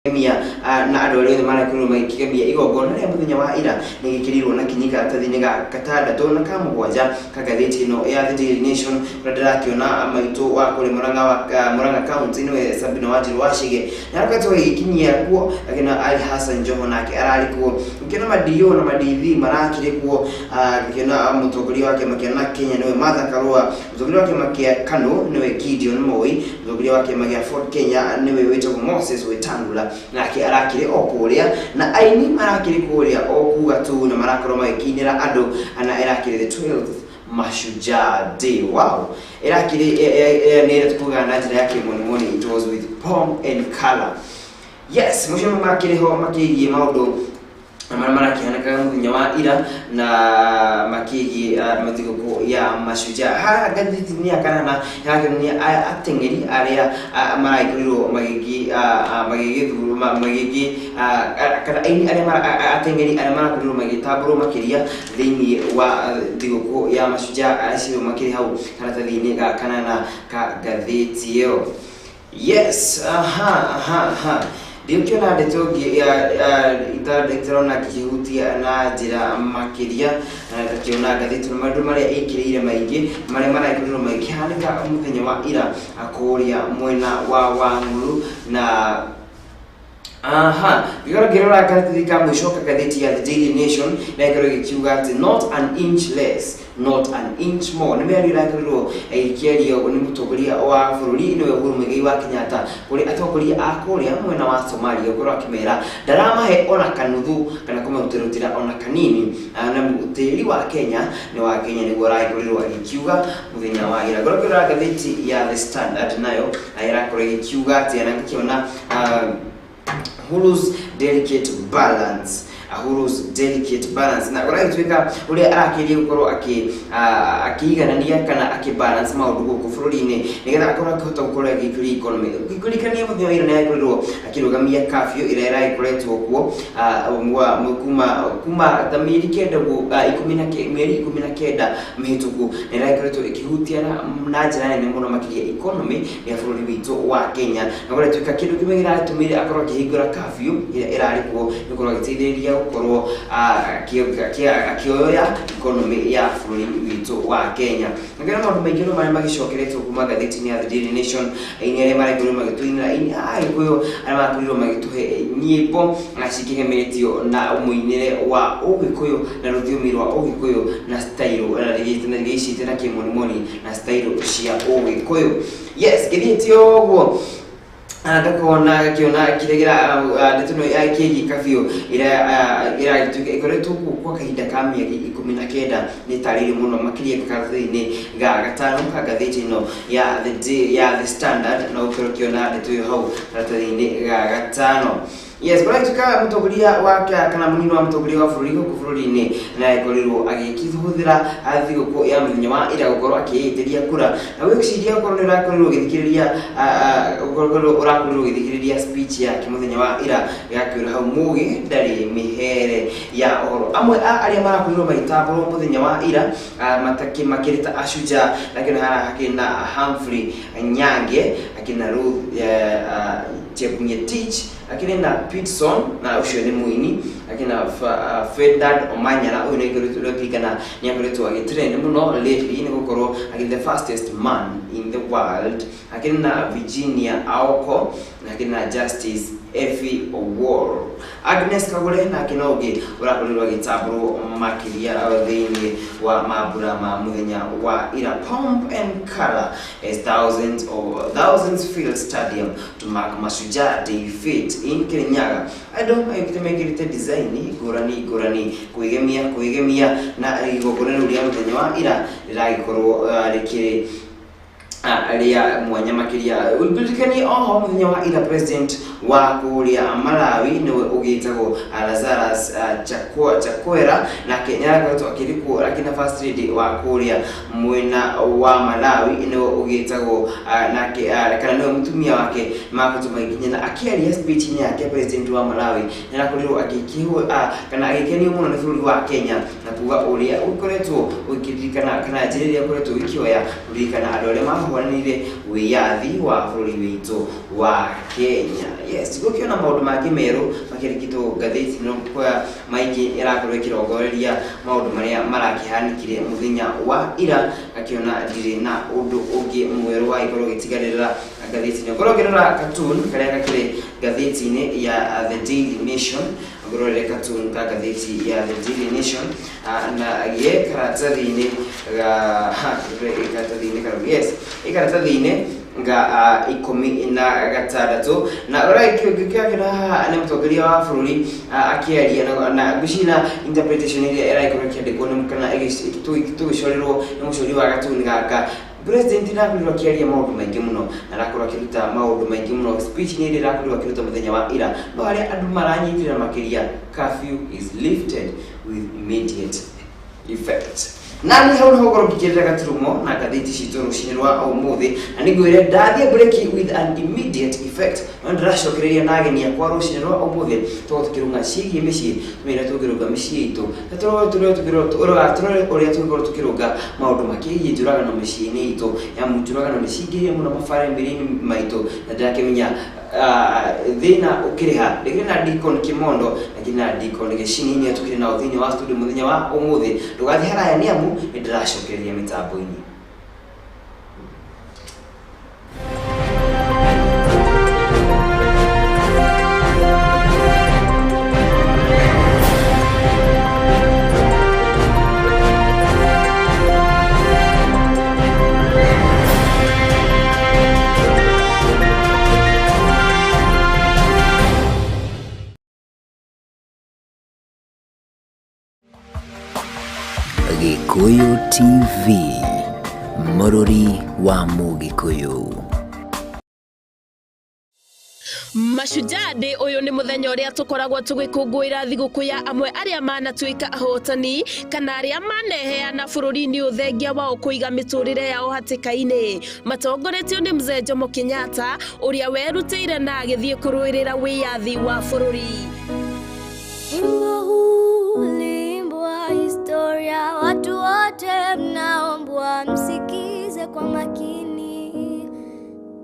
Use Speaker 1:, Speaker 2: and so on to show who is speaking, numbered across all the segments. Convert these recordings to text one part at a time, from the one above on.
Speaker 1: Kĩgemia na andũ arĩa othe marakorirwo magĩkĩgemia igongona rĩa mũthenya wa ira nĩ gĩkĩrirwo na kinyi karatathi-inĩ ga gatandatũ na ka mũgwanja ka ngathĩti ĩno ya The Daily Nation, kũrĩa ndĩrakĩona maitũ wa kũrĩa Murang'a wa Murang'a County, nĩwe Sabina Wanjiru wa Chege, nĩ arakoretwo agĩkinyia kuo. Akĩona Ali Hassan Joho nake ararĩ kuo, ngĩona ma DO na ma DV marakĩrĩ kuo. Ngĩona mũtongoria wa kĩama kĩa NARC Kenya nĩwe Martha Karua, mũtongoria wa kĩama kĩa KANU nĩwe Gideon Moi, mũtongoria wa kĩama gĩa Ford Kenya nĩwe wĩtagwo Moses Wetangula, nake arakĩrĩ o kũrĩa, na aini marakĩrĩ kũrĩa o kuga tu na marakorwo magĩkĩinĩra andũ, na ĩrakĩrĩ the 12th Mashujaa Day. Wow, ĩrakĩrĩ nĩ ĩrĩa tukugaga na njĩra ya kĩmonimoni, it was with pomp and color. Yes, mũcio makĩrĩ ho makĩgiĩ maũndũ marĩa marakĩhanĩkaga mũthenya wa ira na makĩgiĩ thigũkũ ya Mashujaa. Haha ngathĩti-inĩ ya kanana ĩrakĩonia ateng'eri arĩa maragĩkorirwo magĩgĩthurwo magĩgĩ kana aini arĩa ateng'eri arĩa marakorirwo magĩtambũrwo makĩria thĩinĩ wa thigũkũ ya Mashujaa, acio makĩrĩ hau karatathi-inĩ ga kanana ka ngathĩti ĩyo. Yes, aha aha aha, ndikĩona ndeto ĩngĩ itarona ngĩkĩhutia na njĩra makĩria, na ngakĩona ngathĩti na maũndũ marĩa ĩkĩrĩire maingĩ marĩa maragĩkorirwo magĩkĩhanĩka mũthenya wa ira kũrĩa mwena wa Wang'ũrũ. Na aha, ngĩkorwo ngĩrora karatathi ka mũico ka ngathĩti ya The Daily Nation, ĩrakorwo ĩgĩkiuga atĩ "Not an inch less, not an inch more". Nĩ mĩario ĩrakorirwo ĩkĩario nĩ mũtongoria wa bũrũri, nĩwe Uhuru Muigai wa Kenyatta, kũrĩ atongoria a kũrĩa mwena wa Somalia, gũkorwo akĩmera ndaramahe ona kanuthu kana kũmarutĩrutĩra ona kanini. Na tĩri wa Kenya nĩ wa Kenya, nĩguo aragĩkorirwo agĩkiuga mũthenya wa ira. Ngorwo ngĩrora ngathĩti ya The Standard nayo ĩrakorwo ĩgĩkiuga atĩ, na ngĩkĩona Uhuru's delicate balance, Uhuru's delicate balance, na ũragĩtuĩka ũrĩa arakĩria gũkorwo akĩiganania kana akĩ balance maũndũ gũkũ bũrũri-inĩ nĩgetha akorwo akĩhota gũkorwo agĩkũria economy. Ngĩkũririkania, mũthenya wa ira nĩ agĩkorirwo akĩrũgamia curfew ĩrĩa ĩragĩkoretwo kuo kuma ta mĩeri kenda mĩeri 19 mĩhĩtũku, na ĩragĩkoretwo ĩkĩhutia na njĩra nene mũno makĩria economy ya bũrũri witũ wa Kenya. Na gũgatuĩka kĩndũ kĩmwe kĩratũmire akorwo akĩhingũra curfew ĩrĩa ĩrarĩ kuo nĩ gũkorwo agĩteithĩrĩria gũkorwo akĩoya economy ya bũrũri witũ wa Kenya. Na kĩona maũndũ maingĩ no marĩa magĩcokeretwo kuma ngathĩti-inĩ ya The Daily Nation, aini arĩa marakorirwo magĩtũinĩra, aini a Agĩkũyũ arĩa marakorirwo magĩtũhe nyĩmbo na cikĩgemetio na mũinĩre wa Ũgĩkũyũ na rũthiomi rwa Ũgĩkũyũ na style na rĩgĩcite na kĩmonimoni na style cia Ũgĩkũyũ. Yes, ngĩthiĩte ũguo ngakona ngakĩona kĩrĩa ndeto ĩno ya kĩgiĩ curfew ĩrĩa ĩragĩtuĩka ĩkoretwo kuo kwa kahinda ka mĩeri 19 nĩ ĩtarĩirio mũno makĩria karatathi-inĩ ga gatano ka ngathĩti ĩno ya The Day, ya The Standard, na ũkorwo ũkĩona ndeto ĩyo hau karatathi-inĩ ga gatano. Yes, kũragĩtuĩka mũtongoria wa kana mũnini wa mũtongoria wa bũrũri gũkũ bũrũri-inĩ na akorirwo agĩkĩhũthĩra thigũkũ ya mũthenya wa ira gũkorwo akĩĩtĩria kura, na gwĩciria okorwo nĩ ũrakorirwo ũgĩthikĩrĩria ũkorwo ũrakorirwo ũgĩthikĩrĩria speech yake mũthenya wa ira, gakĩũra hau mũgĩ ndarĩ mĩhere ya ũhoro. Amwe a arĩa marakorirwo magĩtambũrwo mũthenya wa ira makĩrĩ ta ashujaa, lakini haha hakĩrĩ na Humphrey Nyange, hakĩrĩ na Ruth Chepngetich, akĩrĩ na Pitson, na ũcio nĩ mũini, akĩrĩ na Ferdinand Omanyala, ũyũ nĩ ũrĩkana nĩ akoretwo agĩtrend mũno lately nĩ gũkorwo akĩrĩ the fastest man in the world, akĩrĩ na Virginia Aoko, na akĩrĩ na Justice Effie Owuor. Agnes Kagure nake no ũngĩ ũrakorirwo agĩtambũrwo makĩria thĩinĩ wa mambura ma mũthenya wa ira. Pomp and color as thousands of thousands filled stadium to mark Mashujaa Day fete in Kirinyaga. Andũ magĩkĩte mekĩrĩte design ngũrani ngũrani kwĩgemia na igongona rĩu rĩa mũthenya wa ira rĩragĩkorwo rĩkĩrĩ rĩa mwanya makĩria. Ũririkanie oho mũthenya wa ira president wa kũrĩa Malawi, nĩwe ũgĩtagwo Lazarus Chakwera, nake nĩarakoretwo akĩrĩ kuo, akĩna first lady wa kũrĩa mwena wa Malawi, nĩwe ũgĩtagwo nake kana nĩwe mũtumia wake, makoretwo magĩkinya. Na akĩaria speech-inĩ yake, president wa Malawi nĩarakorirwo agĩkĩhwo kana agĩkenio mũno nĩ bũrũri wa Kenya na kuga ũrĩa ũkoretwo ũkĩririkana kana njĩra ĩrĩa ũkoretwo ũgĩkĩoya kũririkana andũ arĩa mahũranĩire wĩyathi wa bũrũri witũ wa Kenya. Yes, gũkĩona maũndũ mangĩ merũ makĩrĩkĩtwo ngathĩti no kwa maingĩ ĩrakorwo ĩkĩrongoreria maũndũ marĩa marakĩhanĩkire mũthenya wa ira. Ngakĩona ndirĩ na ũndũ ũngĩ mwerũ wagĩkorwo ũgĩtigarĩrĩra ngathĩti-inĩ. Ũkorwo ũkĩrora cartoon karĩa gakĩrĩ ngathĩti-inĩ ya The Daily Nation, ngũrorere cartoon ka ngathĩti ya The Daily Nation na gĩ karatathi-inĩ ga karatathi-inĩ karau, yes, ĩ karatathi-inĩ ga 16. Na ũragĩkĩona haha nĩ mũtongoria wa bũrũri akĩaria na ngwĩciria na interpretation ĩrĩa ĩragĩkorwo ĩkĩandĩkwo nĩ kana tũgĩcorerwo nĩ mũcori wa gatuni gaka. President arakorirwo akĩaria maũndũ maingĩ mũno na arakorwo akĩruta maũndũ maingĩ mũno speech nĩ ĩrĩa arakorirwo akĩruta mũthenya wa ira, no harĩa andũ maranyitĩrĩra makĩria, curfew is lifted with immediate effect. Na nĩ hau nĩho ngorwo ngĩkĩrĩra gaturumo na ngathĩti citũ rũcinĩ rwa ũmũthĩ, na nĩ ngwĩre ndathiĩ break with an immediate effect, no ndĩracokereria na ageni akwa rũcinĩ rwa ũmũthĩ tũkorwo tũkĩrũnga ciĩgiĩ mĩciĩ, tũmenye ũrĩa tũngĩrũnga mĩciĩ itũ, na tũrore ũrĩa tũngĩkorwo tũkĩrũnga maũndũ makĩgiĩ njũragano mĩciĩ-inĩ itũ, yamu njũragano nĩ cingĩhire mũno mabamĩrĩ-inĩ maitũ, na ndĩrakĩmenya thĩna ũkĩrĩ ha. Ndĩkĩrĩ na Deacon Kimondo na kĩrĩ na Deacon Gĩcini, nĩo tũkĩrĩ nao thĩinĩ wa studio mũthenya wa ũmũthĩ. Ndũgathiĩ haraya nĩ amu nĩ ndĩracokereria mĩtambo-inĩ.
Speaker 2: Gikuyu TV, mũrũri wa Mũgĩkũyũ.
Speaker 3: Mashujaa Day ũyũ nĩ mũthenya ũrĩa tũkoragwo tũgĩkũngũĩra thigũkũ ya amwe arĩa manatuĩka ahotani kana arĩa maneheana bũrũri-inĩ ũthengia wao kũiga mĩtũrĩre yao hatĩka-inĩ, matongoretio nĩ Mzee Jomo Kenyatta ũrĩa werutĩire na agĩthiĩ kũrũĩrĩra wĩyathi wa bũrũri.
Speaker 4: Wimbo huu uliimbwa historia, watu wote mnaombwa msikize kwa makini.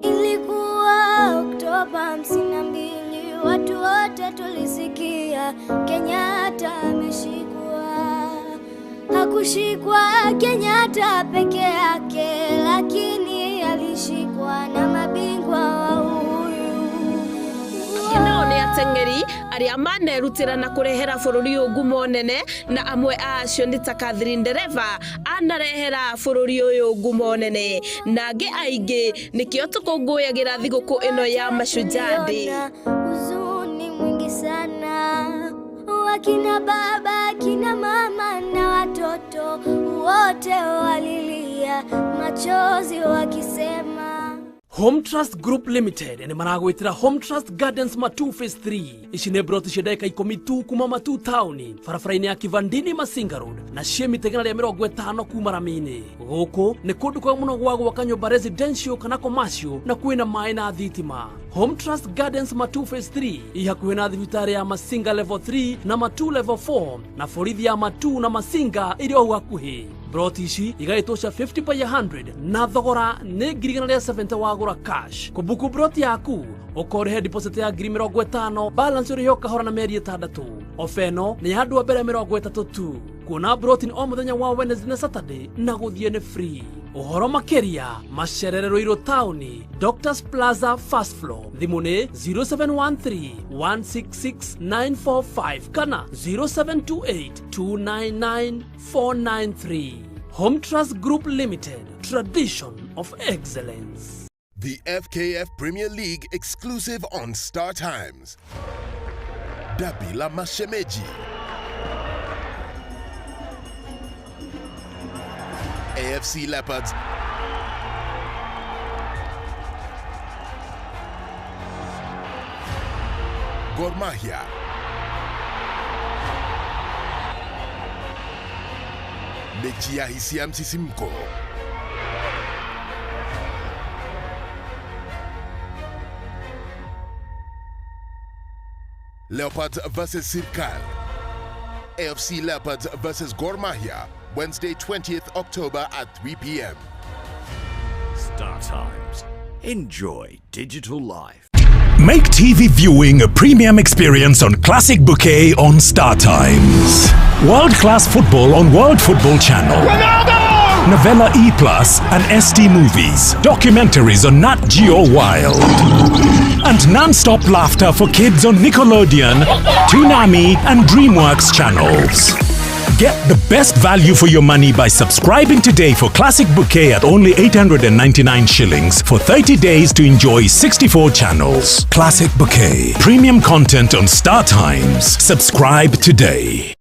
Speaker 4: Ilikuwa Oktoba 52, watu wote tulisikia Kenyatta ameshikwa. Hakushikwa Kenyatta peke yake, lakini alishikwa na mabingwa wa uhuru.
Speaker 3: Nao nĩ ateng'eri arĩa manerutĩra na kũrehera bũrũri ũyũ ngumo nene, na amwe a acio nĩ ta Catherine Ndereba anarehera bũrũri ũyũ ngumo nene, na angĩ aingĩ. Nĩkĩo tũkũngũyagĩra thigũkũ ĩno ya Mashujaa Day.
Speaker 4: Niliona huzuni mwingi sana, wakina baba, kina mama na watoto wote walilia machozi wakisema
Speaker 5: Home Trust Group Limited nĩ maragwĩtĩra Home Trust Gardens Matu Phase 3. Ici nĩ broti cia ndagĩka 10 tu kuma Matu taũni, barabara-inĩ ya Kivandini Masinga Road, na ciĩ mita 150 kuma rami-inĩ. Gũkũ nĩ kũndũ kwega mũno gwa gwaka nyũmba residential kana commercial, na kwĩna maĩ na thitima. Home Trust Gardens Matu Phase 3 i hakuhĩ na thibitarĩ ya Masinga Level 3 na Matu Level 4, na borithi ya Matu na Masinga ĩrĩ o hau hakuhĩ. Broti ici igaĩtwo cia 50 by 100 na thogora nĩ 170,000 wagũra cash. Kũbuku broti yaku ũkorĩhe deposit ya 50,000, balance ũrĩhe o kahora na mĩeri 6. Ofa ĩno nĩ ya andũ a mbere 30 tu. Kuona broti nĩ o mũthenya wa Wednesday na Saturday, na gũthiĩ nĩ free. Ũhoro makĩria macerere Ruiru taũni, Doctors Plaza first floor. Thimũ nĩ 0713 166 945 kana 0728 299 493. Home Trust Group Limited, tradition of excellence.
Speaker 6: The FKF Premier League exclusive on Star Times. Dabi la Mashemeji. AFC Leopards Gor Mahia. Mechi ya hisia msisimko. Leopards versus Sirkal. AFC Leopards versus Gor Mahia, Wednesday, 20th October at 3 p.m.
Speaker 7: Star Times. Enjoy digital life. Make TV viewing a premium experience on Classic Bouquet on Star Times. World-class football on World Football Channel. Ronaldo! Novella E Plus and ST Movies. Documentaries on Nat Geo Wild. And non-stop laughter for kids on Nickelodeon, Toonami and DreamWorks channels. Get the best value for your money by subscribing today for Classic Bouquet at only 899 shillings for 30 days to enjoy 64 channels. Classic Bouquet. Premium content on Star Times. Subscribe today.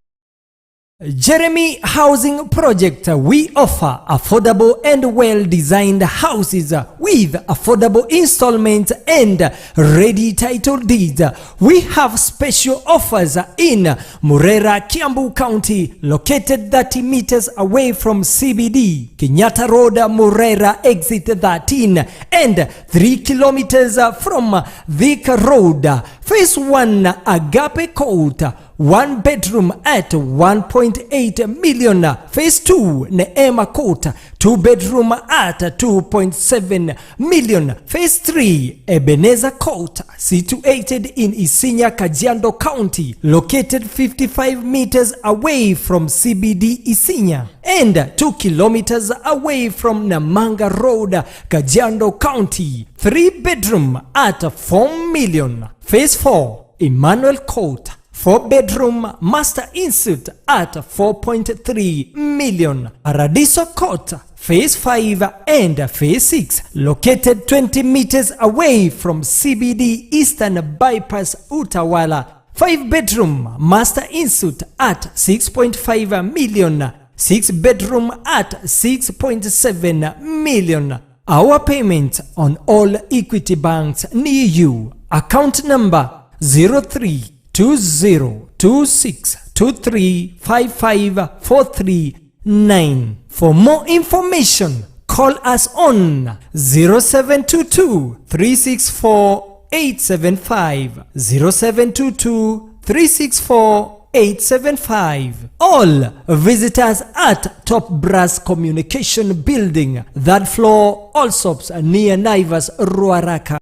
Speaker 8: Jeremy Housing Project. We offer affordable and well-designed houses with affordable installments and ready title deeds. We have special offers in Murera, Kiambu County, located 30 meters away from CBD, Kenyatta Road, Murera, exit 13, and 3 kilometers from Thika Road. Phase 1, Agape Court, one bedroom at 1.8 million. Phase 2, Neema Court, two bedroom at 2.7 million. Phase 3, Ebenezer Court, situated in Isinya, Kajiado County, located 55 meters away from CBD Isinya and 2 kilometers away from Namanga Road, Kajiado County. 3 bedroom at 4 million. Phase 4, Emmanuel Court, 4 bedroom master ensuite at 4.3 million. Paradiso Court, Phase 5 and Phase 6, located 20 meters away from CBD Eastern Bypass Utawala. 5 bedroom master ensuite at 6.5 million. 6 bedroom at 6.7 million. Our payment on all Equity banks near you. Account number 032026235543. For more information, call us on 0722 364 875, 0722 364 875. All visitors at Top Brass Communication Building, third floor, Allsops, near Naivas, Ruaraka.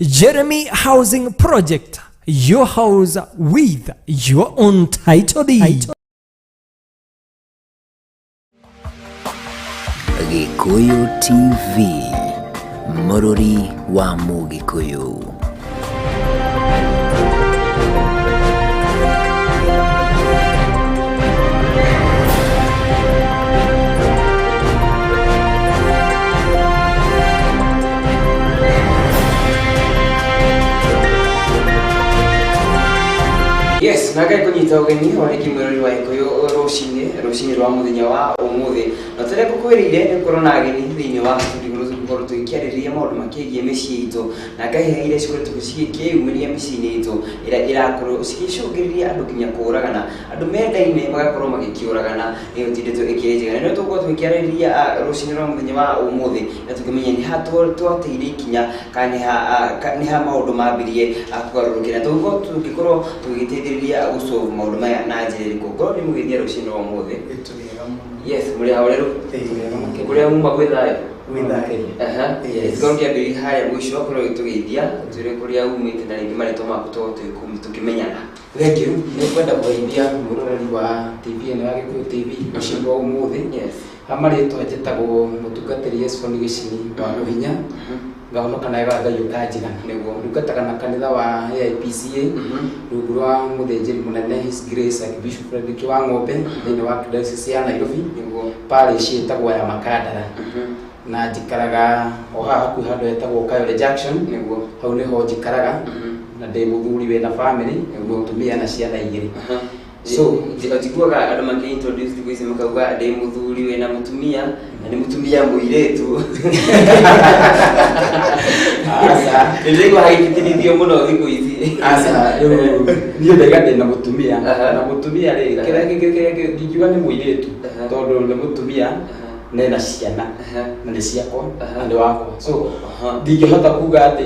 Speaker 8: Jeremy Housing Project, your house with your own title deed.
Speaker 2: Gikuyu TV, Mũrũri wa Mũgĩkũyũ.
Speaker 1: Yes, na ngai kũnyita ũgeni wa rĩngĩ mwĩrori wa Gĩkũyũ rũcinĩ rwa mũthenya wa ũmũthĩ. Na tũrĩa ngũkwĩrĩire nĩ gũkorwo na ageni thĩinĩ wa studio tũgũkorwo tũgĩkĩarĩrĩria maũndũ makĩgiĩ mĩciĩ itũ na ngahĩha iria cikoretwo cigĩkĩyumĩria mĩciĩ-inĩ itũ ĩrĩa ĩrakorwo cigĩcũngĩrĩria andũ nginya kũũragana, andũ mendaine magakorwo magĩkĩũragana. Ĩyo ti ndeto ĩkĩrĩ njega, na nĩyo tũgũkorwo tũgĩkĩarĩrĩria rũcinĩ rwa mũthenya wa ũmũthĩ na tũkĩmenya nĩ ha twateire ikinya kana nĩ ha maũndũ mambirie kũgarũrũkĩra, tũngĩkorwo tũgĩteithĩrĩria gũsolve maũndũ maya na njĩra ĩrĩkũ. Ngorwo nĩ mũgĩthia rũcinĩ rwa ũmũthĩ. Yes, mũrĩ ahoreru kũrĩa muma gwĩ thayũ. Ngorwo ngĩambĩrĩria harĩa mũico korwo tũgĩithia twĩre kũrĩa umĩte na rĩngĩ marĩtwa maku tũkĩmenyana.
Speaker 9: Thank you. Nĩ kwenda kũgeithia mwĩroreri wa TV ĩno ya Gĩkũyũ TV rũcinĩ rwa ũmũthĩ. Ha marĩtwa njĩtagwo mũtungatĩri Esboni Gĩcini wa Rũhinya, ngahonoka nawe wa Ngai ũkanjigana. Ndungataga na kanitha wa AIPCA rungu rwa mũthĩnjĩri mũnene His Grace Archbishop Frederick wa Ng'ombe thĩinĩ wa Diocese ya Nairobi, parish ĩtagwo ya Makandara, na njikaraga o haha hakuhĩ handũ hetagwo Kayole Junction. Hau nĩho njikaraga na ndĩ mũthuri wĩna family, mũtumia na ciana igĩrĩ.
Speaker 1: So njiguaga andũ makĩ introduce thikũ ici makauga ndĩ mũthuri wĩna mũtumia na nĩ mũtumia mũirĩtu. Nĩndĩraigua hagĩtĩtĩrithio mũno thikũ ici.
Speaker 9: Aca, rĩu niĩ ndaiga ndĩna mũtumia na mũtumia rĩ, kĩrĩa ndingiuga nĩ mũirĩtu tondũ nĩ mũtumia na ena ciana na nĩ ciakwa na nĩ wakwa, so Ndingĩhota kuga atĩ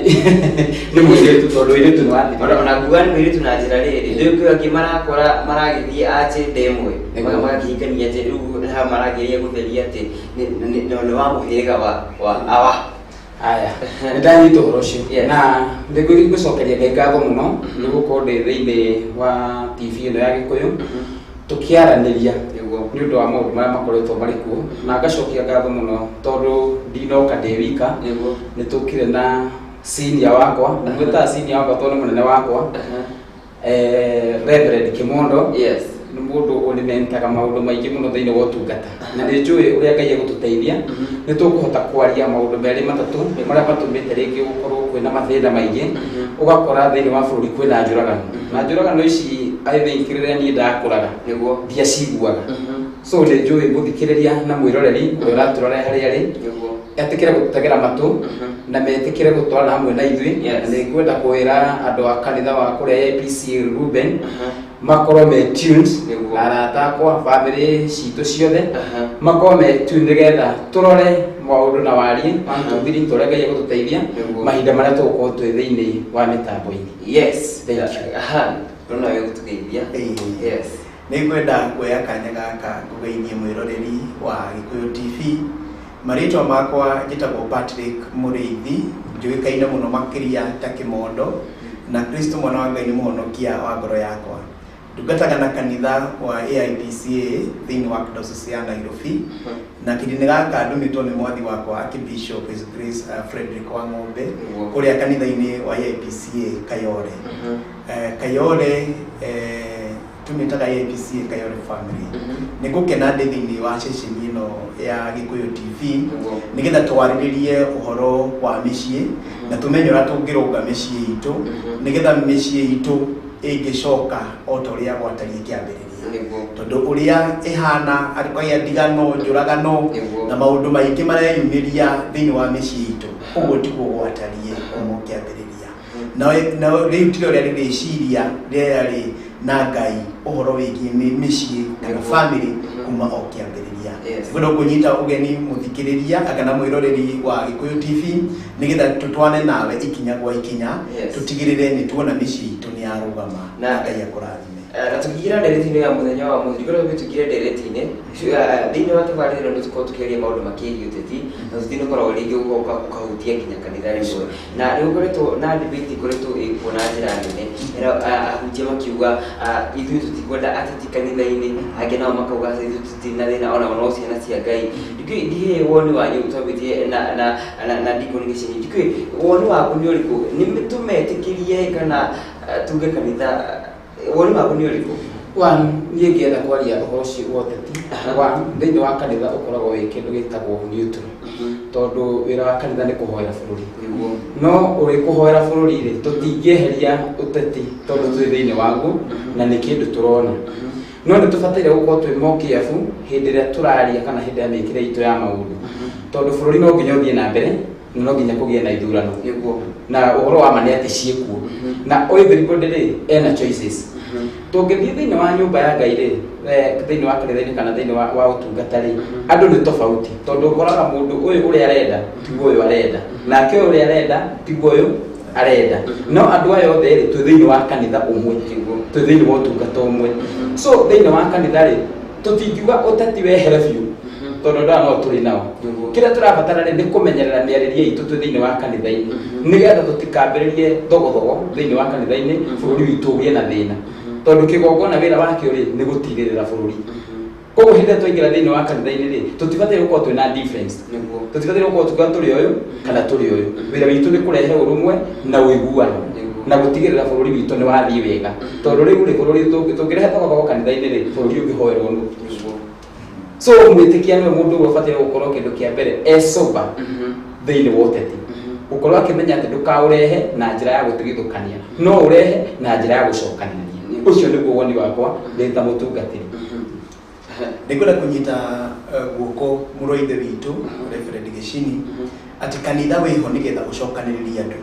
Speaker 9: nĩ mũirĩtu tondũ ũirĩtu nĩ wathirire.
Speaker 1: Ona kuga nĩ mũirĩtu na njĩra rĩrĩ, rĩu kwĩ angĩ marakora maragĩthiĩ a njenda ĩmwe, magakĩhikania rĩu haha marageria gũtheria atĩ nĩ wa mũhĩrĩga wa awa.
Speaker 9: Aya, nĩ ndanyita ũhoro ũcio na nĩ ngũcokeria Ngai ngatho mũno nĩ gũkorwo ndĩ thĩinĩ wa TV ĩno ya Gĩkũyũ tũkĩaranĩria nĩ ũndũ wa maũndũ marĩa makoretwo marĩ kuo, na ngacokia ngatho mũno tondũ ndinoka ndĩ wika, nĩ tũkire na senior wakwa, ndĩmwĩtaga senior wakwa tondũ nĩ mũnene wakwa, Reverend Kimondo. Nĩ mũndũ ũnimentaga maũndũ maingĩ mũno thĩinĩ wa ũtungata, na nĩ njũĩ ũrĩa Ngai egũtũteithia nĩ tũkũhota kwaria maũndũ merĩ matatũ marĩa matũmĩte rĩngĩ gũkorwo kwĩna mathĩna maingĩ, ũgakora thĩinĩ wa bũrũri kwĩna njũragano, na njũragano ici I think rĩrĩa niĩ ndakũraga ndiaciguaga. So nĩ njũĩ mũthikĩrĩria na mwĩroreri ũrĩa ũratũrora harĩa arĩ etĩkĩre gũtegera matũ na metĩkĩre gũtwarana hamwe na ithuĩ. Na nĩ ngwenda kwĩra andũ a kanitha wa kũrĩa APC Ruben makorwo me tuned, na arata akwa, bamĩrĩ citũ ciothe makorwo me tuned, nĩgetha tũrore maũndũ na warie 1 2 3 tũrĩa Ngai egũtũteithia mahinda marĩa tũgũkorwo twĩ thĩinĩ wa mĩtambo-inĩ.
Speaker 1: Yes.
Speaker 9: Thank you.
Speaker 1: Aha, ndona wĩ gũtũgeithia. Yes.
Speaker 10: Nĩ ngwenda kuoya kanya gaka ngũgeithie mwĩroreri wa Gĩkũyũ TV. Marĩtwa makwa njĩtagwo Patrick Mũrĩithi, njũĩkaine mũno makĩria ta Kĩmondo, na Kristo mwana wa Ngai nĩ mũhonokia wa ngoro yakwa. Ndungataga na kanitha wa AIPCA thĩinĩ wa diocese ya Nairobi, na kĩndĩ gaka ndũmĩtwo nĩ mwathi wakwa Archbishop His Grace Frederick Wang'ombe kũrĩa kanitha-inĩ wa AIPCA Kayole. Kayole tũmĩtaga AIPCA Kayole family. Nĩ ngũkena ndĩ thĩinĩ wa ceceni ĩno ya Gĩkũyũ TV nĩgetha twarĩrĩrie ũhoro wa mĩciĩ na tũmenye ũrĩa tũngĩrũnga mĩciĩ itũ nĩgetha mĩciĩ itũ ĩngĩcoka o ta ũrĩa gwatariĩ kĩambĩrĩria, tondũ ũrĩa ĩhana kũgĩa ndigano, njũragano na maũndũ maingĩ mareyumĩria thĩinĩ wa mĩciĩ itũ, ũguo tiguo gwatariĩ kuma kĩambĩrĩria. Na rĩu tiga ũrĩa rĩrĩciria rĩarĩ na Ngai ũhoro wĩgiĩ mĩciĩ kana family kuma o kĩambĩrĩria. Ngwenda kũnyita ũgeni mũthikĩrĩria kana mwĩroreri wa Gĩkũyũ TV nĩgetha tũtwane nawe ikinya gwa ikinya, tũtigĩrĩre nĩ tuona mĩciĩ itũ nĩ yarũgama, na Ngai akũrathime.
Speaker 1: Na tũkĩingĩra ndereti-inĩ ya mũthenya wa mũthĩ, ndikoragwo tũkĩingĩra ndereti-inĩ thĩinĩ wa tabarĩra ĩno, tũkoragwo tũkĩaria maũndũ makĩgiĩ ũteti na tũtinakoragwo rĩngĩ ũkahutia nginya kanitha rĩmwe, na nĩ gũkoretwo na debate ikoretwo ĩkuo na njĩra nene, ahunjia makiuga ithuĩ tũtikwenda ateti kanitha-inĩ, angĩ nao makauga ithuĩ tũtirĩ na thĩna ona no ciana cia Ngai. Ndikĩĩ woni wanyu, twambĩtie na Deacon Gĩcini, ndikĩĩ woni waku nĩ ũrĩkũ, nĩ tũmetĩkĩrie kana tuge kanitha, woni waku nĩ ũrĩkũ?
Speaker 9: One, niĩ ngĩenda kwaria ũhoro ũcio wa ũteti, one, thĩinĩ wa kanitha ũkoragwo wĩ kĩndũ gĩtagwo neutral, tondũ wĩra wa kanitha nĩ kũhoera bũrũri. No ũrĩ kũhoera bũrũri rĩ, tũtingĩeheria ũteti tondũ twĩ thĩinĩ waguo na nĩ kĩndũ tũrona, no nĩ tũbataire gũkorwo twĩ more careful hĩndĩ ĩrĩa tũraria kana hĩndĩ ya mĩkĩre itũ ya maũndũ, tondũ bũrũri no nginya ũthiĩ na mbere na no nginya kũgĩe na ithurano, na ũhoro wa ma nĩ atĩ ciĩkuo na everybody rĩ ena choices. Tũngĩthiĩ thĩinĩ wa nyũmba ya Ngai rĩ, thĩinĩ wa kanitha-inĩ kana thĩinĩ wa ũtungata rĩ, andũ nĩ tofauti, tondũ ũkoraga mũndũ ũyũ ũrĩa arenda tiguo ũyũ arenda, nake ũyũ ũrĩa arenda tiguo ũyũ arenda, no andũ aya othe rĩ, twĩ thĩinĩ wa kanitha ũmwe, twĩ thĩinĩ wa ũtungata ũmwe. So thĩinĩ wa kanitha rĩ, tũtingiuga ũteti wehere biũ, tondũ andũ aya no tũrĩ nao. Kĩrĩa tũrabatara rĩ, nĩ kũmenyerera mĩarĩrie itũ twĩ thĩinĩ wa kanitha-inĩ, nĩgetha tũtikambĩrĩrie thogothogo thĩinĩ wa kanitha-inĩ, bũrũri witũ ũgĩe na thĩna, tondũ kĩgongona wĩra wakĩo rĩ, nĩ gũtirĩrĩra bũrũri. Koguo hĩndĩ ĩrĩa twaingĩra thĩinĩ wa kanitha-inĩ rĩ, tũtibataire gũkorwo twĩna difference, tũtibataire gũkorwo tukiuga tũrĩ ũyũ kana tũrĩ ũyũ. Wĩra witũ nĩ kũrehe ũrũmwe na ũiguano na gũtigĩrĩra bũrũri witũ nĩ wathiĩ wega, tondũ rĩu rĩ, bũrũri tũngĩrehe thogothogo kanitha-inĩ rĩ, bũrũri ũngĩhoerwo nũ? So mwĩtĩkia nĩwe mũndũ ũrĩa ũbataire gũkorwo kĩndũ kĩa mbere e sober thĩinĩ wa ũteti, gũkorwo akĩmenya atĩ ndũkaũrehe na njĩra ya gũtigithũkania, no ũrehe na njĩra ya gũcokanĩrĩria. Ũcio nĩguo woni wakwa ndĩ ta mũtungatĩri.
Speaker 10: Nĩngwenda kũnyita guoko mũrũ wa ithe witũ Reverend Gĩcini atĩ kanitha wĩho nĩgetha ũcokanĩrĩrie andũ,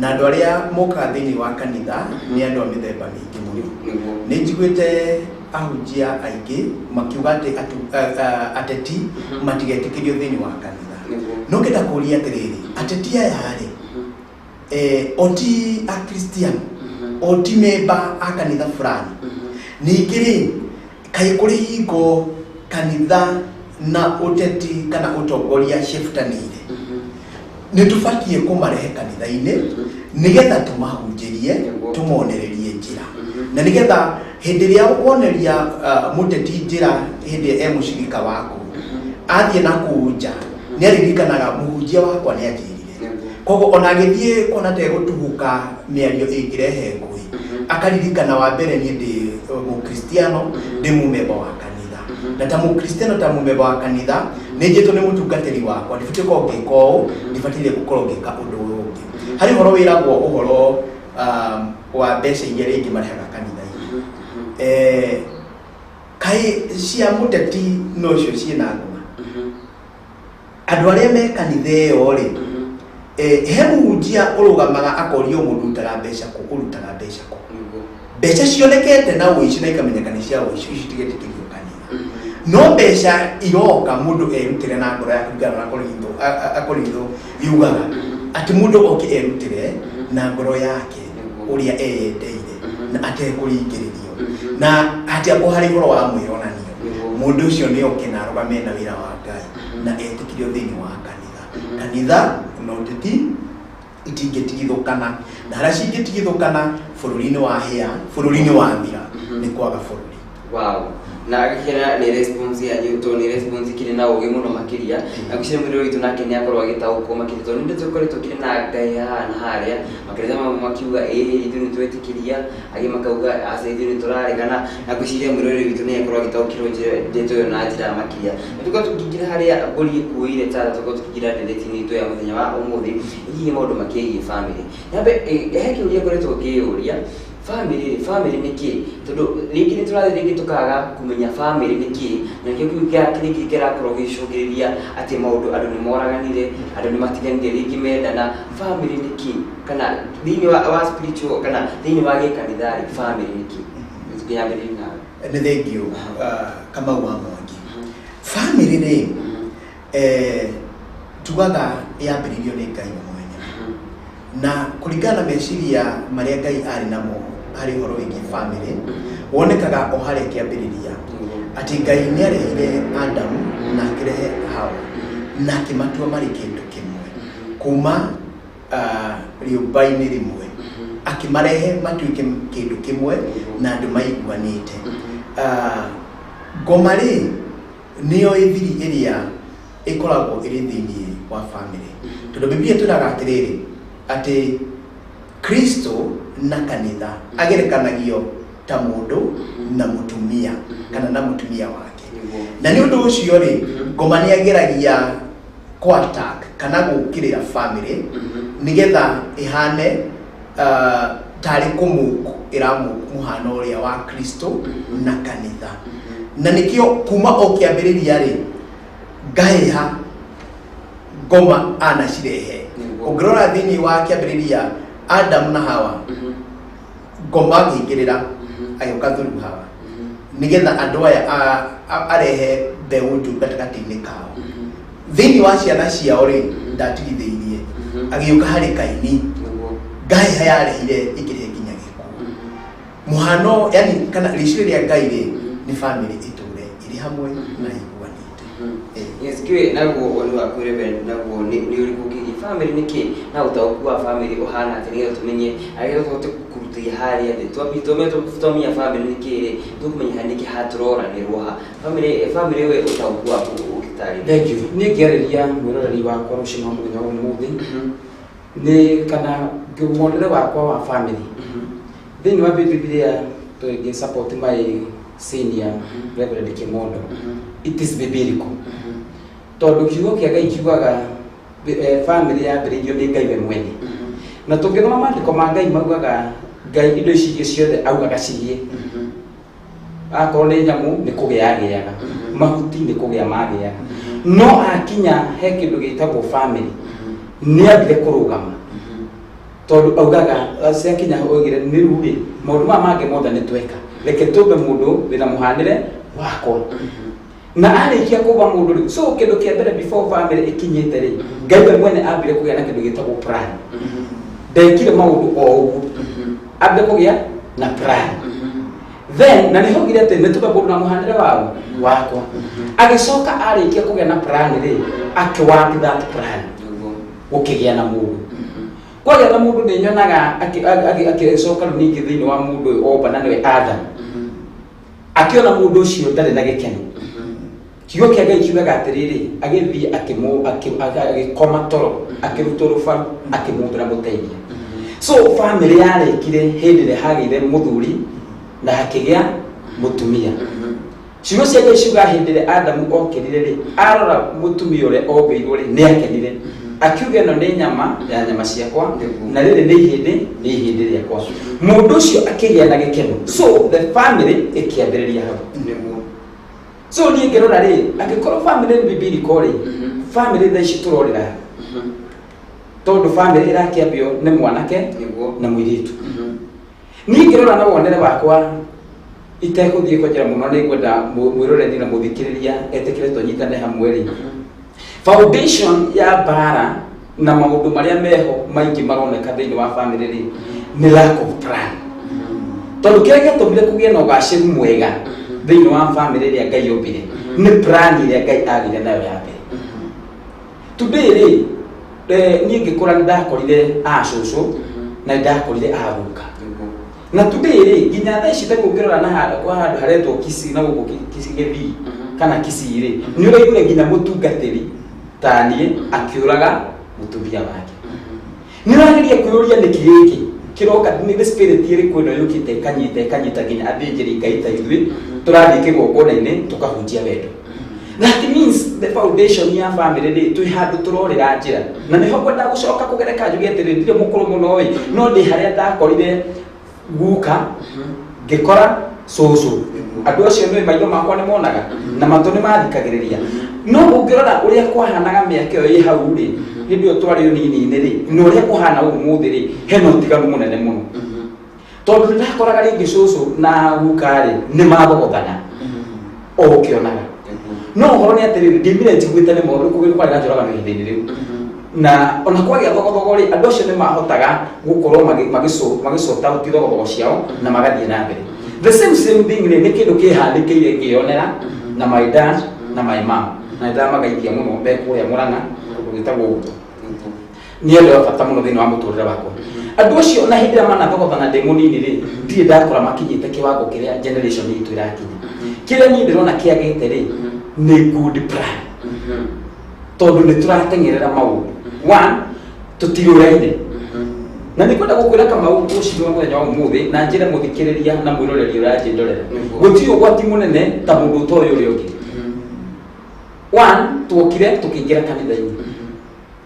Speaker 10: na andũ arĩa mokaga thĩinĩ wa kanitha nĩ andũ a mĩthemba mĩingĩ mũno. Nĩ njiguĩte ahunjia aingĩ makiuga atĩ ateti matigetĩkĩrio thĩinĩ wa kanitha. No ngenda kũria atĩrĩrĩ, ateti aya rĩ, o ti akristiano, o ti memba a kanitha fulani? Ningĩ rĩ, kaĩ kũrĩ hingo kanitha na ũteti kana ũtongoria cibutanĩire? Nĩ tũbatiĩ kũmarehe kanitha-inĩ nĩgetha tũmahunjĩrie, tũmonererie njĩra, na nĩgetha hĩndĩ ĩrĩa woneria mũteti njĩra hĩndĩ ĩrĩa e mũcirika waku, athiĩ na kũu nja nĩ aririkanaga mũhunjia wakwa nĩ anjĩrire. Koguo ona agĩthiĩ kuona ta egũtuhũka mĩario ĩngĩrehe ngũĩ, akaririkana wa mbere, niĩ ndĩ mũkristiano, ndĩ mũmemba wa kanitha, na ta mũkristiano, ta mũmemba wa kanitha, nĩ njĩtwo nĩ mũtungatĩri wakwa ndibatiĩ gũkorwo ngĩka ũũ, ndibataire gũkorwo ngĩka ũndũ ũyũ ũngĩ. Harĩ ũhoro wĩragwo ũhoro wa mbeca iria rĩngĩ marehaga kanitha-inĩ. Kaĩ cia mũteti nocio ciĩna ngoma? Andũ arĩa me kanitha ĩyo rĩ, he mũhunjia ũrũgamaga akorio mũndũ ũrutaga mbeca kũ, ũrutaga mbeca kũ? Mbeca cionekete na ũici na ikamenyeka nĩ cia ũici, ici itigetĩkĩrio kanitha. No mbeca iroka mũndũ erutĩre na ngoro yake, kũringana na Korintho, Akorintho yugaga atĩ mũndũ oke erutĩre na ngoro yake ũrĩa eyendeire na atekũringĩrĩrio na hatiakorwo harĩ ũhoro wa mwĩyonanio. Mũndũ ũcio nĩ oke na arũgame na wĩra wa Ngai na etĩkĩrio thĩinĩ wa kanitha. Kanitha na ũteti itingĩtigithũkana, na harĩa cingĩtigithũkana, bũrũri-inĩ wa hĩa, bũrũri-inĩ wa thira, nĩ kwaga bũrũri.
Speaker 1: Wow, na gĩkena nĩ response yanyu, tondũ nĩ response ikĩrĩ na ũgĩ mũno makĩria, na ngwĩciria mwĩrĩ witũ nake nĩ akorwo agĩtaũkwo makĩria, tondũ nĩ tũkoretwo kĩrĩ na ngai haha na harĩa. Makanitha mamwe makiuga ĩĩ, ithuĩ nĩ twetĩkĩria, angĩ makauga aca, ithuĩ nĩ tũraregana, na ngwĩciria mwĩrĩ witũ nĩ akorwo agĩtaũkĩrwo njĩra ndeto ĩyo na njĩra makĩria. Na tũkorwo tũkĩingĩra harĩa mbũri ĩkuĩire tara, tũkorwo tũkĩingĩra ndeereti-inĩ itũ ya mũthenya wa ũmũthĩ ĩgiĩ maũndũ makĩgiĩ family. Nyambe he kĩũria ngoretwo ngĩyũria, family rĩ, family nĩ kĩ? Tondũ rĩngĩ nĩ tũrathiĩ rĩngĩ tũkaga kũmenya family nĩ kĩ, na nĩkĩo kĩu rĩngĩ kĩrakorwo gĩgĩcũngĩrĩria atĩ maũndũ, andũ nĩ moraganire, andũ nĩ matiganire, rĩngĩ mendana. Family nĩ kĩ? Kana thĩinĩ wa spiritual kana thĩinĩ wa gĩkanitha rĩ, family nĩ kĩ? Tũkĩambĩrĩria nawe.
Speaker 10: Nĩ thengiũ, Kamau wa Mwangi. Family rĩ, tugaga yambĩrĩirio nĩ Ngai we mwene, na kũringana na meciria marĩa Ngai arĩ namo harĩ ũhoro wĩgiĩ family, wonekaga o harĩa kĩambĩrĩria atĩ Ngai nĩ arehire Adamu na akĩrehe Hawa na akĩmatua marĩ kĩndũ kĩmwe kuma rĩũmba-inĩ rĩmwe, akĩmarehe matuĩke kĩndũ kĩmwe na andũ maiguanĩte. Ngoma rĩ, nĩyo ĩthiri ĩrĩa ĩkoragwo ĩrĩ thĩinĩ wa family, tondũ Biblia ĩtwĩraga atĩrĩrĩ, atĩ Kristo na kanitha agerekanagio ta mũndũ na mũtumia kana na mũtumia wake. Na nĩ ũndũ ũcio rĩ, ngoma nĩ ageragia kũ attack kana gũkĩrĩra family nĩgetha ĩhane tarĩ kũmũk ĩramũ mũhano ũrĩa wa Kristo na kanitha. Na nĩkĩo kuma o kĩambĩrĩria rĩ, ngahĩha ngoma anacirehe. Ũngĩrora thĩinĩ wa kĩambĩrĩria, Adamu na Hawa, ngoma agĩingĩrĩra, agĩũka through Hawa nĩgetha andũ aya arehe mbeũ njũru gatagatĩ-inĩ kao. Thĩinĩ wa ciana ciao rĩ, ndatigithĩirie, agĩũka harĩ Kaini. Ngahĩha yarehire ĩkĩrehe nginya gĩkuũ. Mũhano yani kana rĩciria rĩa Ngai rĩ, nĩ family ĩtũre ĩrĩ hamwe na iguanĩte.
Speaker 1: Yes, kiwe naguo woni waku, Reverend, naguo nĩ ũrĩkũ kĩgiĩ family nĩ kĩ, na ũtaũku wa family ũhana atĩ, nĩgetha tũmenye arĩa tũhote kũrutithia harĩa thĩ twamenya family nĩ kĩ rĩ, tũkũmenya nĩkĩ hatũroranĩrwo ha family. We ũtaũku waku ũgĩtarĩria.
Speaker 9: Thank you. Niĩ ngĩarĩria mwĩroreri wakwa rũcinĩ wa mũthenya wa ũmũthĩ, nĩ kana muonere wakwa wa family thĩinĩ wa Bibilia, tũngĩ support my senior Reverend Kimondo, it is biblical, tondũ kiugo kĩa Ngai kiugaga family yambĩrĩirio nĩ Ngai we mwene. Na tũngĩthoma maandĩko ma Ngai, maugaga Ngai indo ici ingĩ ciothe augaga cigĩe, akorwo nĩ nyamũ nĩ kũgĩa agĩaga, mahuti nĩ kũgĩa magĩaga, no akinya he kĩndũ gĩtagwo family nĩ ambire kũrũgama, tondũ augaga ciakinya oigire nĩ rĩu rĩ, maũndũ maya mangĩ mothe nĩ tweka, reke tũmbe mũndũ wĩna mũhanĩre wakwa. Na arĩkia kũmba mũndũ rĩ, so kĩndũ kĩa mbere before family ĩkinyĩte rĩ, Ngai we mwene ambire kũgĩa na kĩndũ gĩtagwo plan. Ndekire maũndũ o ũguo, ambire kũgĩa na plan. Then na nĩho augire atĩ nĩtũmbe mũndũ na mũhanĩre waũ wakwa. Agĩcoka arĩkia kũgĩa na plan rĩ, akĩ-work that plan, gũkĩgĩa na mũndũ. Kwagĩa na mũndũ, nĩ nyonaga akĩcoka rĩu ningĩ thĩinĩ wa mũndũ ũyũ omba, na nĩwe Adam, akĩona mũndũ ũcio ndarĩ na gĩkeno. Kiugo kĩa Ngai kiugaga atĩrĩrĩ, agĩthiĩ agĩkoma toro, akĩrutwo rũbaru, akĩmũmbĩra mũteithia. So family yarĩkire hĩndĩ ĩrĩa hagĩire mũthuri na hakĩgĩa mũtumia. Ciugo cia Ngai ciuga hĩndĩ ĩrĩa Adamu okĩrire rĩ, arora mũtumia ũrĩa ombĩirwo rĩ, nĩ akenire, akiuga, "Ĩno nĩ nyama ya nyama ciakwa, na rĩrĩ nĩ ihĩndĩ rĩakwa." Mũndũ ũcio akĩgĩa na gĩkeno. So the family ĩkĩambĩrĩria hau. So niĩ ngĩrora rĩ, angĩkorwo family nĩ biblical rĩ, family thaa ici tũrorĩra, tondũ family ĩrakĩambio nĩ mwanake na mũirĩtu. Niĩ ngĩrora na wonere wakwa, itekũthiĩ kwenjera mũno, nĩ ngwenda mwĩroreri na mũthikĩrĩria etĩkĩre tũnyitane hamwe rĩ, foundation ya mbara na maũndũ marĩa meho maingĩ maroneka thĩinĩ wa family rĩ, nĩ lack of plan. Tondũ kĩrĩa gĩatũmire kũgĩe na ũgacĩru mwega thĩinĩ wa family ĩrĩa Ngai ombire nĩ plan ĩrĩa Ngai agĩire nayo ya mbere. Today rĩ, niĩ ngĩkũra nĩ ndakorire a cũcũ na nĩ ndakorire a guka. Na today rĩ, nginya thaa ici ta ũngĩrora na handũ kwa handũ haretwo Kisii na gũkũ Kisii Gĩthii kana Kisii rĩ, nĩ ũraiguire nginya mũtungatĩri ta niĩ akĩũraga mũtumia wake. Nĩ ũrageria kwĩyũria nĩkĩ gĩkĩ kĩroka, nĩ spirit ĩrĩkũ ĩno yũkĩte ĩkanyita nginya athĩnjĩri Ngai ta ithuĩ tũrathiĩ kĩgongona-inĩ tũkahunjia wendo. That means the foundation ya family rĩ, twĩ handũ tũrorĩra njĩra. Na nĩho ngwenda gũcoka kũgereka njuge atĩrĩ, ndirĩ mũkũrũ mũno ĩ, no ndĩ harĩa ndakorire guka, ngĩkora cũcũ. Andũ acio nĩ maitho makwa nĩ monaga na matũ nĩ mathikagĩrĩria. No ũngĩrora ũrĩa kwahanaga mĩaka ĩyo ĩ hau rĩ, hĩndĩ ĩyo twarĩ ũnini-inĩ rĩ, na ũrĩa kũhana ũmũthĩ rĩ, hena ũtiganu mũnene mũno. Tondũ nĩndakoraga rĩngĩ cũcũ na guka rĩ, nĩ mathogothana o ũkĩonaga. No ũhoro nĩ atĩrĩrĩ, ndiumire njiguĩte nĩ maũndũ kũgĩrĩ kwarĩ na njũragano ihinda-inĩ rĩu. Na ona kwagĩa thogothogo rĩ, andũ acio nĩ mahotaga gũkorwo magĩsort out thogothogo ciao na magathiĩ na mbere. The same thing rĩ, nĩ kĩndũ kĩhanĩkĩire ngĩyonera na my dad na my mom, na nĩndamagaithia mũno me kũrĩa Mũrang'a, kũndũ gwĩtagwo Guto. Nĩ andũ a bata mũno thĩinĩ wa mũtũrĩre wakwa andũ acio. Na hĩndĩ ĩrĩa manathogothana ndĩ mũnini rĩ, ndirĩ ndakora makinyĩte kĩwango kĩrĩa generation itũ ĩrakinya. Kĩrĩa niĩ ndĩrona kĩagĩte rĩ, nĩ good plan, tondũ nĩ tũrateng'erera maũndũ. One, tũtirũraine. Na nĩ kwenda gũkwĩra, Kamau, rũcinĩ wa mũthenya wa ũmũthĩ, na njĩre mũthikĩrĩria na mwĩroreri ũranjĩndorera, gũtirĩ ũgwati mũnene ta mũndũ ũtoĩ ũrĩa ũngĩ. One, tuokire tũkĩingĩra kanitha-inĩ.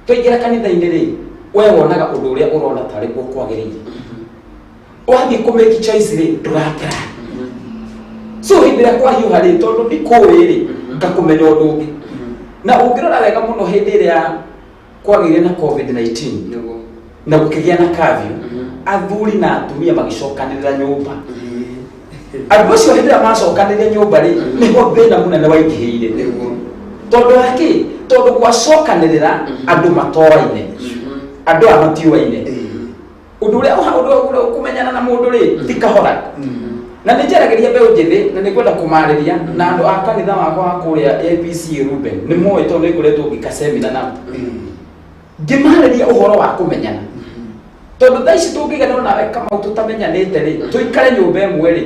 Speaker 9: Twaingĩra kanitha-inĩ rĩ, we wonaga ũndũ ũrĩa ũrona tarĩ guo kwagĩrĩire. Wathiĩ kũ make choice rĩ, ndũraplan. So hĩndĩ ĩrĩa kwahiũha rĩ, tondũ ndikũĩ rĩ, ngakũmenya ũndũ ũngĩ. Na ũngĩrora wega mũno, hĩndĩ ĩrĩa kwagĩire na COVID-19 na gũkĩgĩa na curfew, athuri na atumia magĩcokanĩrĩra nyũmba. Andũ acio hĩndĩ ĩrĩa macokanĩrĩra nyũmba rĩ, nĩho thĩna mũnene waingĩhĩire. Tondũ wa kĩ? Tondũ gwacokanĩrĩra andũ matoaine, andũ aya matiũaine. Ũndũ ũrĩa ũndũ ũrĩa kũmenyana na mũndũ rĩ, ti kahora. Na nĩ njaragĩria mbeũ njĩthĩ na nĩ ngwenda kũmarĩria na andũ a kanitha wakwa wa kũrĩa APC Ruben nĩ moĩ, tondũ nĩ ngoretwo ngĩka semina nao, ngĩmarĩria ũhoro wa kũmenyana. Tondũ thaa ici tũngĩgenwo nawe, Kamau, tũtamenyanĩte rĩ, tũikare nyũmba ĩmwe rĩ,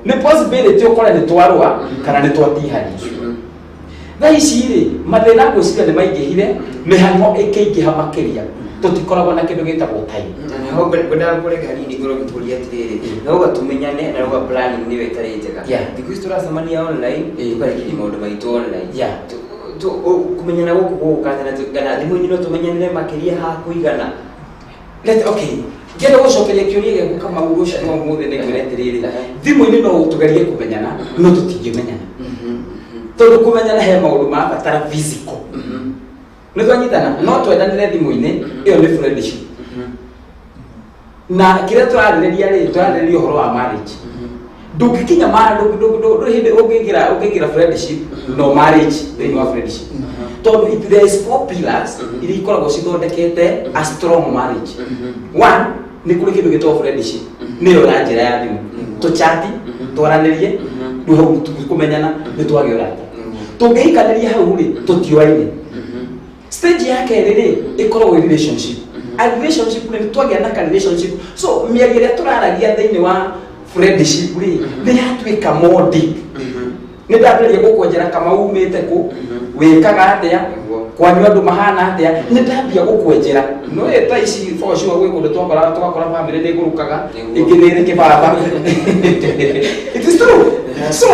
Speaker 9: nĩ possibility ũkore nĩ twarũa kana nĩ twatihania. Thaa ici rĩ, mathĩna ngwĩciria nĩ maingĩhire, mĩhang'o ĩkĩingĩha makĩria, tũtikoragwo na kĩndũ gĩtagwo time.
Speaker 1: Naho ngwendaga kũreka hanini ngorwo ngĩkũria atĩrĩrĩ, no uga tũmenyane na uga planning nĩyo ĩtarĩ njega. Thikũ ici tũracemania online, tũkarĩkĩria maũndũ maitũ online. Kũmenyana gũkũ gũgũka atĩa kana thimũ-inĩ no tũmenyanĩre makĩria ha kũigana?
Speaker 9: Okay, ngĩenda gũcokeria kĩũria gĩaku, Kamau, rũciũ rwa ũmũthĩ, nĩ ngwĩra atĩrĩrĩ, thimũ-inĩ no tũgerie kũmenyana, no tũtingĩmenyana, tondũ kũmenyana he maũndũ marabatara physical. Nĩ twanyitana? No twendanĩre thimũ-inĩ, ĩyo nĩ friendship. Na kĩrĩa tũrarĩrĩria rĩ, tũrarĩrĩria ũhoro wa marriage. Ndũngĩkinya ma ndũrĩ hĩndĩ ũngĩingĩra friendship no marriage thĩinĩ wa friendship, tondũ there is four pillars iria ikoragwo cithondekete a strong marriage. One, nĩ kũrĩ kĩndũ gĩtagwo friendship, nĩyo ya njĩra ya thimũ, tũchati, twaranĩrie, rĩu hau kũmenyana nĩ twagĩa ũrata. Tũngĩhikanĩria hau rĩ, tũtioaine. Stage ya kerĩ rĩ, ĩkoragwo ĩ relationship. A relationship rĩ, twagĩa na ka relationship, so mĩario ĩrĩa tũraragia thĩinĩ wa friendship rĩ, nĩ yatuĩka more deep. Nĩ ndambĩrĩria gũkwenjera kama umĩte kũ, wĩkaga atĩa, kwanyu andũ mahana atĩa, nĩ ndambia gũkwenjera. No ĩ ta ici, for sure gwĩ kũndũ twakora tũgakora family nĩ ĩgũrũkaga, ĩngĩ nĩ ĩrĩ kĩbaba. It is true. So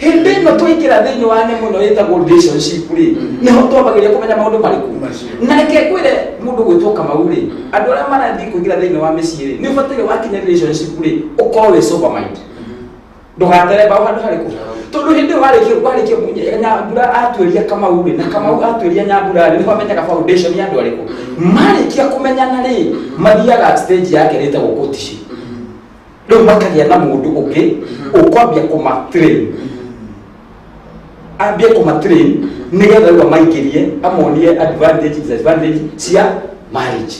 Speaker 9: hĩndĩ ĩno twaingĩra thĩinĩ wa nyamũ ĩno ĩtagwo relationship rĩ, nĩho twambagĩrĩria kũmenya maũndũ marĩkũ. Na reke ngwĩre, mũndũ gwĩtwo Kamau rĩ, andũ arĩa marathiĩ kũingĩra thĩinĩ wa mĩciĩ rĩ, nĩ ũbataire wakinya relationship rĩ, ũkorwo wĩ sober mind, ndũgatere mbaũ handũ harĩkũ, tondũ hĩndĩ ĩyo warĩkia Nyambura atuĩria Kamau rĩ, na Kamau atuĩria Nyambura rĩ, nĩho amenyaga foundation ya andũ arĩkũ. Marĩkia kũmenyana rĩ, mathiaga stage yake rĩtagwo courtship. Rĩu makagĩa na mũndũ ũngĩ ũkwambia kũma train, ambie kũma train nĩgetha rĩu amaingĩrie, amonie advantage, disadvantage cia marriage.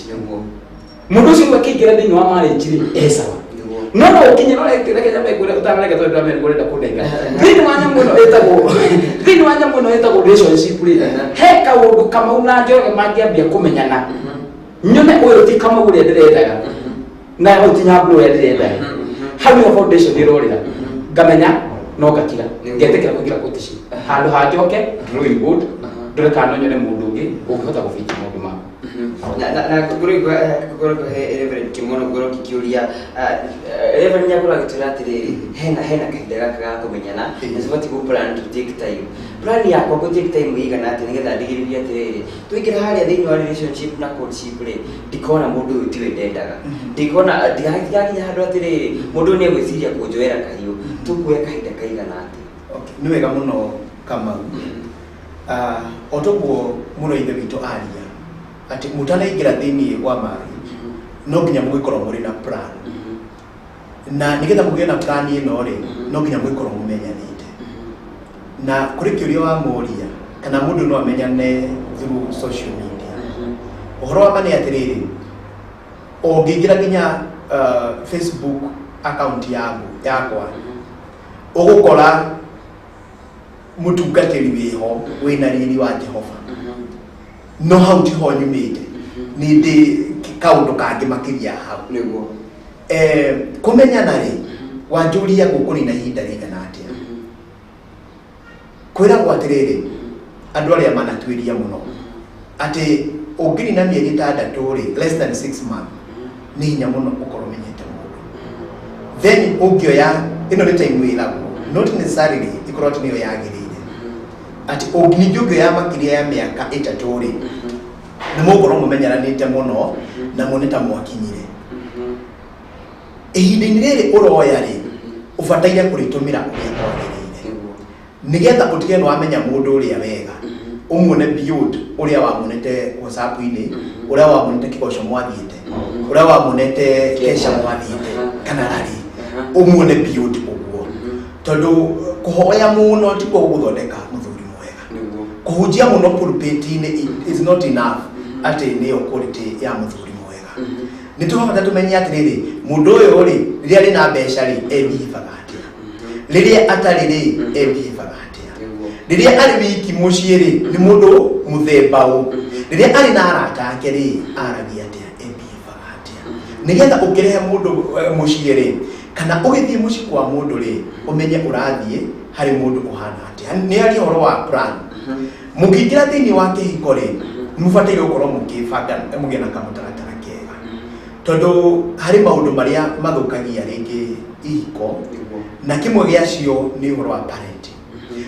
Speaker 9: Mũndũ ũcio rĩu akĩingĩra thĩinĩ wa marriage rĩ, e sawa. No ũkinye, no reke nyambe ngwĩre ũtanareke, tondũ ndĩramenya nĩguo ũrenda kũndenga thĩinĩ wa nyamũ ĩno ĩtagwo relationship rĩ, he kaũndũ Kamau na Njoroge mangĩambia kũmenyana, nyone ũyũ ti Kamau ũrĩa ndĩrendaga na ũyũ ti Nyambura ũrĩa ndĩrendaga, hau nĩho foundation ĩrorĩra. Ngamenya no ngakira, ngetĩkĩra kũingĩra courtship handũ ha njoke drawing board, ndore kana no nyone mũndũ ũngĩ ũngĩhota gũbiti maũndũ makwa.
Speaker 1: Na ngũrĩ he Reverend Kimono, ngorwo ngĩkĩũria Reverend nĩakorwo agĩtwĩra atĩrĩrĩ, hena kahinda gaka ga kũmenyana na cibatiĩ gũ plan to take time. Plan yakwa gũ take time ĩigana atĩa nĩgetha ndigĩrĩrie atĩrĩrĩ, twaingĩra harĩa thĩinĩ wa relationship na courtship rĩ, ndikona mũndũ ũyũ tiwe ndendaga, ndikona ndigakinya handũ atĩrĩrĩ, mũndũ ũyũ nĩegwĩciria kũnjoera kahiũ? Tũkuoya kahinda kaigana atĩa?
Speaker 10: Okay, nĩ wega mũno, Kamau. O toguo mũno ithe witũ aria atĩ mũtanaingĩra thĩinĩ wa marriage no nginya mũgĩkorwo mũrĩ na plan, na nĩgetha mũgĩe na plan ĩno rĩ, no nginya mũgĩkorwo mũmenyanĩte. Na kũrĩ kĩũria wa mũria kana mũndũ no amenyane through social media. Ũhoro wa ma nĩ atĩrĩrĩ, ũngĩingĩra nginya Facebook account yaku yakwa, ũgũkora mũtungatĩri wĩho wĩna riri wa Jehova, no hau tiho nyumĩte, nĩ ndĩ kaũndũ kangĩ makĩria hau. Kũmenyana rĩ, wanjũria gũkũnina ihinda rĩigana atĩa, kwĩragwo atĩrĩrĩ, andũ arĩa manatuĩria mũno atĩ ũngĩnina mĩeri 6 rĩ, less than 6 months, nĩ hinya mũno ũkorwo ũmenyete mũndũ. Then ũngĩoya ĩno nĩ time wĩragwo, not necessarily ĩkorwo atĩ nĩyo yagĩrĩire, atĩ ningĩ ũngĩoya makĩria ya mĩaka 3 rĩ, nĩ mũgũkorwo mũmenyeranĩte mũno na muone ta mwakinyire. Ihinda-inĩ rĩrĩ ũroya rĩ, ũbataire kũrĩtũmĩra ũrĩa kwagĩrĩire nĩgetha ũtige nĩ wamenya mũndũ ũrĩa wega, ũmuone beyond ũrĩa wamuonete WhatsApp-inĩ, ũrĩa wamuonete kĩgoco mwathiĩte, ũrĩa wamuonete kesha mwathiĩte kana rari, ũmuone beyond ũguo, tondũ kũhoya mũno tikuo gũgũthondeka mũthuri mwega. Kũhunjia mũno pulpit-inĩ is not enough atĩ nĩyo quality ya mũthuri mwega. Nĩ tũrabata tũmenye atĩrĩrĩ, mũndũ ũyũ rĩ, rĩrĩa arĩ na mbeca rĩ, ebihivaga atĩa? Rĩrĩa atarĩ rĩ, ebihivaga atĩa? Rĩrĩa arĩ wiki mũciĩ rĩ, nĩ mũndũ mũthemba ũ? Rĩrĩa arĩ na arata ake rĩ, aragia atĩa? Ebihivaga atĩa? Nĩgetha ũkĩrehe mũndũ mũciĩ rĩ, kana ũgĩthiĩ mũciĩ kwa mũndũ rĩ, ũmenye ũrathiĩ harĩ mũndũ ũhana atĩa. Nĩ aria ũhoro wa plan. Mũkĩingĩra thĩinĩ wa kĩhiko rĩ, nĩ mũbataire gũkorwo mũkĩbanga, mũgĩe na kamũtaratara kega, tondũ harĩ maũndũ marĩa mathũkagia rĩngĩ ihiko, na kĩmwe gĩacio nĩ ũhoro wa parenting.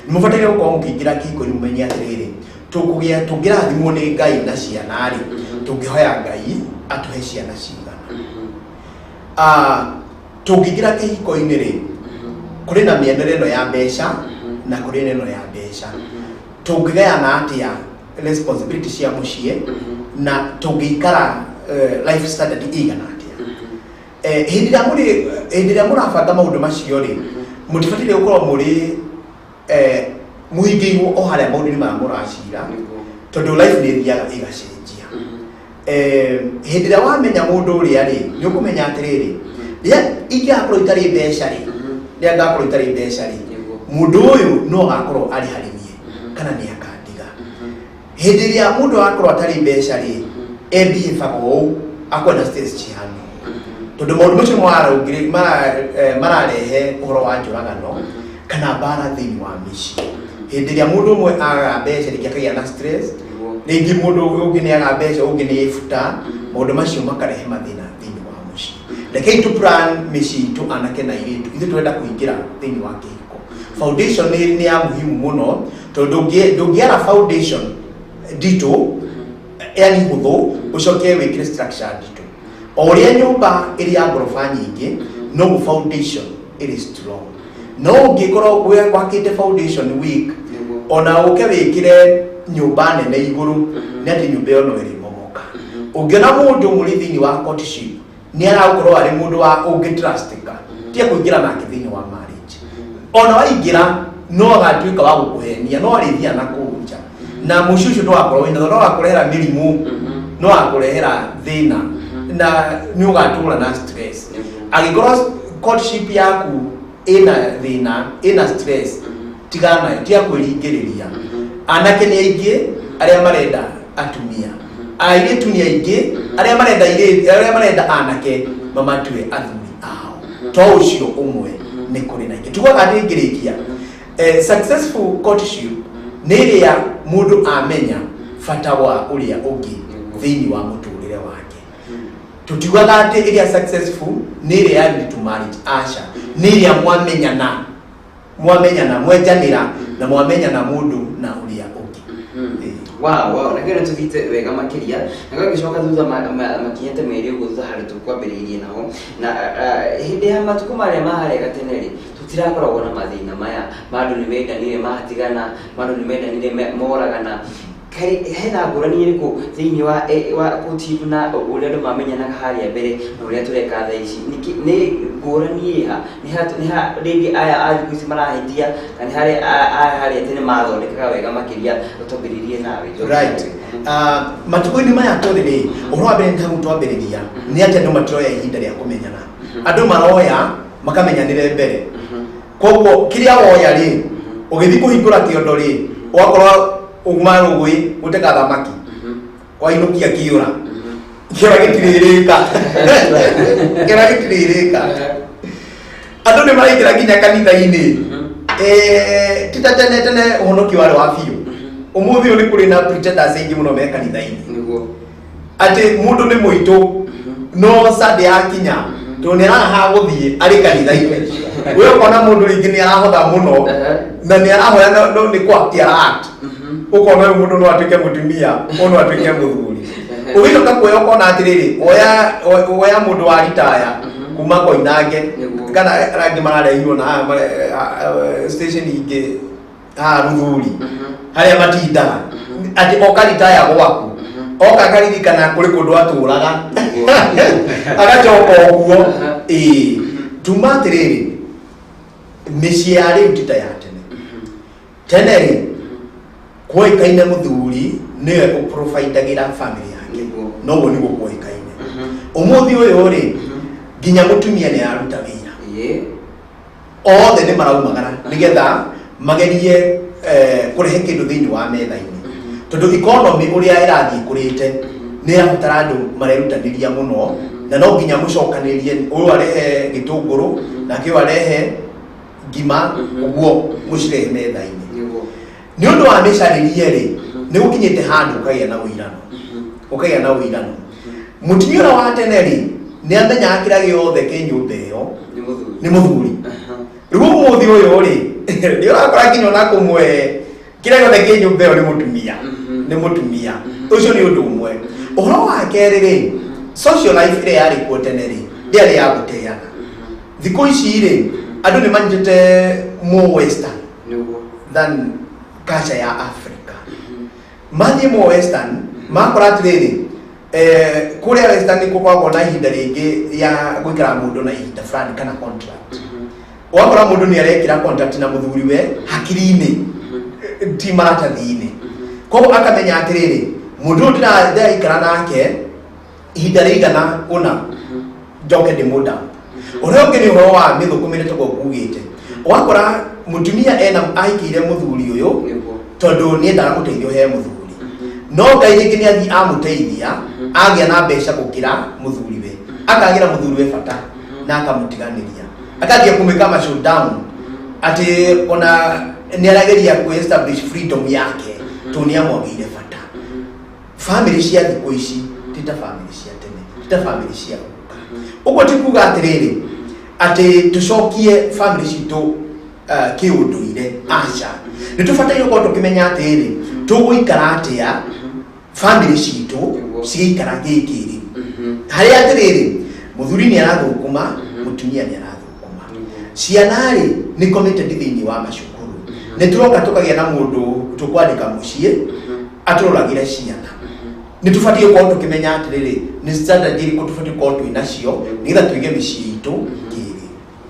Speaker 10: Nĩ mũbataire gũkorwo mũkĩingĩra kĩhiko-inĩ mũmenye atĩrĩrĩ, tũkũgĩa, tũngĩrathimwo nĩ Ngai na ciana rĩ, tũngĩhoya Ngai atũhe ciana cigana? Tũngĩingĩra kĩhiko-inĩ rĩ, kũrĩ na mĩenere ĩno ya mbeca na kũrĩ na ĩno ya mbeca, tũngĩgayana atĩa responsibility cia mũciĩ, na tũngĩikara life standard ĩigana atĩa? Hĩndĩ ĩrĩa mũrabanga maũndũ macio rĩ, Mũtibataire gũkorwo mũrĩ mũhingĩirwo o harĩa maũndũ-inĩ maya mũracira, tondũ life nĩ ĩthiaga ĩgacenjia. Hĩndĩ ĩrĩa wamenya mũndũ ũrĩa rĩ, nĩ ũkũmenya atĩrĩrĩ, rĩrĩa ingĩgakorwo itarĩ mbeca rĩ, rĩrĩa ngakorwo itarĩ mbeca rĩ, mũndũ ũyũ no agakorwo arĩ harĩ niĩ kana nĩ akandiga. Hĩndĩ ĩrĩa mũndũ agakorwo atarĩ mbeca rĩ, ebihabaga ũũ, akorwo na stress cihana ũũ, tondũ maũndũ macio mararehe ũhoro wa njũragano kana mbara thĩinĩ wa mĩciĩ. Hĩndĩ ĩrĩa mũndũ ũmwe aga mbeca, rĩngĩ akagĩa na stress, rĩngĩ mũndũ ũngĩ nĩ aga mbeca, ũngĩ nĩ ĩbuta, maũndũ macio makarehe mathĩna thĩinĩ wa mũciĩ. Rekei tũ plan mĩciĩ itũ, anake na airĩtu. Ithuĩ tũrenda kũingĩra thĩinĩ wa kĩhiko, foundation nĩ ya muhimu mũno, tondũ ndũngĩara foundation nditũ, yani hũthũ, ũcoke wĩkĩre structure nditũ. O ũrĩa nyũmba ĩrĩ ya ngoroba nyingĩ, noguo foundation ĩrĩ strong. No ũngĩkorwo wakĩte foundation weak, ona ũke wĩkĩre nyũmba nene igũrũ, nĩ atĩ nyũmba ĩyo no ĩrĩmomoka. Ũngĩona mũndũ mũrĩ thĩinĩ wa courtship nĩ aragũkorwo arĩ mũndũ wa ũngĩtrustika, tia kũingĩra nake thĩinĩ wa marriage. Ona waingĩra, no agatuĩka wa gũkũhenia, no arĩthiaga na kũu nja, na mũciĩ ũcio ndũgakorwo wĩna, no agakũrehera mĩrimũ, no agakũrehera thĩna, na nĩ ũgatũra na stress. Angĩkorwo courtship yaku ĩna thĩna, ĩna stress, tigana nayo, tiga kwĩringĩrĩria. Anake nĩ aingĩ arĩa marenda atumia, airĩtu nĩ aingĩ arĩa marenda airĩtu, arĩa marenda anake mamatue athuri ao. To ũcio ũmwe, nĩ kũrĩ na ingĩ. Tugaga atĩ ngĩrĩkia, successful courtship nĩ ĩrĩa mũndũ amenya bata wa ũrĩa ũngĩ thĩinĩ wa mũtũrĩre wake. Tũtiugaga atĩ ĩrĩa successful nĩ ĩrĩa ya lead to marriage, aca, nĩ ĩrĩa mwamenyana, mwamenyana, mwenjanĩra na mwamenyana mũndũ na ũrĩa ũngĩ.
Speaker 1: Wow, na kĩo nĩtũthiĩte wega makĩria na gagĩcoka thutha makinyĩte merĩ ũguo thutha harĩa tũkwambĩrĩirie naho na hĩndĩ ya matukũ marĩa ma harĩa gatene rĩ, tũtirakoragwo na mathĩna maya ma andũ nĩ mendanire matigana, ma andũ nĩ mendanire moragana. Hena ngũrani ĩrĩkũ thĩinĩ wa courtship na ũrĩa andũ mamenyanaga harĩa mbere na ũrĩa tũreka thaa ici? Nĩ ngũrani ĩha? Nĩ ha rĩngĩ aya a thikũ ici marahĩtia, kana nĩ harĩ aya harĩa tene mathondekaga wega makĩria? Tũtambĩrĩrie nawe, Njoki.
Speaker 10: Right. Matukũ-inĩ maya tũrĩ rĩ, ũhoro wa mbere nĩ ta twambĩrĩria nĩ atĩ andũ matiroya ihinda rĩa kũmenyana. Andũ maroya makamenyanĩre mbere, koguo kĩrĩa woya rĩ, ũgĩthiĩ kũhingũra kĩondo rĩ, ũgakorwo uma rũĩ gũteka thamaki, wainũkia kĩũra, kĩũra gĩtirĩrĩka, kĩũra gĩtirĩrĩka. Andũ nĩ maraingĩra nginya kanitha-inĩ. Ti ta tene, tene ũhonokio warĩ wa biũ. Ũmũthĩ ũyũ nĩ kũrĩ na pretenders aingĩ mũno me kanitha-inĩ, atĩ mũndũ nĩ mũitũ, no Sunday yakinya, tondũ nĩ araha gũthiĩ arĩ kanitha-inĩ, we ũkona mũndũ rĩngĩ nĩ arahotha mũno na nĩ arahoya, no nĩ kwa ara act. Ũkona ũyũ mũndũ no atuĩke mũtumia, ũyũ no atuĩke mũthuri. Ũgĩcoka kuoya ũkona atĩrĩrĩ, oya mũndũ wa ritaya kuma Koinange kana arĩa angĩ mararehirwo na haha station ingĩ haha Ruthuri harĩa matindaga, atĩ oka ritaya gwaku, oka akaririkana kũrĩ kũndũ atũraga, agacoka ũguo. Ĩĩ, tuma atĩrĩrĩ, mĩciĩ ya rĩu ti ta ya tene. Tene rĩ, kwoĩkaine mũthuri nĩwe ũprovidagĩra family yake, noguo nĩguo kwoĩkaine. Ũmũthĩ ũyũ rĩ, nginya mũtumia nĩ araruta wĩra. Othe nĩ maraumagara nĩgetha magerie kũrehe kĩndũ thĩinĩ wa metha-inĩ, tondũ economy ũrĩa ĩrathiĩ kũrĩte nĩ ĩrabatara andũ marerutanĩria mũno, na no nginya mũcokanĩrie, ũyũ arehe gĩtũngũrũ nake ũyũ arehe ngima, ũguo mũcirehe metha-inĩ. Nĩ ũndũ wa mĩcarĩrie rĩ, nĩ gũkinyĩte handũ ũkagĩa na ũirano, ũkagĩa na ũirano. Mũtumia ũrĩa wa tene rĩ, nĩ amenyaga kĩrĩa gĩothe kĩ nyũmba ĩyo nĩ mũthuri. Rĩu ũmũthĩ ũyũ rĩ, nĩ ũrakora nginya ona kũmwe kĩrĩa gĩothe kĩ nyũmba ĩyo nĩ mũtumia, nĩ mũtumia ũcio. Nĩ ũndũ ũmwe. Ũhoro wa kerĩ rĩ, social life ĩrĩa yarĩ kuo tene rĩ, ndĩarĩ ya gũteana. Thikũ ici rĩ, andũ nĩ manyitĩte more western than culture ya Africa. Mathiĩ more western, makora atĩrĩrĩ, kũrĩa western nĩ gũkoragwo na ihinda rĩngĩ rĩa gũikara mũndũ na ihinda fulani kana contract. Ũgakora mũndũ nĩ arekĩra contact na mũthuri we hakiri-inĩ, ti maratathi-inĩ. Koguo akamenya atĩrĩrĩ, mũndũ ũyũ ndĩraikara nake ihinda rĩigana ũna, njoke ndĩmũnda. Ũrĩa ũngĩ nĩ ũhoro wa mĩthũkũmĩre, toguo ngugĩte. Ũgakora mũtumia ena ahikĩire mũthuri ũyũ tondũ nĩ endaga gũteithio he mũthuri, no Ngai rĩngĩ nĩ athiĩ amũteithia, agĩa na mbeca gũkĩra mũthuri we, akagĩra mũthuri we bata na akamũtiganĩria, akanjia kũmĩka ma showdown atĩ ona nĩ arageria kũ establish freedom yake tondũ nĩ amwagĩire bata. Family cia thikũ ici ti ta family cia tene, ti ta family cia guka. Ũguo ti kuga atĩrĩrĩ atĩ tũcokie family citũ kĩũndũire, aca. Nĩ tũbataire gũkorwo tũkĩmenya atĩrĩrĩ, tũgũikara atĩa family citũ cigĩikara gĩkĩrĩ harĩa atĩrĩrĩ mũthuri nĩ arathũkũma, mũtumia nĩ arathũkũma, ciana rĩ nĩ committed thĩinĩ wa macukuru, nĩ tũroka tũkagĩa na mũndũ tũkwandĩka mũciĩ atũroragĩre ciana. Nĩ tũbatiĩ gũkorwo tũkĩmenya atĩrĩrĩ, nĩ standard irĩkũ tũbatiĩ gũkorwo twĩ nacio nĩgetha tũige mĩciĩ itũ kĩrĩ.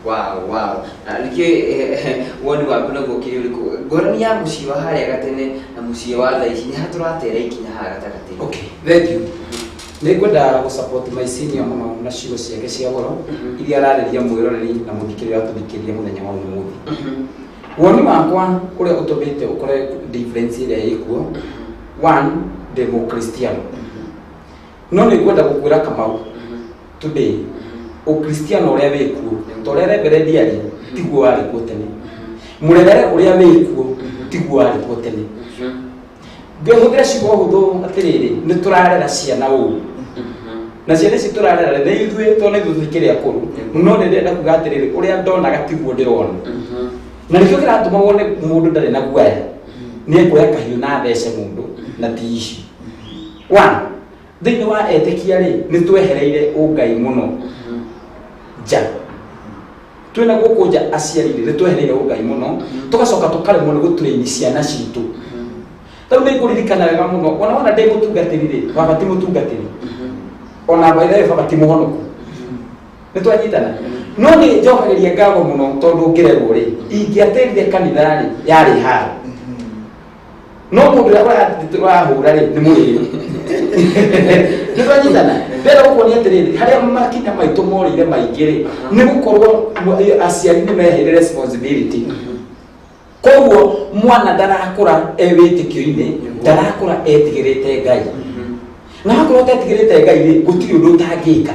Speaker 1: Wow. Na nĩkĩ woni waku naguo ũkĩrĩ ũrĩkũ, ngũrani ya mũciĩ wa harĩa gatene na mũciĩ wa thaa ici? Nĩ ha tũratera ikinya haha gatagatĩ?
Speaker 9: Okay, thank you. Nĩ ngwenda gũ support my senior mũno na ciugo ciake cia goro iria ararĩria mwĩroreri na mũthikĩrĩria atũthikĩrĩria mũthenya wa ũmũthĩ. Woni wakwa ũrĩa ũtũmĩte ũkore difference ĩrĩa ĩkuo, one, ndĩ mũkristiano, no nĩ ngwenda gũkwĩra, Kamau, today ũkristiano ũrĩa wĩkuo, ta ũrĩa reverend aria, tiguo warĩ kuo tene. Mũrerere ũrĩa wĩkuo tiguo warĩ kuo tene. Ngĩhũthĩra ciugo hũthũ atĩrĩrĩ, nĩ tũrarera ciana ũru, na ciana ici tũrarera nĩ ithuĩ, tondũ nĩ ithuĩ tũkĩrĩ akũrũ. No nĩ ndĩrenda kuga atĩrĩrĩ, ũrĩa ndonaga tiguo ndĩrona, na nĩkĩo kĩratũma wone mũndũ ndarĩ na guaya, nĩ ekuoya kahiũ na athece mũndũ na ti ici. One, thĩinĩ wa etĩkia rĩ, nĩ twehereire ũngai mũno nja. Twĩna gũkũ nja aciari rĩ, nĩ twehereire ũngai mũno, tũgacoka tũkaremwo nĩ gũtrain ciana citũ. Rĩu nĩ ngũririkana wega mũno, ona wona ndĩ mũtungatĩri rĩ, baba ti mũtungatĩri, ona by the way baba ti mũhonoku, nĩ twanyitana. No nĩ njokagĩria ngatho mũno tondũ ngĩrerwo rĩ, ingĩatĩrire kanitha rĩ, yarĩ haro, no mũndũ ũrĩa ũrahũra rĩ, nĩ mũrĩu. Nĩ twanyitana. Ndĩrenda gũkuonia atĩrĩrĩ, harĩa makinya maitũ morĩire maingĩ rĩ, nĩ gũkorwo aciari nĩ meheire responsibility. Koguo mwana ndarakũra e wĩtĩkio-inĩ, ndarakũra etigĩrĩte Ngai, na wakorwo ũtetigĩrĩte Ngai rĩ, gũtirĩ ũndũ ũtangĩka.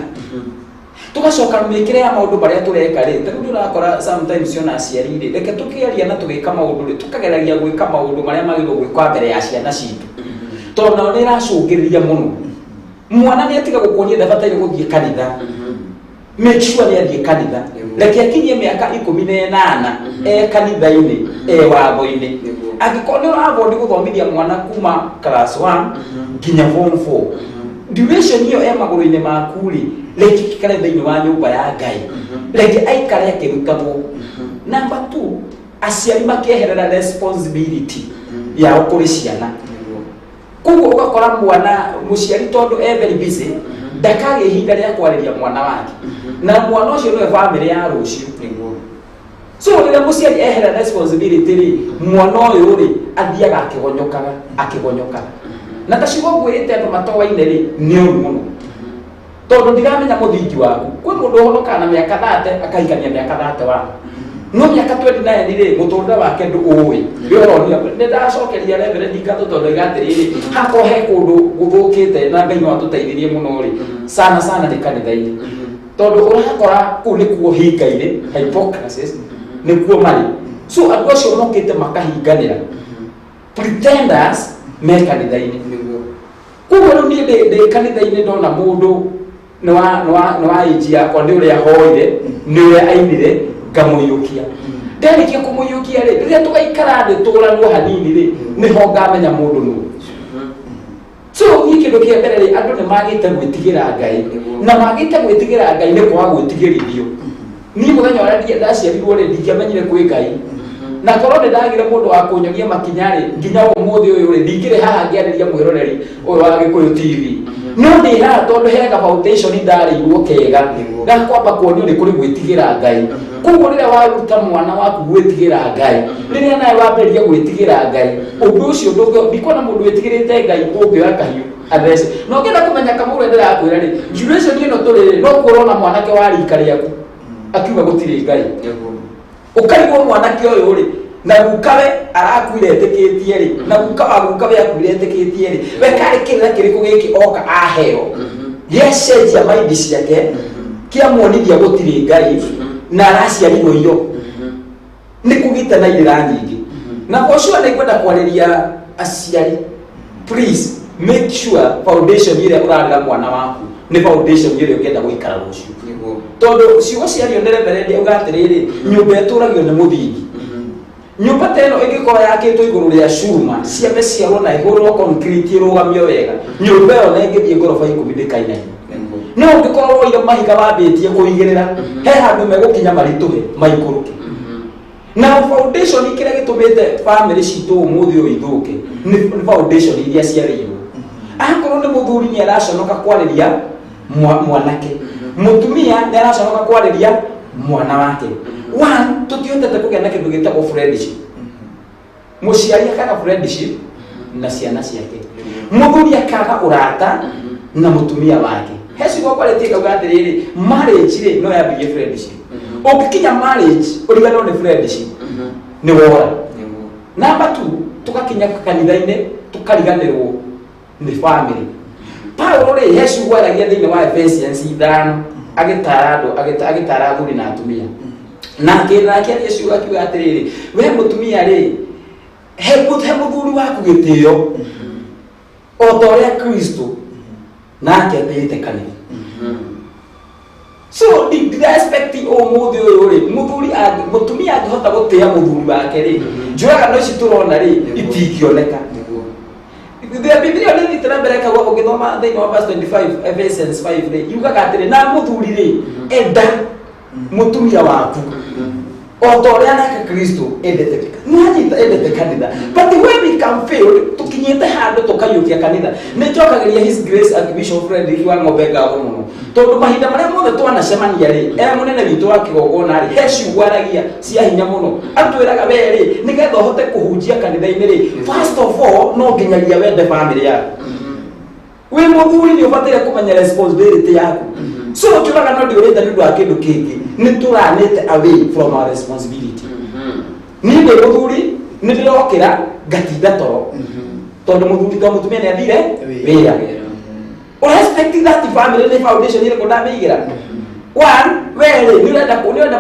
Speaker 9: Tugacoka mĩkĩre ya maũndũ marĩa tũreka rĩ, ta rĩu ũrakora sometimes ona aciari rĩ, reke tũkĩaria na tũgĩka maũndũ rĩ, tũkageragia gwĩka maũndũ marĩa magĩrĩirwo gwĩkwa mbere ya ciana citũ, tondũ nao nĩ ĩracũngĩrĩria mũno. Mwana nĩ atiga gũkuonia ndabataire gũthiĩ kanitha, make sure nĩ athiĩ kanitha. Reke akinyie mĩaka 18 e kanitha-inĩ, e watho-inĩ. Angĩkorwo nĩ ũrabondi gũthomithia mwana kuma class 1 nginya form 4, duration ĩyo e magũrũ-inĩ maku rĩ, reke ikare thĩinĩ wa nyũmba ya Ngai, reke aikare akĩrutagwo. Number 2, aciari makeherera responsibility yao kũrĩ ciana. Koguo ũgakora mwana mũciari, tondũ e very busy, ndakagĩa ihinda rĩa kwarĩria mwana wake, na mwana ũcio nĩwe bamĩrĩ ya rũciũ. So rĩrĩa mũciari ehera responsibility rĩ, mwana ũyũ rĩ, athiaga akĩgonyokaga, akĩgonyokaga. Na ta ciugo ngwĩrĩte andũ matoaine rĩ, nĩ ũru mũno, tondũ ndiramenya mũthingi waku. Kwĩ mũndũ ũhonokaga na mĩaka 30, akahikania mĩaka 31, no mĩaka 29 rĩ, mũtũrĩre wake ndũ ũĩ. Nĩ ũronia nĩ ndacokeria reverend ngatho, tondũ aiga atĩrĩrĩ, hakorwo he kũndũ gũthũkĩte na Ngai no atũteithirie mũno rĩ, sana sana nĩ kanitha-inĩ, tondũ ũrakora kũu nĩkuo hinga-inĩ, hypocrisies nĩkuo marĩ. So andũ acio mokĩte makahinganĩra, pretenders me kanitha-inĩ. Koguo rĩu niĩ ndĩ kanitha-inĩ, ndona mũndũ nĩ wa age yakwa, nĩ ũrĩa hoire, nĩ ũrĩa ainire, ngamũiyũkia. Ndarĩkia kũmũiyũkia rĩ, rĩrĩa tũgaikara thĩ tũranwo hanini rĩ, nĩho ngamenya mũndũ nũ. So niĩ kĩndũ kĩa mbere rĩ, andũ nĩ magĩte gwĩtigĩra Ngai, na magĩte gwĩtigĩra Ngai nĩ kwaga gwĩtigĩrithio. Niĩ mũthenya ũrĩa ndaciarirwo rĩ, ndingĩamenyire kwĩ Ngai, na korwo nĩ ndagire mũndũ wa kũnyonia makinya rĩ, nginya ũmũthĩ ũyũ rĩ, ndingĩrĩ haha ngĩarĩria mwĩroreri ũyũ wa Gĩkũyũ TV. No ndĩ haha tondũ hega foundation ndarĩirwo kega gakwamba kuonio nĩ kũrĩ gwĩtigĩra Ngai. Koguo rĩrĩa waruta mwana waku gwĩtigĩra Ngai, rĩrĩa nawe wambĩrĩria gwĩtigĩra Ngai, ũndũ ũcio ndũngĩ ndikuona mũndũ wĩtigĩrĩte Ngai ũngĩoya kahiũ athece. Na ũngĩenda kũmenya kamau ũrĩa ndĩrakwĩra rĩ, generation ĩno tũrĩ rĩ, no kũrona mwanake wa rika rĩaku akiuga gũtirĩ Ngai. Ũkarigwo mwanake ũyũ rĩ, na gukawe arakuire etĩkĩtie rĩ, na guka wa gukawe akuire etĩkĩtie rĩ, we karĩ kĩrĩra kĩrĩkũ gĩkĩ oka aheo gĩacenjia maindi ciake, kĩamuonithia gũtirĩ Ngai na araciarirwo iyo. Nĩ kũgĩte na irĩra nyingĩ. Na for sure nĩ ngwenda kwarĩria aciari, please make sure foundation ĩrĩa ũrarera mwana waku nĩ foundation ĩrĩa ũngĩenda gũikara rũciũ. Tondũ ciugo ciario nĩ reverend auga atĩrĩrĩ, nyũmba ĩtũragio nĩ mũthingi. Nyũmba ta ĩno ĩngĩkorwo yakĩtwo igũrũ rĩa cuma ciambe ciarwo na ĩhũrwo concrete ĩrũgamio wega, nyũmba ĩyo na ĩngĩthiĩ ngoroba 10 ndĩkainaina. No ũngĩkorwo woire mahiga wambĩtie kũigĩrĩra, he handũ megũkinya maritũhe maikũrũke. Na foundation kĩrĩa gĩtũmĩte family citũ ũmũthĩ ũyũ ithũke nĩ foundation iria ciarĩirwo. Akorwo nĩ mũthuri nĩ araconoka kwarĩria mwanake, mũtumia nĩ araconoka kwarĩria mwana wake. One, tũtihotete kũgĩa na kĩndũ gĩtagwo friendship. Mũciari akaga friendship na ciana ciake, mũthuri akaga ũrata na mũtumia wake. He ciugo kwarĩtie kauga atĩrĩrĩ, marriage rĩ no yambĩrie friendship. Ũngĩkinya marriage ũriganĩrwo nĩ friendship, nĩ wora. Number 2, tũgakinya kanitha-inĩ tũkariganĩrwo nĩ family. Paulo rĩ, he ciugo aragia thĩinĩ wa Ephesians 5 agĩtara andũ, agĩtara athuri na atumia. Na akĩaria ciugo akiuga atĩrĩrĩ, we mũtumia rĩ, he mũthuri waku gĩtĩo o ta ũrĩa Kristo nake atĩĩte kanitha. So ndira expect ũmũthĩ ũyũ rĩ, mũthuri mũtumia angĩhota gũtĩa mũthuri wake rĩ, njũragano ici tũrona rĩ itingĩoneka. Biblia nĩ ĩthiĩte na mbere ĩkauga, ũngĩthoma thĩinĩ wa verse 25 Ephesians 5 rĩ, yugaga atĩrĩ, na mũthuri rĩ, enda mũtumia waku o ta ũrĩa nake Kristo endete, nĩwanyita, endete kanitha. But when we come failed, tũkinyĩte handũ tũkaiyũkia kanitha. Nĩ njokagĩria His Grace Archbishop Frederick wa Ng'ombe ngatho mũno, tondũ mahinda marĩa mothe twanacemania rĩ, e mũnene witũ wa kĩgongona rĩ, he ciugo aragia cia hinya mũno. Atwĩraga we rĩ, nĩgetha ũhote kũhunjia kanitha-inĩ rĩ, first of all no nginyagia wende family yaku. Wĩ mũthuri nĩ ũbataire kũmenya responsibility yaku. So njũraga no ndĩũrĩte nĩ ũndũ wa kĩndũ kĩngĩ, nĩ tũranĩte away from our responsibility. Niĩ ndĩ mũthuri nĩ ndĩrokĩra ngatinda toro tondũ mũthuri to mũtumia nĩ athire wĩra. Respect that family nĩ foundation ĩrĩkũ ndamĩigĩra. One, we rĩ nĩ ũrenda nĩ ũrenda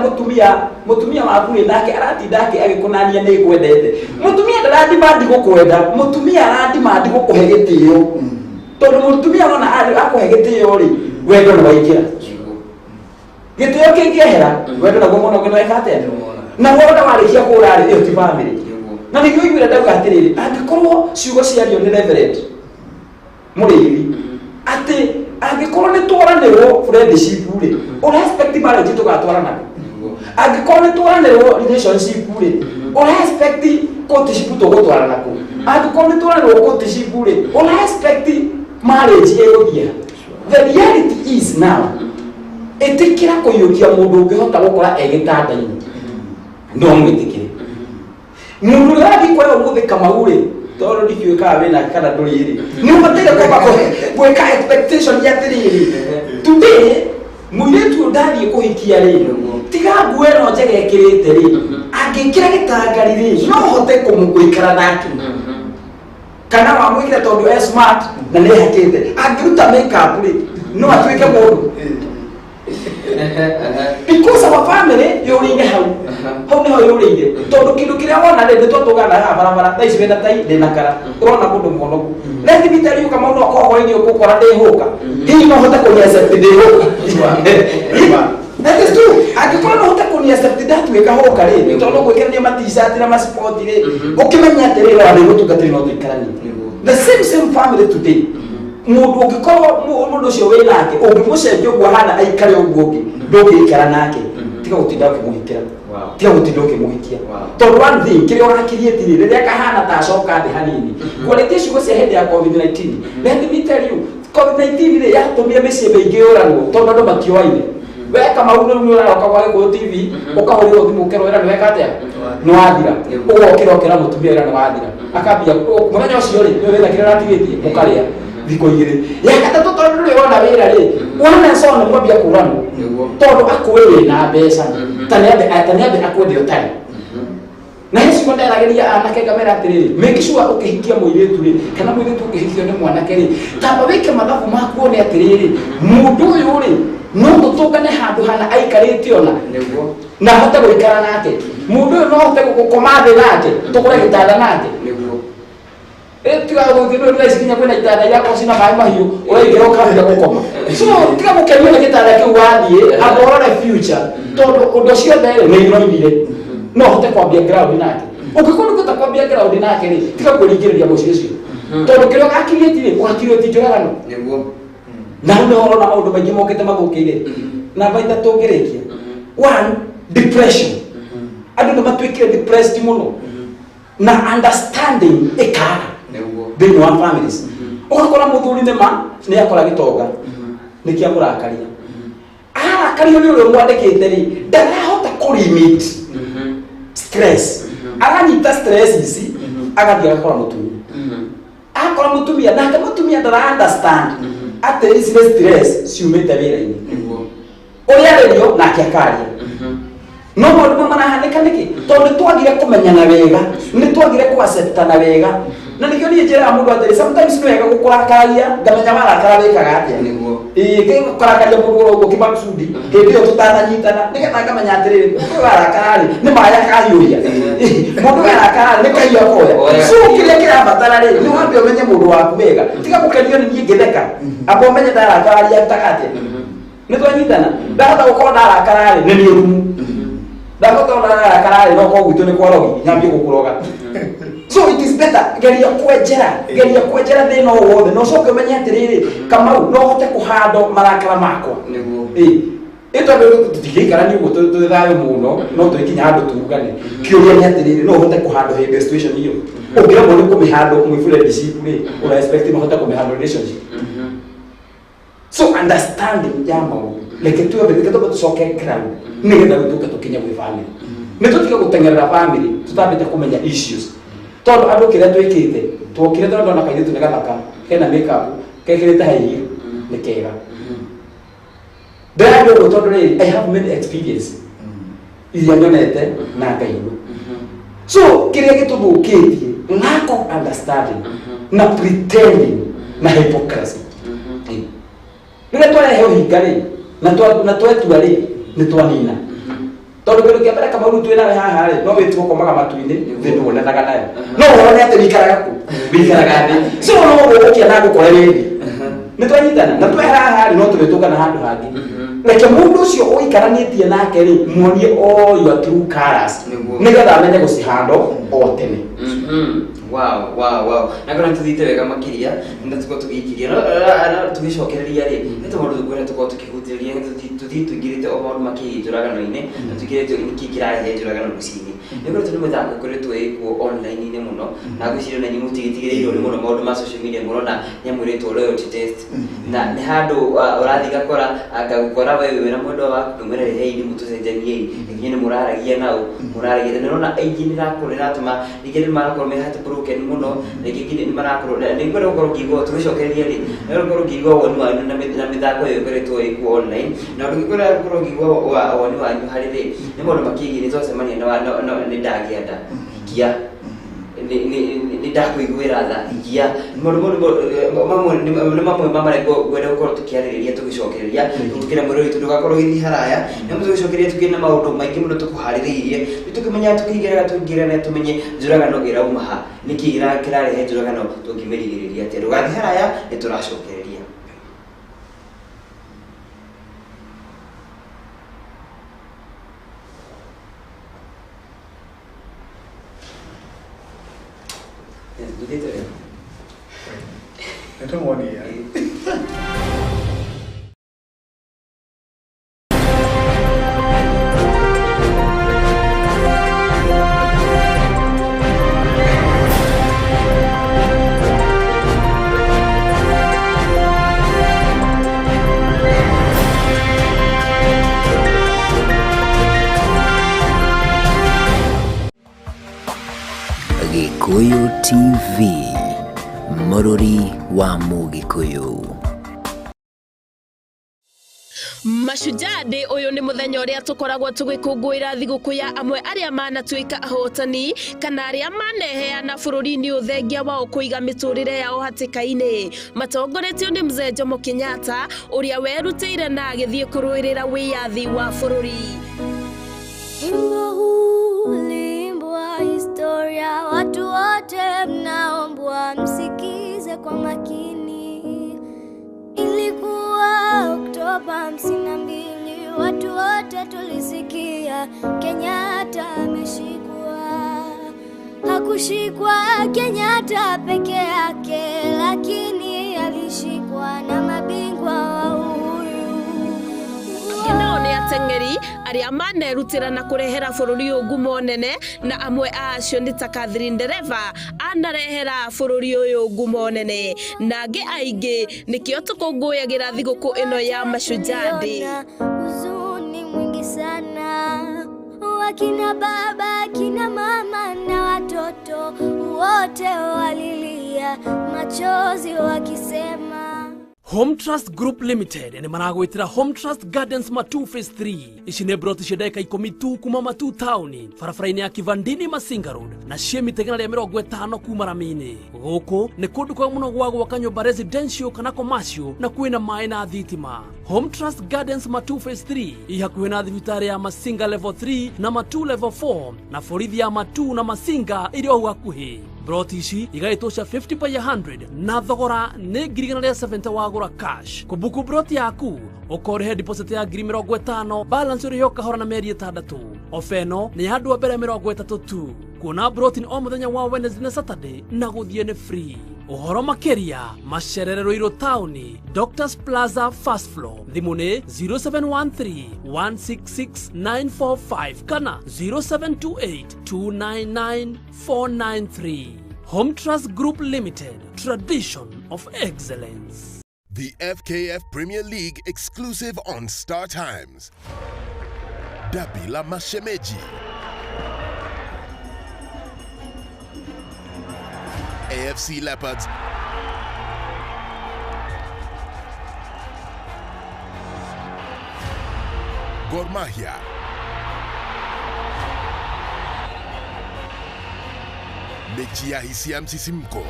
Speaker 9: mũtumia waku rĩ, nake aratinda agĩkũnania nĩ ngwendete. Mũtumia ndaradimandi gũkwenda, mũtumia aradimandi gũkũhe gĩtĩo. Tondũ mũtumia wona akũhe gĩtĩo rĩ, wendo nĩ waingĩra. Gĩtĩo kĩngĩehera, wendo naguo mũno ũngĩ nĩweka atĩa? Na wona warĩkia kũra rĩ, ĩyo ti family. Na nĩkĩo ũiguire ndauga atĩrĩrĩ, angĩkorwo ciugo ciario nĩ reverend Mũrĩithi, atĩ angĩkorwo nĩ twaranĩrwo friendship rĩ, ũra expect marriage tũgatwarana? Angĩkorwo nĩ twaranĩrwo relationship rĩ, ũra expect courtship tũgũtwarana kũ? Angĩkorwo nĩ twaranĩrwo courtship rĩ, ũra expect marriage ĩgũthiĩ? The reality is now, ĩtĩkĩra kũiyũkia mũndũ ũngĩhota gũkora e gĩtanda-inĩ, no mwĩtĩkĩre. Mũndũ ũrĩa ũrathiĩ kuoya ũmũthĩ Kamau rĩ, tondũ ndikĩũĩ kana wĩnake kana ndũrĩ rĩ, nĩ ũbataire kwamba gwĩka expectation ya atĩrĩrĩ, today mũirĩtu ũyũ ndathiĩ kũhikia rĩ, tiga nguo ĩno njega ĩkĩrĩte rĩ, angĩkĩra gĩtangari rĩ, no hote gũikara nake. Kana wamwĩkĩra tondũ e smart na nĩ ehakĩte, angĩruta make up rĩ, no atuĩke mũndũ. Because our family yũrĩire hau, hau nĩho yũrĩire. Tondũ kĩndũ kĩrĩa wona rĩ, nĩ twatũgana haha barabara thaa ici, wĩna tai ndĩna kara, ũrona mũndũ mũhonoku. Let me tell you, Kamau, no korwo hwaĩ-inĩ ũgũkora ndĩhũka, hihi no hote kũni accept ndĩhũka? That is true. Angĩkorwo no hote kũni accept ndatuĩka hũka rĩ, tondũ gwĩkĩrania ma t-shirt na ma sport rĩ, ũkĩmenya atĩrĩrĩ, ona ndĩ mũtungatĩri no tũikaranie. The same family today, mũndũ ũngĩkorwo mũndũ ũcio wĩ nake ũngĩmũcenjia ũguo ahana aikare ũguo ũngĩ, ndũngĩikara nake. Tiga gũtinda ũkĩmũhikĩra, tiga gũtinda ũkĩmũhikia. Tondũ one thing kĩrĩa ũrakiriĩti rĩ, rĩrĩa kahana ta acoka thĩ hanini, kwarĩtie ciugo cia hĩndĩ ya COVID-19, let me tell you, COVID-19 rĩ yatũmire mĩciĩ mĩingĩ yũragwo tondũ andũ matioaine. We Kamau rĩu nĩ ũraroka gwa Gĩkũyũ TV, ũkahũrĩrwo thimũ ũkerwo wĩra nĩ weka atĩa, nĩ wathira. Ũgokĩra ũkera mũtumia wĩra nĩ wathira, akambia mũthenya ũcio rĩ, nĩ wĩra kĩrĩa ũratigĩtie mũkarĩa thikũ igĩrĩ ya gatatũ, tondũ ndũrĩ wona wĩra rĩ, wona sona mwambia kũranwo tondũ akũĩ wĩna mbeca, ta nĩ ambe akwende ũtarĩ na he ciugo. Nderagĩria anake ngamera atĩrĩrĩ, make sure ũkĩhikia mũirĩtu rĩ, kana mũirĩtu ũkĩhikio nĩ mwanake rĩ, tamba wĩke mathabu maku one atĩrĩrĩ, mũndũ ũyũ rĩ, no tũtũngane handũ hana aikarĩte ona na hote gũikara nake, mũndũ ũyũ no hote gũkoma thĩ nake, tũgũre gĩtanda nake. Tiga gũthiĩ nĩ thaa ici nginya kwĩna itanda irakorwo cina maĩ mahiũ, ũraingĩra ũkambia gũkoma. So tiga gũkenio nĩ gĩtanda kĩu, wathiĩ amba ũrore future, tondũ ũndũ ciothe rĩ nĩ iroimire, no hote kwambia ground nake. Ũngĩkorwo ndũkũhota kwambia ground nake rĩ, tiga kwĩringĩrĩria mũciĩ ũcio, tondũ kĩrĩa ũgakiriĩti rĩ, ũgakiriĩti njũragano. Na rĩu nĩho ũrona maũndũ maingĩ mokĩte mathũkĩire. Namba ithatũ ngĩrĩkia, one, depression. Andũ nĩ matuĩkire depressed mũno na understanding ĩkaga thĩinĩ wa families. Ũgakora mũthuri nĩ ma nĩ akora gĩtonga nĩ kĩamũrakaria, arakario nĩ ũrĩa mwandĩkĩte rĩ, ndarahota kũ limit stress, aranyita stress ici agathiĩ agakora mũtumia, akora mũtumia nake mũtumia ndara understand atĩ ici nĩ stress ciumĩte wĩra-inĩ ũrĩa arĩrio nake akaria. No maũndũ mamwe marahanĩka nĩkĩ? Tondũ nĩ twagire kũmenyana wega, nĩ twagire kũacceptana wega. Na nĩkĩo niĩ njĩraga mũndũ atĩrĩ, sometimes nĩ wega gũkũrakaria, ngamenya warakara wĩkaga atĩa. Ĩĩ, kũrakaria mũndũ oro ũguo kĩmakusudi hĩndĩ ĩyo tũtananyitana, nĩgetha ngamenya atĩrĩrĩ, mũndũ ũyũ arakara rĩ, nĩ maĩ akahiũhia, mũndũ ũyũ arakara rĩ, nĩ kahiũ akoya. So kĩrĩa kĩrabatara rĩ, nĩ wambe ũmenye mũndũ waku wega. Tiga gũkenio nĩ niĩ ngĩtheka, amba ũmenye ndarakara arutaga atĩa. Nĩ twanyitana? Ndahota gũkorwo ndarakara rĩ, nĩ niĩ rumu, ndahota gũkorwo ndarakara rĩ, no korwo gwitũ nĩ kwa rogi, nyambie gũkũroga. So it is better geria kwenjera, geria kwenjera thĩna o wothe, na ũcoke ũmenye atĩrĩrĩ, Kamau, no hote kũhando marakara makwa. Ĩ ĩ, tondũ tũtingĩikarania ũguo twĩ thayũ mũno, no tũgĩkinya handũ tugane. Kĩũria nĩ atĩrĩrĩ, no ũhote kũhandwo hĩndĩ situation ĩyo? Ũngĩremwo nĩ kũmĩhandwo mwĩ friendship rĩ, ũra expect no ũhote kũmĩhandwo relationship? So understanding ya maũndũ, reke tuothe, reke twambe tũcoke ground, nĩgetha rĩu tũke tũkinye gwĩ family. Nĩ tũtige gũteng'erera family tũtambĩte kũmenya issues, tondũ andũ kĩrĩa twĩkĩte, twokire tondũ ndona kairĩtu nĩ gathaka, kena makeup, kekĩrĩte high heel, nĩ kega. Ndĩraria ũguo tondũ rĩrĩ, I have many experience iria nyonete na ngaigua. So kĩrĩa gĩtũthũkĩtie, lack of understanding na pretending na hypocrisy. Rĩrĩa twarehe ũhinga rĩ, na twetua rĩ, nĩ twanina, tondũ kĩndũ kĩa mbere, Kamau, twĩ nawe haha rĩ, no wĩtuo komaga matu-inĩ, thĩ nduonanaga nayo, no ũhoro nĩ atĩ wĩikaraga kũ, wĩikaraga thĩ. So no gũgũkia na ngũkore wĩ thĩ. Nĩ twanyitana na twehera haha rĩ, no tũrĩtũngana handũ hangĩ. Reke mũndũ ũcio ũikaranĩtie nake rĩ, muonie all your true colors, nĩgetha amenye gũcihando o tene.
Speaker 1: Wow, na kana tuthiĩte wega makĩria na tũkorwo tũgĩikiria no tũgĩcokereria rĩ, nĩ tondũ tũkwenda tũkorwo tũkĩhutĩrĩria, tũthiĩ tũingĩrĩte o maũndũ makĩgiĩ njũragano-inĩ, na tũingĩrĩte nĩkĩ kĩrarehe njũragano mĩciĩ-inĩ. Nĩ koretwo nĩ mũthako ũkoretwo ĩkuo online-inĩ mũno, na ngwĩciria ona inyuĩ mũtigĩtigĩrĩirwo nĩ mũno maũndũ ma social media, mũrona nyamũ ĩretwo loyalty test, na nĩ handũ ũrathiĩ gakora ngagũkora we wĩna mwendwa waku, ngamwĩra rehei thimũ tũcenjaniei, nginya nĩ mũraragia nao mũraragia, na nĩũrona aingĩ nĩ ĩrakorwo nĩ ĩratũma rĩngĩ nĩ marakorwo me heartbroken mũno, rĩngĩ nginya nĩ marakorwo nĩ ngwenda gũkorwo ngĩigua tũgĩcokereria rĩ, nĩ gũkorwo ngĩigua woni wanyu na mĩthako ĩyo ĩkoretwo ĩkuo online, na ũndũ ngĩkwenda gũkorwo ngĩigua woni wanyu harĩ rĩ, nĩ maũndũ makĩgiĩ nĩ twacemania na nĩ ndagĩa nda hikia, nĩ ndakũiguĩra tha hikia. Maũndũ mau mamwe nĩ mamwe ma marĩa ngwenda gũkorwo tũkĩarĩrĩria tũgĩcokereria. Tũgũkĩra mwĩrĩ witũ, ndũgakorwo ũgĩthiĩ haraya, nĩ tũgĩcokereria tũkĩrĩ na maũndũ maingĩ mũno tũkũharĩrĩirie. Nĩ tũkĩmenyaga tũkĩingĩraga tũingĩrane, tũmenye njũragano ĩrauma ha, nĩkĩ kĩrarehe njũragano, tũngĩmĩrigĩrĩria atĩa. Ndũgathiĩ haraya, nĩ tũracokereria. Yes, ndũthiĩte wega.
Speaker 10: Nĩtũmuonia.
Speaker 2: Gĩkũyũ TV, mũrũri wa Mũgĩkũyũ.
Speaker 3: Mashujaa Day ũyũ nĩ mũthenya ũrĩa tũkoragwo tũgĩkũngũĩra thigũkũ ya amwe arĩa manatuĩka ahotani kana arĩa maneheana bũrũri-inĩ ũthengia wao kũiga mĩtũrĩre yao hatĩka-inĩ, matongoretio nĩ Mzee Jomo Kenyatta ũrĩa werutĩire na agĩthiĩ kũrũĩrĩra wĩyathi wa bũrũri.
Speaker 4: Wimbo huu uliimbwa historia, watu wote mnaombwa msikize kwa makini. Ilikuwa Oktoba 52, watu wote tulisikia Kenyatta ameshikwa. Hakushikwa Kenyatta peke yake, lakini alishikwa na mabingwa wa uhuru.
Speaker 3: Angĩ nao nĩ ateng'eri arĩa manerutĩra na kũrehera bũrũri ũyũ ngumo nene, na amwe a acio nĩ ta Catherine Ndereba anarehera bũrũri ũyũ ngumo nene na angĩ aingĩ. Nĩkĩo tũkũngũyagĩra thigũkũ ĩno ya Mashujaa Day.
Speaker 4: Niliona huzuni mwingi sana, wakina baba, kina mama na watoto wote walilia machozi wakisema
Speaker 5: Home Trust Group Limited nĩ maragwĩtĩra Home Trust Gardens Matu Phase 3. Ici nĩ broti cia ndagĩka 10 tu kuma Matu taũni, barabara-inĩ ya Kivandini Masinga Road, na ciĩ mita 150 kuma rami-inĩ. Gũkũ nĩ kũndũ kwega mũno gwa gwaka nyũmba residential kana commercial, na kwĩna maĩ na thitima. Home Trust Gardens Matu Phase 3 i hakuhĩ na thibitarĩ ya Masinga Level 3 na Matu Level 4, na borithi ya Matu na Masinga ĩrĩ o hau hakuhĩ. Broti ici igaĩtwo cia 50 by 100 na thogora nĩ 170,000 wagũra cash. Kũbuku broti yaku ũkorĩhe deposit ya 50,000, balance ũrĩhe o kahora na mĩeri 6. Ofa ĩno nĩ ya andũ a mbere 30 tu. Kuona broti nĩ o mũthenya wa Wednesday na Saturday, na gũthiĩ nĩ free. Ũhoro makĩria macerere Ruiru taũni, Doctors Plaza, first floor. Thimũ nĩ 0713 166 945 kana 0728 299 493. Home Trust Group Limited, tradition of excellence.
Speaker 6: The FKF Premier League exclusive on Star Times. Dabi la Mashemeji. AFC Leopards Gor Mahia. Mechi ya hisia, msisimko.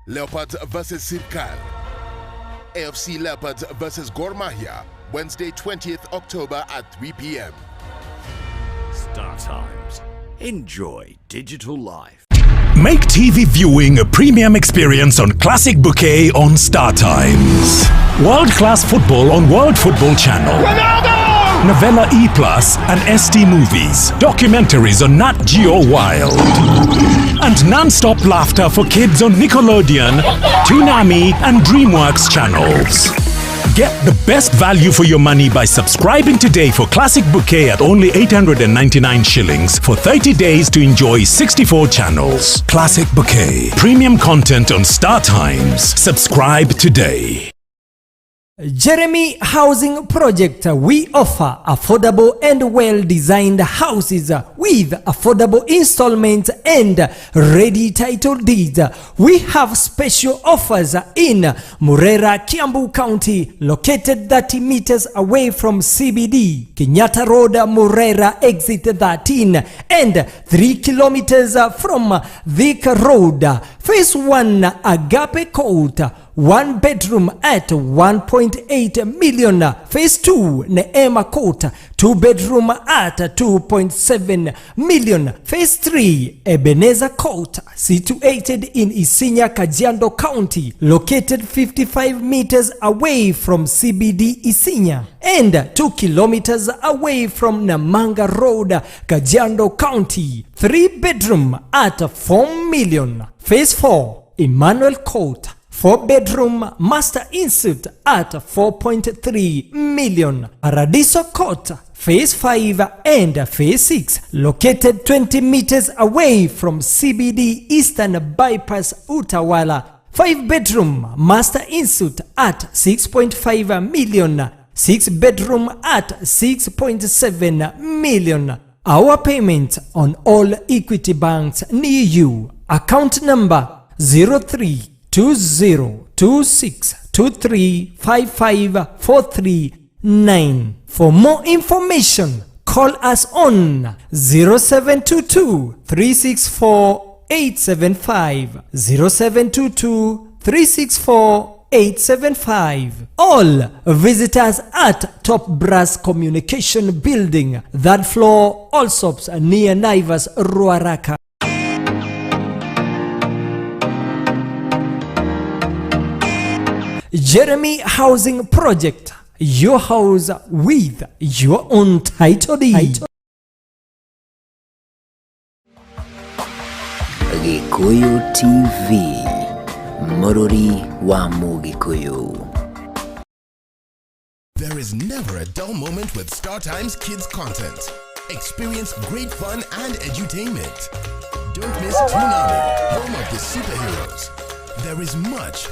Speaker 6: Leopards versus Sirkal. AFC Leopards versus Gor Mahia, Wednesday, 20th October at 3 p.m.
Speaker 11: Star Times. Enjoy digital life.
Speaker 7: Make TV viewing a premium experience on Classic Bouquet on Star Times. World class football on World Football Channel. Ronaldo! Novella E Plus and ST Movies. Documentaries on Nat Geo Wild. And non-stop laughter for kids on Nickelodeon, Toonami and DreamWorks channels. Get the best value for your money by subscribing today for Classic Bouquet at only 899 shillings for 30 days to enjoy 64 channels. Classic Bouquet. Premium content on Star Times. Subscribe today.
Speaker 8: Jeremy Housing Project. We offer affordable and well-designed houses with affordable installments and ready title deeds. We have special offers in Murera, Kiambu County, located 30 meters away from CBD, Kenyatta Road, Murera, exit 13, and 3 kilometers from Thika Road. Phase 1, Agape Court, one bedroom at 1.8 million. Phase 2, Neema Court, two bedroom at 2.7 million. Phase 3, Ebenezer Court, situated in Isinya, Kajiado County, located 55 meters away from CBD Isinya and 2 kilometers away from Namanga Road, Kajiado County. 3 bedroom at 4 million. Phase 4, Emmanuel Court, 4 bedroom master ensuite at 4.3 million. Paradiso Court, Phase 5 and Phase 6, located 20 meters away from CBD Eastern Bypass Utawala. 5 bedroom master ensuite at 6.5 million. 6 bedroom at 6.7 million. Our payment on all Equity banks near you. Account number 032026235543. For more information, call us on 0722 364 875, 0722 364 875. All visitors at Top Brass Communication Building, third floor, Allsops, near Naivas, Ruaraka. Jeremy Housing Project, your house with your own title deed.
Speaker 2: Gikuyu TV, Mũrũri wa Mũgĩkũyũ.
Speaker 6: There is never a dull moment with Star Times Kids content. Experience great fun and edutainment. Don't miss Toonami, home of the superheroes. There is much,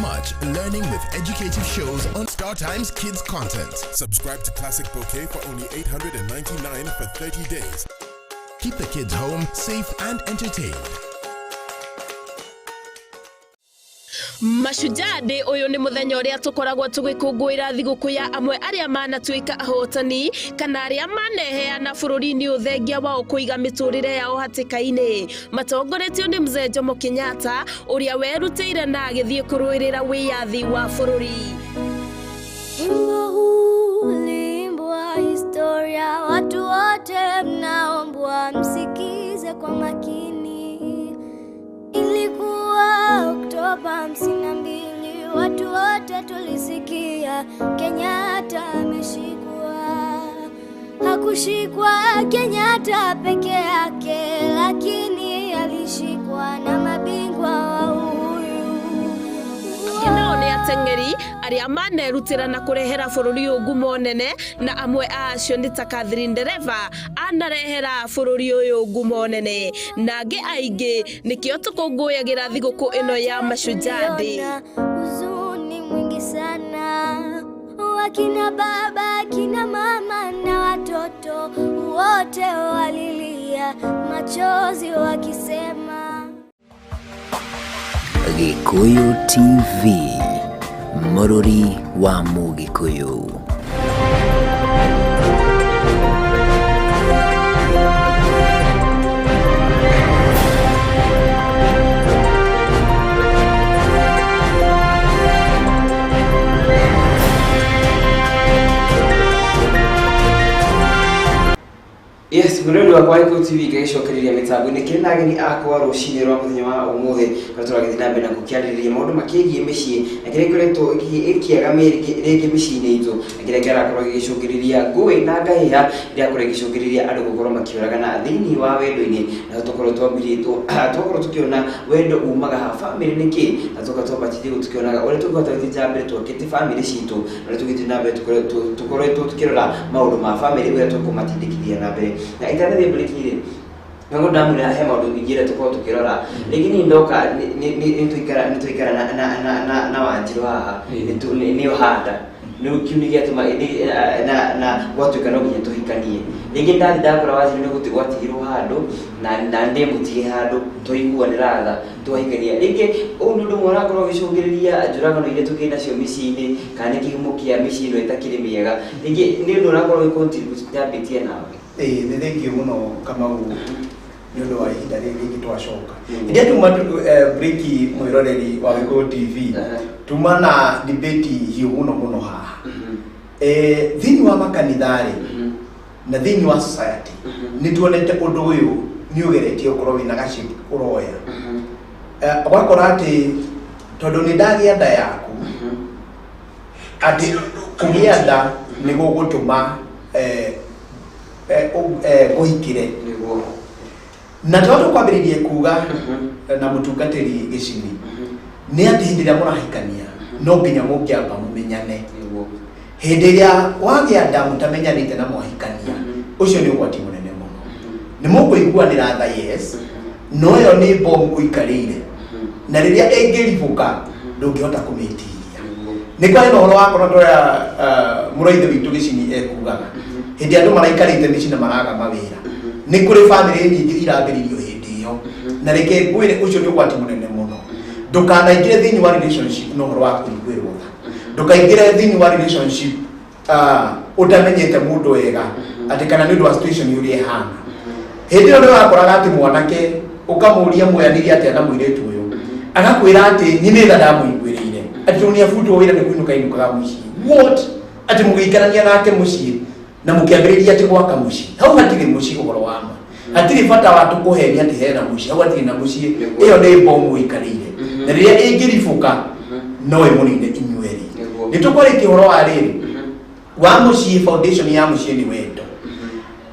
Speaker 6: much learning with educative shows on Star Times Kids content. Subscribe to Classic Bouquet for only 899 for 30 days. Keep the kids home, safe and entertained.
Speaker 3: Mashujaa Day ũyũ nĩ mũthenya ũrĩa tũkoragwo tũgĩkũngũĩra thigũkũ ya amwe arĩa manatuĩka ahotani kana arĩa maneheana bũrũri-inĩ ũthengia wao kũiga mĩtũrĩre yao hatĩka-inĩ, matongoretio nĩ Mzee Jomo Kenyatta, ũrĩa werutĩire na agĩthiĩ kũrũĩrĩra wĩyathi wa bũrũri.
Speaker 4: Wimbo huu uliimbwa historia, watu wote mnaombwa msikize kwa makini. Ilikuwa Oktoba 52, watu wote tulisikia Kenyatta ameshikwa. Hakushikwa Kenyatta peke yake, lakini alishikwa na mabingwa wa uhuru.
Speaker 3: Nao nĩ ateng'eri arĩa manerutĩra na kũrehera bũrũri ũyũ ngumo nene, na amwe a acio nĩ ta Catherine Ndereba, anarehera bũrũri ũyũ ngumo nene, na angĩ aingĩ. Nĩkĩo tũkũngũyagĩra thigũkũ ĩno ya Mashujaa Day.
Speaker 4: Huzuni mwingi sana, wakina baba, kina mama na watoto wote walilia machozi wakisema.
Speaker 2: Gikuyu TV, Mũrũri wa Mũgĩkũyũ.
Speaker 1: Yes, mũrori wakwa Gĩkũyũ TV, ngagĩcokereria mĩtambo-inĩ kĩrĩ na ageni akwa rũcinĩ rwa mũthenya wa ũmũthĩ, kũrĩa tũragĩthiĩ na mbere na gũkĩarĩrĩria maũndũ makĩgiĩ mĩciĩ na kĩrĩa gĩkoretwo gĩkĩaga rĩngĩ mĩciĩ-inĩ itũ, na kĩrĩa kĩrakorwo gĩgĩcũngĩrĩria ngũĩ na ngahĩha iria korwo igĩcũngĩrĩria andũ gũkorwo makĩũragana thĩinĩ wa wendo-inĩ. Na tũkorwo twambirĩtwo, twakorwo tũkĩona wendo umaga ha, bamĩrĩ nĩ kĩ, na tũka twambatithia ũguo tũkĩonaga ũrĩa tũngĩhota gũthiĩ na mbere twakĩte bamĩrĩ citũ, na ũrĩa tũngĩthiĩ na mbere tũkoretwo tũkĩrora maũndũ ma bamĩrĩ, ũrĩa tũkũmatindĩkithia na mbere. Na itanathiĩ break rĩ, nĩguo ndamwĩra he maũndũ ingĩenda tũkorwo tũkĩrora rĩngĩ. Niĩ ndoka nĩ tũikara na Wanjirũ haha, nĩ ũhanda nĩ kĩu nĩ gĩatũma na gwatuĩka no nginya tũhikanie. Rĩngĩ ndathi ndakora Wanjirũ nĩ gũti gwatigirwo handũ na ndĩ mũtige handũ twaiguanĩra tha twahikania. Rĩngĩ ũũ nĩ ũndũ ũmwe ũrakorwo ũgĩcũngĩrĩria njũragano iria tũkĩrĩ nacio mĩciĩ-inĩ, kana nĩ kĩhumo kĩa mĩciĩ ĩno ĩtakĩrĩ mĩega. Rĩngĩ nĩ ũndũ ũrakorwo ũgĩ-contribute ndambĩtie nawe.
Speaker 10: Ĩĩ, nĩ thengiũ mũno, Kamau, nĩ ũndũ wa ihinda rĩrĩ rĩngĩ twacoka. Hĩndĩ ĩrĩa tuma break, mwĩroreri wa Gĩkũyũ TV, tuma na debate hiũ mũno mũno haha. Thĩinĩ wa makanitha rĩ, na thĩinĩ wa society, nĩ tuonete ũndũ ũyũ nĩ ũgeretie gũkorwo wĩna gacĩri ũroya. Ũgakora atĩ tondũ nĩ ndagĩa nda yaku, atĩ kũgĩa nda nĩ gũgũtũma ngũhikĩre. Na tondũ tũkwambĩrĩirie kuga na mũtungatĩri Gĩcini nĩ atĩ hĩndĩ ĩrĩa mũrahikania no nginya mũngĩamba mũmenyane. Hĩndĩ ĩrĩa wagĩa nda mũtamenyanĩte na mwahikania, ũcio nĩ ũgwati mũnene mũno. Nĩ mũkũiguanĩra tha, yes, no ĩyo nĩ bomu ũikarĩire, na rĩrĩa ĩngĩribũka ndũngĩhota kũmĩtiria. Nĩ kwarĩ na ũhoro wa korwo ndũrĩa mũrũ wa ithe witũ Gĩcini ekugaga hĩndĩ andũ maraikarĩte mĩciĩ na maraga mawĩra, nĩ kũrĩ bamĩrĩ nyingĩ irambĩrĩirio hĩndĩ ĩyo. Na reke ngwĩre, ũcio nĩ ũgwati mũnene mũno. Ndũkanaingĩre thĩinĩ wa relationship na ũhoro wa kũiguĩrwo tha. Ndũkaingĩre thĩinĩ wa relationship ũtamenyete mũndũ wega, atĩ kana nĩ ũndũ wa situation ũrĩa ĩhana. Hĩndĩ ĩyo nĩ wakoraga atĩ mwanake ũkamũria mweanire atĩa na mũirĩtu ũyũ, agakwĩra atĩ niĩ nĩ tha ndamũiguĩrĩire, atĩ tondũ nĩ abutwo wĩra nĩ kũinũka inũkaga mũciĩ. What? Atĩ mũgĩikarania nake mũciĩ na mũkĩambĩrĩria atĩ gwaka mũciĩ? Hau hatirĩ mũciĩ. Ũhoro wa ma, hatirĩ bata wa tũkũhenia atĩ hena mũciĩ. Hau hatirĩ na mũciĩ. Ĩyo nĩ bomu ĩikarĩire, na rĩrĩa ĩngĩribũka no ĩmũnine inyuerĩ. Nĩ tũkwarĩtie ũhoro wa rĩrĩ wa mũciĩ. Foundation ya mũciĩ nĩ wendo,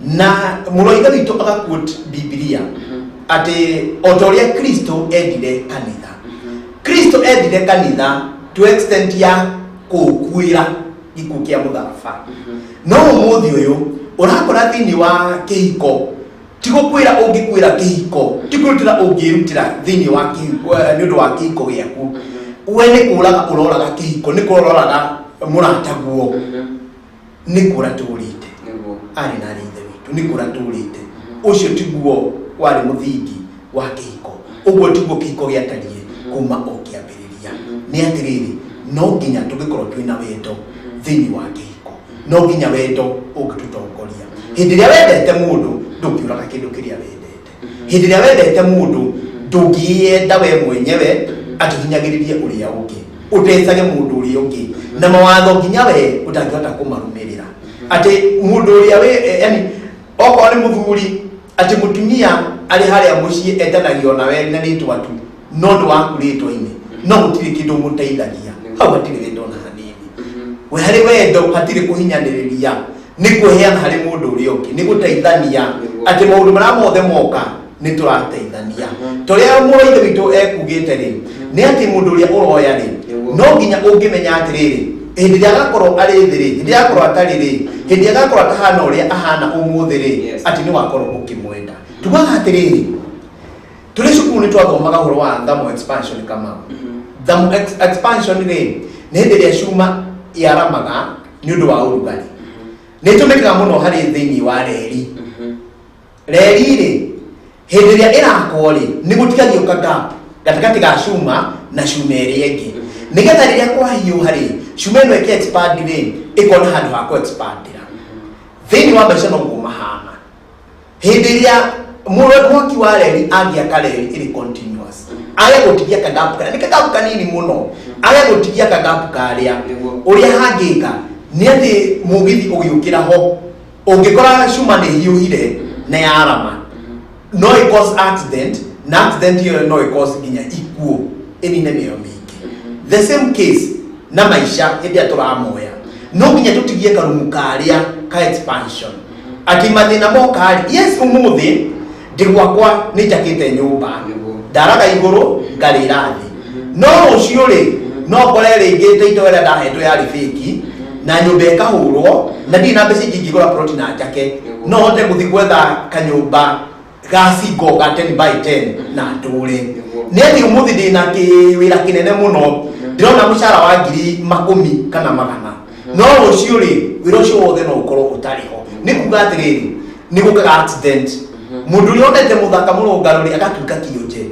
Speaker 10: na mũrũ wa ithe witũ agaquote Bibilia atĩ o ta ũrĩa Kristo endire kanitha. Kristo endire kanitha to extent ya kũũkuĩra gĩkuũ kĩa mũtharaba. No ũmũthĩ ũyũ ũrakora thĩinĩ wa kĩhiko ti gũkwĩra ũngĩkwĩra kĩhiko, ti kwĩrutĩra ũngĩrutĩra thĩinĩ wa kĩhiko nĩ ũndũ wa kĩhiko gĩaku. We nĩ kũraga ũroraga kĩhiko, nĩ kũroraga mũrataguo, nĩ kũra tũrĩte. Arĩ na arĩ ithe witũ, nĩ kũra tũrĩte. Ũcio tiguo warĩ mũthingi wa kĩhiko. Ũguo tiguo kĩhiko gĩatariĩ kuma o kĩambĩrĩria. Nĩ atĩrĩrĩ, no nginya tũngĩkorwo twĩna wendo thĩinĩ wa kĩhiko, no nginya wendo ũngĩtũtongoria. Hĩndĩ ĩrĩa wendete mũndũ, ndũngĩũraga kĩndũ kĩrĩa wendete. Hĩndĩ ĩrĩa wendete mũndũ, ndũngĩyenda we mwenyewe atĩ ũhinyagĩrĩrie ũrĩa ũngĩ, ũtecage mũndũ ũrĩa ũngĩ na mawatho nginya we ũtangĩhota kũmarũmĩrĩra, atĩ mũndũ ũrĩa wĩ yani okorwo nĩ mũthuri, atĩ mũtumia arĩ harĩa mũciĩ etanagio nawe na rĩtwa tu, no nĩ waku rĩtwa-inĩ, no gũtirĩ kĩndũ ũmũteithagia. Hau hatirĩ wendo na hanini. We harĩ wendo hatirĩ kũhinyanĩrĩria, nĩ kwĩheana harĩ mũndũ ũrĩa ũngĩ, nĩ gũteithania, atĩ maũndũ marĩa mothe moka nĩ tũrateithania. Torĩa mũrũ wa ithe witũ ekugĩte rĩ, nĩ atĩ mũndũ ũrĩa ũroya rĩ, no nginya ũngĩmenya atĩrĩrĩ, hĩndĩ ĩrĩa agakorwo arĩ thĩ rĩ, hĩndĩ ĩrĩa agakorwo atarĩ rĩ, hĩndĩ ĩrĩa agakorwo atahana ũrĩa ahana ũmũthĩ rĩ, atĩ nĩ wakorwo ũkĩmwenda. Tugaga atĩrĩrĩ, tũrĩ cukuru nĩ twathomaga ũhoro wa thermal expansion. Kamau, thermal expansion rĩ, nĩ hĩndĩ ĩrĩa cuma yaramaga nĩ ũndũ wa ũrugarĩ. Nĩ ĩtũmĩkaga mũno harĩ thĩinĩ wa reri. Reri rĩ, hĩndĩ ĩrĩa ĩrakwo rĩ, nĩ gũtigagio ka gap gatagatĩ ga cuma na cuma ĩrĩa ĩngĩ, nĩgetha rĩrĩa kwahiũha rĩ, cuma ĩno ĩkĩ expand rĩ, ĩkona handũ ha kũ expandĩra. Thĩinĩ wa maica noguo mahana. Hĩndĩ ĩrĩa mũndũ mwaki wa reri angĩaka reri ĩrĩ continuous, age gũtigia kagap, kana nĩ kagap kanini mũno, age gũtigia kagap karĩa, ũrĩa hangĩka nĩ atĩ mũgithi ũgĩũkĩra ho ũngĩkora cuma nĩ hiũhire na yarama, no ĩ cause accident, na accident ĩyo no ĩ cause nginya ikuũ, ĩnine mĩoyo mĩingĩ. The same case na maica, hĩndĩ ĩrĩa tũramoya no nginya tũtigie karumu karĩa ka expansion, atĩ mathĩna moka rĩ, yes, ũmũthĩ ndĩ gwakwa nĩ njakĩte nyũmba, ndaraga igũrũ ngarĩra thĩ, no rũciũ rĩ, no ngore rĩngĩ taito ĩrĩa ndahetwo yarĩ fake na nyũmba ĩkahũrwo, na ndirĩ na mbeca ingĩ ingĩgũra ploti na njake. No hote gũthiĩ gwetha kanyũmba ga single ga 10 by 10 na ndũre. Nĩ atĩ ũmũthĩ ndĩna kĩwĩra kĩnene mũno, ndĩrona mũcara wa ngiri makũmi kana magana, no rũciũ rĩ, wĩra ũcio wothe no ũkorwo ũtarĩ ho. Nĩ kuga atĩrĩrĩ, nĩ gũkaga accident, mũndũ ũrĩa onete mũthaka mũrũngarũ rĩ, agatuĩka kĩonje.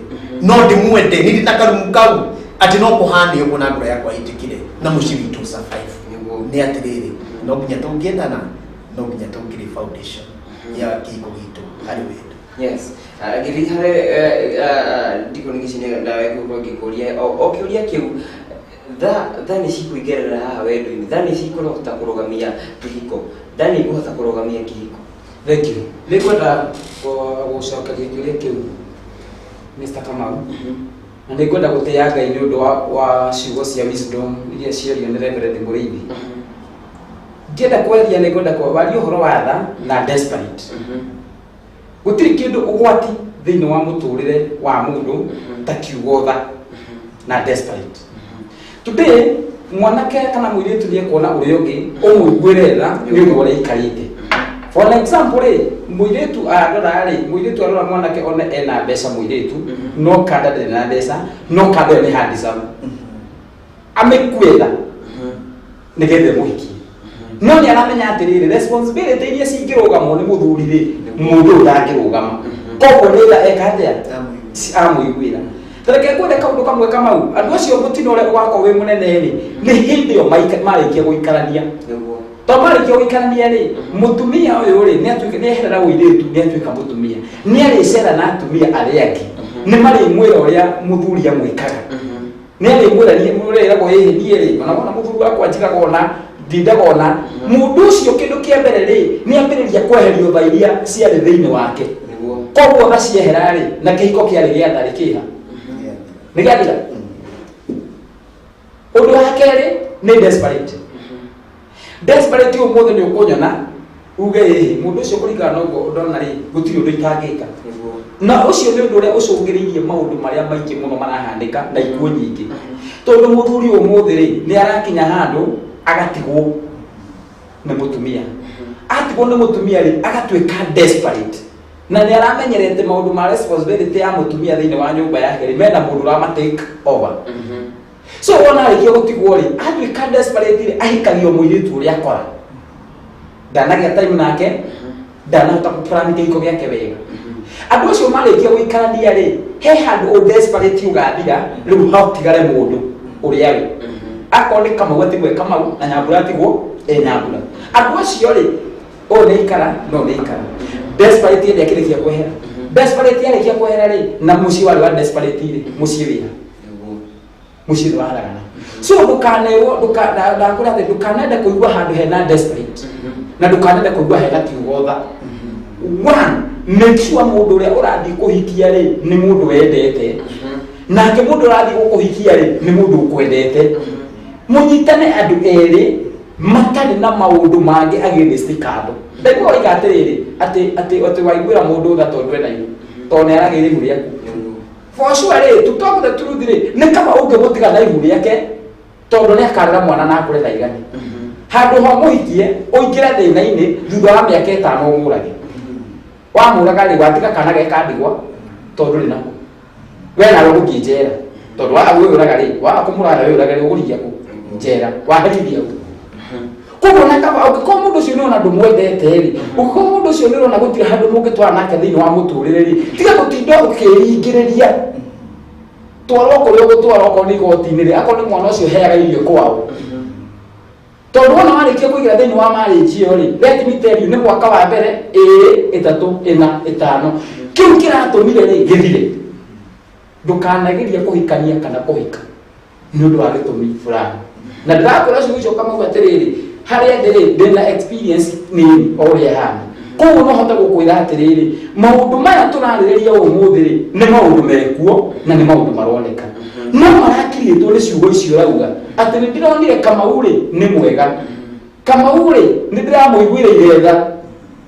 Speaker 10: No ndĩmwende nĩ ndĩ na karumu kau atĩ no kũhane ũguo na ngoro yakwa ĩtĩkĩre na mũciĩ witũ survive. Nĩ atĩrĩrĩ, no nginya tũngĩendana, no nginya tũngĩrĩ foundation ya kĩhiko gitũ harĩ wendo.
Speaker 1: Yes. Ngĩthiĩ harĩ ndiko nĩ gĩcine nawe ngũkorwo ngĩkũria o kĩũria kĩu. Tha nĩ cikũingĩrĩra haha wendo-inĩ? Tha nĩ cikũhota kũrũgamia kĩhiko? Tha nĩ ikũhota kũrũgamia kĩhiko?
Speaker 9: Thank you. Nĩ ngwenda gũcokeria kĩũria kĩu, Mr. Kamau, na nĩ ngwenda gũtĩĩa Ngai nĩ ũndũ wa ciugo cia wisdom iria ciario nĩ Reverend Mũrĩithi. Ndienda kwaria, nĩ ngwenda kwaria ũhoro wa tha na desperate. Gũtirĩ kĩndũ ũgwati thĩinĩ wa mũtũrĩre wa mũndũ ta kiugo tha na desperate. Today mwanake kana mũirĩtu nĩ ekuona ũrĩa ũngĩ ũmũiguĩre tha nĩ ũndũ wa ũrĩa aikarĩte. For an example rĩ, mũirĩtu arora rĩ, mũirĩtu arora mwanake one ena mbeca mũirĩtu, no kanda ndarĩ na mbeca, no kanda ĩyo nĩ handsome, amĩkue tha. Nĩgetha ĩmũhikie, no nĩ aramenya atĩrĩrĩ, responsibility iria cingĩrũgamwo nĩ mũthuri rĩ, mũndũ ũyũ ndangĩrũgama. Koguo nĩ tha eka atĩa amũiguĩra. Tareke ngwĩre kaũndũ kamwe, Kamau. Andũ acio, mũtino ũrĩa ũgakorwo wĩ mũnene rĩ, nĩ hĩndĩ ĩyo marĩkia gũikarania. To marĩkia gũikarania rĩ, mũtumia ũyũ rĩ, nĩ atuĩka nĩ eherera ũirĩtu, nĩ atuĩka mũtumia, nĩ arĩcera na atumia arĩa angĩ, nĩ marĩmwĩra ũrĩa mũthuri amwĩkaga, nĩ arĩmwĩra niĩ ũrĩa ĩragwo ĩhĩ niĩ rĩ, ona wona mũthuri wakwa njigaga, ona ndindaga ona mũndũ ũcio. Kĩndũ kĩa mbere rĩ, nĩ ambĩrĩria kweherio tha iria ciarĩ thĩinĩ wake. Koguo tha ciehera rĩ, na kĩhiko kĩarĩ gĩa tha rĩ, kĩha nĩ gĩathira. Ũndũ wa kerĩ nĩ desperate. Desperate, ũmũthĩ nĩ ũkũnyona uge ĩhĩ mũndũ ũcio, kũringana na ũguo ndona rĩ, gũtirĩ ũndũ itangĩka. Na ũcio nĩ ũndũ ũrĩa ũcũngĩrĩirie maũndũ marĩa maingĩ mũno marahanĩka na ikuũ nyingĩ, tondũ mũthuri ũmũthĩ rĩ, nĩ arakinya handũ agatigwo nĩ mũtumia. Atigwo nĩ mũtumia rĩ, agatuĩka desperate, na nĩ aramenyerete maũndũ ma responsibility ya mũtumia thĩinĩ wa nyũmba yake rĩ, mena mũndũ ũrama take over. So wona arĩkia gũtigwo rĩ, atuĩka desperate rĩ, ahikagio mũirĩtu ũrĩa akora ndanagĩa time nake, ndanahota gũplan kĩhiko gĩake wega. Andũ acio marĩkia gũikarania rĩ, he handũ ũ desperate ũgathira, rĩu hatigare mũndũ ũrĩa rĩ, akorwo nĩ Kamau atigwo e Kamau, na Nyambura atigwo e Nyambura. Andũ acio rĩ, ũyũ nĩ ikara no nĩ ikara desperate ĩrĩa akĩrĩkia kwehera. Desperate yarĩkia kwehera rĩ, na mũciĩ warĩ wa desperate rĩ, mũciĩ wĩha mũciĩ nĩ waragana. So ndũkanerwo, ndakwĩra atĩ ndũkanende kũigua handũ hena desperate, na ndũkanende kũigua hena kiugo tha. One, make sure mũndũ ũrĩa ũrathiĩ kũhikia rĩ, nĩ mũndũ wendete, nake mũndũ ũrathiĩ gũkũhikia rĩ, nĩ mũndũ ũkwendete. Mũnyitane andũ erĩ matarĩ na maũndũ mangĩ against kando. Ndaigua waiga atĩrĩrĩ, atĩ waiguĩra mũndũ tha tondũ ena ihu, tondũ nĩ aragĩire ihu rĩaku. For sure rĩ, to talk the truth rĩ, nĩ kaba ũngĩmũtiga na ihu rĩake, tondũ nĩ akarera mwana na akũre na igani, handũ ha mũhikie ũingĩre thĩna-inĩ thutha wa mĩaka 5 ũmũrage. Wamũraga rĩ, watiga kana ge kandigwa, tondũ rĩ nako we nawe ũgũthiĩ njera, tondũ waga kwĩyũraga rĩ, waga kũmũraga wĩyũrage rĩ, ũgũrigia kũ njera waherithia kũ. Koguo na kaba ũngĩkorwo mũndũ ũcio nĩona ndũmwendete rĩ, ũngĩkorwo mũndũ ũcio nĩũrona gũtirĩ handũ mũngĩtwara nake thĩinĩ wa mũtũrĩre rĩ, tiga gũtinda ũkĩringĩrĩria. Twarwo kũrĩa ũgũtwarwo, okorwo nĩ igoti-inĩ rĩ, akorwo nĩ mwana ũcio, heaga irio kwao, tondũ wona warĩkia kũingĩra thĩinĩ wa marriage ĩyo rĩ, let me tell you, nĩ mwaka wa mbere, 2, 3, 4, 5, kĩu kĩratũmire rĩ gĩthire. Ndũkanagerie kũhikania kana kũhika nĩ ũndũ wa gĩtũmi fulani. Na ndĩrakwĩra ciugo icio, Kamau, atĩrĩrĩ, harĩa ndĩrĩ ndĩna experience nini o ũrĩa ĩhana, koguo no hote gũkwĩra atĩrĩrĩ, maũndũ maya tũrarĩrĩria ũmũthĩ rĩ, nĩ maũndũ mekuo na nĩ maũndũ maroneka, no marakirĩtwo nĩ ciugo icio ũrauga atĩ nĩ ndĩronire Kamau rĩ, nĩ mwega, Kamau rĩ, nĩ ndĩramũiguĩrĩire tha,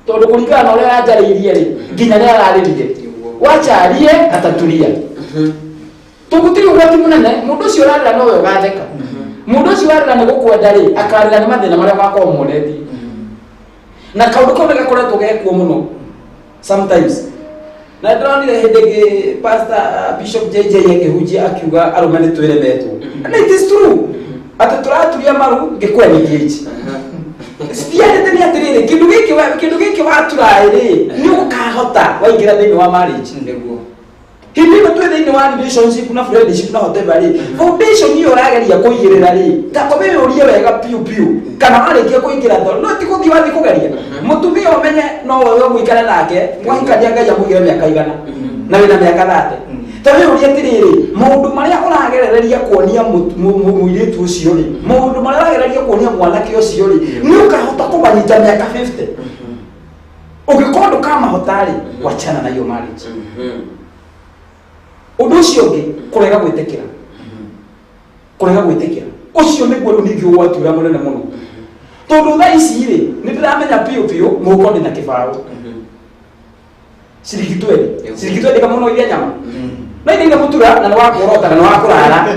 Speaker 9: tondũ kũringana na ũrĩa aranjarĩirie rĩ, nginya nĩ ararĩrire. Wacharie ataturia, tũgũtirĩ ũgwati mũnene. Mũndũ ũcio ũrarĩra nowe ũgatheka. Mũndũ ũcio warĩra nĩ gũkwenda rĩ, akarĩra nĩ mathĩna marĩa ũgakorwo muonetie. Na kaũndũ kau nĩ gakoretwo gekuo mũno sometimes. Na ndĩronire hĩndĩ ĩngĩ Pastor Bishop JJ akĩhunjia, akiuga arũme nĩ twĩremetwo, and it is true atĩ tũraturia maru ngĩkwenengage. Citiendete nĩ atĩrĩrĩ, kĩndũ gĩkĩ watura rĩ, nĩ ũkahota waingĩra thĩinĩ wa marriage. Hĩndĩ ĩno twĩ thĩinĩ wa relationship na friendship na whatever rĩ, foundation ĩyo ũrageria kũigĩrĩra rĩ, ta ũmĩyũrie wega piũ piũ kana warĩkia kũingĩra, tondũ no ti gũthiĩ wathiĩ kũgeria mũtumia ũmenye no wewe mũikare nake mwahikania, Ngai amũigĩre mĩaka 100 na wĩna mĩaka 30. Ta wĩyũrie atĩrĩrĩ, maũndũ marĩa ũragerereria kuonia mũirĩtu ũcio rĩ, maũndũ marĩa ũragereria kuonia mwanake ũcio rĩ, nĩ ũkahota kũmanyita mĩaka 50? Ũngĩkorwo ndũkamahota rĩ, wachana na hiyo marriage. Ũndũ ũcio ũngĩ, kũrega gwĩtĩkĩra. Kũrega gwĩtĩkĩra ũcio nĩguo rĩu ningĩ ũgwati ũrĩa mũnene mũno, tondũ thaa ici rĩ, nĩ ndĩramenya piũ piũ mũhuko ndĩna kĩbaũ ciringi 20, ciringi 20 kamwe no iria nyama no iria mũtura na nĩ wa kuorota na nĩ wa kũrara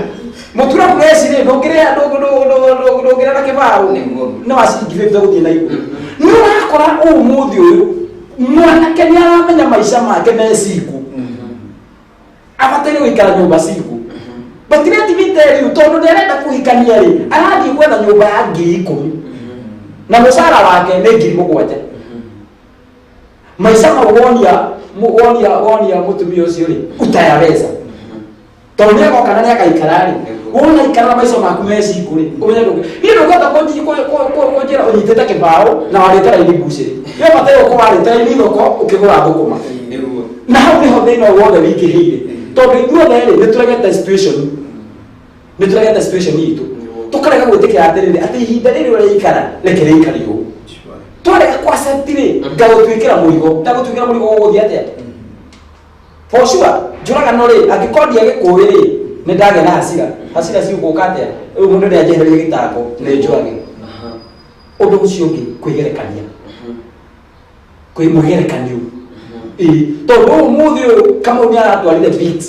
Speaker 9: mũtura fresh rĩ, ndũngĩrĩa ndũngĩrĩa na kĩbaũ nĩ wa ciringi 50 gũthiĩ na igũrũ. Nĩ ũrakora ũmũthĩ ũyũ mwanake nĩ aramenya maica make me ciku, abataire gũikara nyũmba ciku. But let me tell you, tondũ nĩarenda kũhikania rĩ, arathiĩ gwetha nyũmba ya 10,000 na mũcara wake nĩ 7,000. Maica mau wonia mũtumia ũcio rĩ, utayaweza. Tondũ nĩagoka na nĩagaikara rĩ, wona ikara na maica maku me cingũ rĩ, ũmenye ndũngĩ. Niĩ ndũngĩhota kũnjĩra ũnyitĩte kĩbaũ na warĩte raini mbucĩrĩ. Nĩ ũbataire gũkorwo warĩte raini thoko ũkĩgũra thũkũma. Na hau nĩho thĩna ũyũ wothe wingĩhĩire. Tondũ ithuothe rĩ, nĩtũregete situation. Nĩtũregete situation itũ. Tũkarega gwĩtĩkĩra atĩrĩrĩ, atĩ ihinda rĩrĩ ũraikara, reke rĩikare ũũ. Twarega kũ accept rĩ, ngagũtuĩkĩra mũrigo. Ndagũtuĩkĩra mũrigo ũgũthiĩ atĩa? For sure, njũragano rĩ, angĩkorwo ndiagĩkũĩ rĩ, nĩ ndagĩa na hasira. Hasira cigũka atĩa? Rĩu mũndũ nĩanjehererie gĩtango, nĩ njũrage. Ũndũ ũcio ũngĩ, kwĩgerekania. Kwĩ mwĩgerekanio. Ĩĩ, tondũ ũmũthĩ ũyũ Kamau nĩaratwarire beat.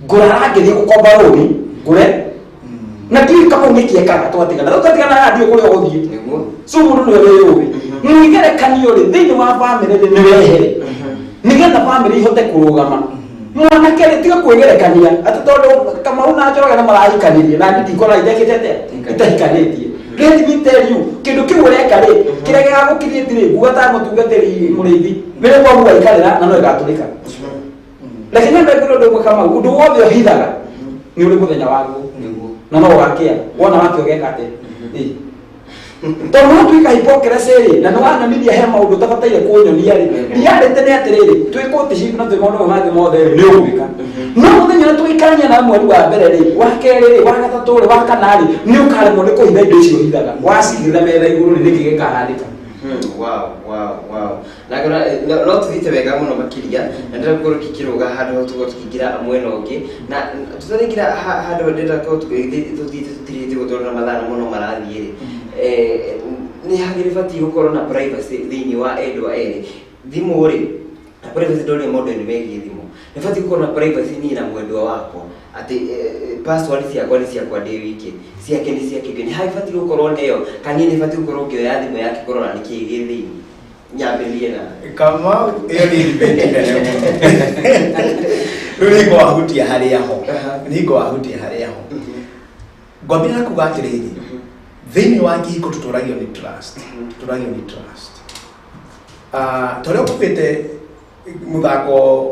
Speaker 9: Ngũra arangĩthiĩ gũkomba rũni, ngũre. Na ndiũĩ Kamau nĩkĩ ekaga twatigana. Rĩu twatigana haha ndiũĩ kũrĩa ũgũthiĩ. So mũndũ nĩwe wĩyũĩ. Mwĩgerekanio rĩ, thĩinĩ wa bamĩrĩ rĩ, nĩ wehere. Nĩgetha bamĩrĩ ihote kũrũgama. Mwanake rĩ, tiga kwĩgerekania atĩ tondũ Kamau na Njoroge nĩ marahikanirie na niĩ ndikora itekĩte atĩa? Itahikanĩtie. Let me tell you, kĩndũ kĩu ũreka rĩ, kĩrĩa gĩgagũkinyĩtie rĩ, nguga ta mũtungatĩri mũrĩithi, nĩ bomu waikarĩra na no ĩgatũrĩka. Reke nyambe ngwĩre ũndũ ũmwe Kamau, ũndũ wothe ũhithaga nĩ ũrĩ mũthenya waguo. Na no ũgakĩa, wona wakĩa ũgeka atĩa? Ĩĩ. Tondũ watuĩka hypocrisy rĩ, na nĩ wanyonirie he maũndũ ũtabataire kũnyonia rĩ, reality nĩ atĩrĩrĩ, twĩ courtship na twĩ maũndũ mangĩ mothe rĩ, nĩ ũgwĩka. No mũthenya ũrĩa tũgaikarania nawe mweri wa mbere rĩ, wa kerĩ rĩ, wa gatatũ rĩ, wa kana rĩ, nĩ ũkaremwo nĩ kũhitha indo icio ũhithaga. Wacigĩrĩra metha igũrũ rĩ, nĩkĩ gĩkahanĩka?
Speaker 1: Wow. Na ngona no tuthiĩte wega mũno makĩria na ndĩrenda gũkorwo tũkĩrũga handũ hau tũkorwo tũkĩingĩra mwena ũngĩ na tũtaraingĩra handũ hau ndĩrenda gũkorwo tũthiĩte tũtirĩte ũguo tondũ na mathaa mũno marathiĩ rĩ, nĩ hagĩrĩ batiĩ gũkorwo na privacy thĩinĩ wa endwa erĩ. Thimũ rĩ, na privacy ndoria maũndũ-inĩ megiĩ thimũ, nĩ batiĩ gũkorwo na privacy niĩ na mwendwa wakwa atĩ password ciakwa nĩ ciakwa ndĩ wiki, ciake nĩ ciake wiki. Nĩ habatiĩ gũkorwo nayo kana niĩ nĩ batiĩ gũkorwo ngĩoya thimũ yake kũrora nĩkĩĩ gĩ thĩinĩ? Nyambĩrĩrie na
Speaker 10: Kamau, ĩyo nĩ debate nene mũno. Rĩu nĩ ngwahutia harĩa ho. Nĩ ngwahutia harĩa ho. Ngwambĩrĩria na kuga atĩrĩrĩ, thĩinĩ wa kĩhiko tũtũragio nĩ trust. Tũtũragio nĩ trust. Ta ũrĩa ũkugĩte mũthako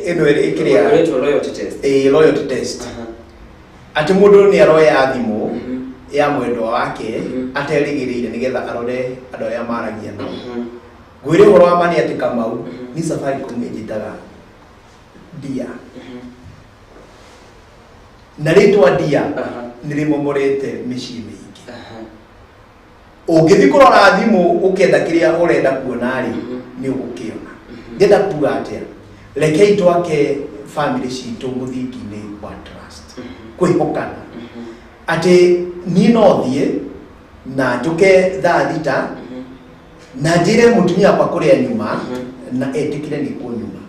Speaker 10: ĩno ĩrĩ kĩrĩa
Speaker 1: Ũretwo loyalty test.
Speaker 10: Ĩĩ, loyalty test. Atĩ mũndũ nĩ aroya thimũ ya mwendwa wake aterĩgĩrĩire nĩgetha arore andũ arĩa maragia nao. Ngwĩre ũhoro wa ma nĩ atĩ Kamau, ni Safaricom ĩnjĩtaga ndia. Na rĩtwa ndia nĩ rĩmomorete mĩciĩ mĩingĩ. Ũngĩthiĩ kũrora thimũ ũkĩenda kĩrĩa ũrenda kuona rĩ, nĩ ũgũkĩona. Ndĩrenda kuga atĩa? Rekei twake family citũ mũthingi-inĩ wa trust. Kwĩhokana. Atĩ niĩ no thiĩ na njũke thaa 6 na njĩre mũtumia wakwa kũrĩa nyuma na etĩkĩre nĩ kũnyuma.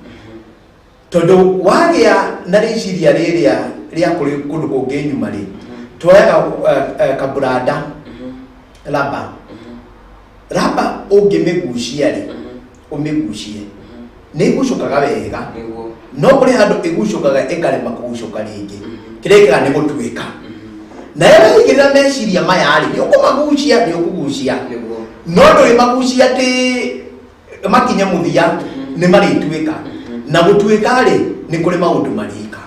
Speaker 10: Tondũ wagĩa na rĩciria rĩrĩa rĩa kũrĩ kũndũ kũngĩ nyuma rĩ, tuoyaga kaburanda raba. Raba ũngĩmĩgucia rĩ, ũmĩgucie nĩ ĩgucũkaga wega, no kũrĩ handũ ĩgucũkaga ĩkarema kũgucũka rĩngĩ. Kĩrĩa ĩkaga nĩ gũtuĩka. Nayo waigĩrĩra meciria maya rĩ, nĩ ũkũmagucia, nĩ ũkũgucia. No ndũrĩmagucia atĩ makinye mũthia, nĩ marĩtuĩka. Na gũtuĩka rĩ, nĩ kũrĩ maũndũ marĩka.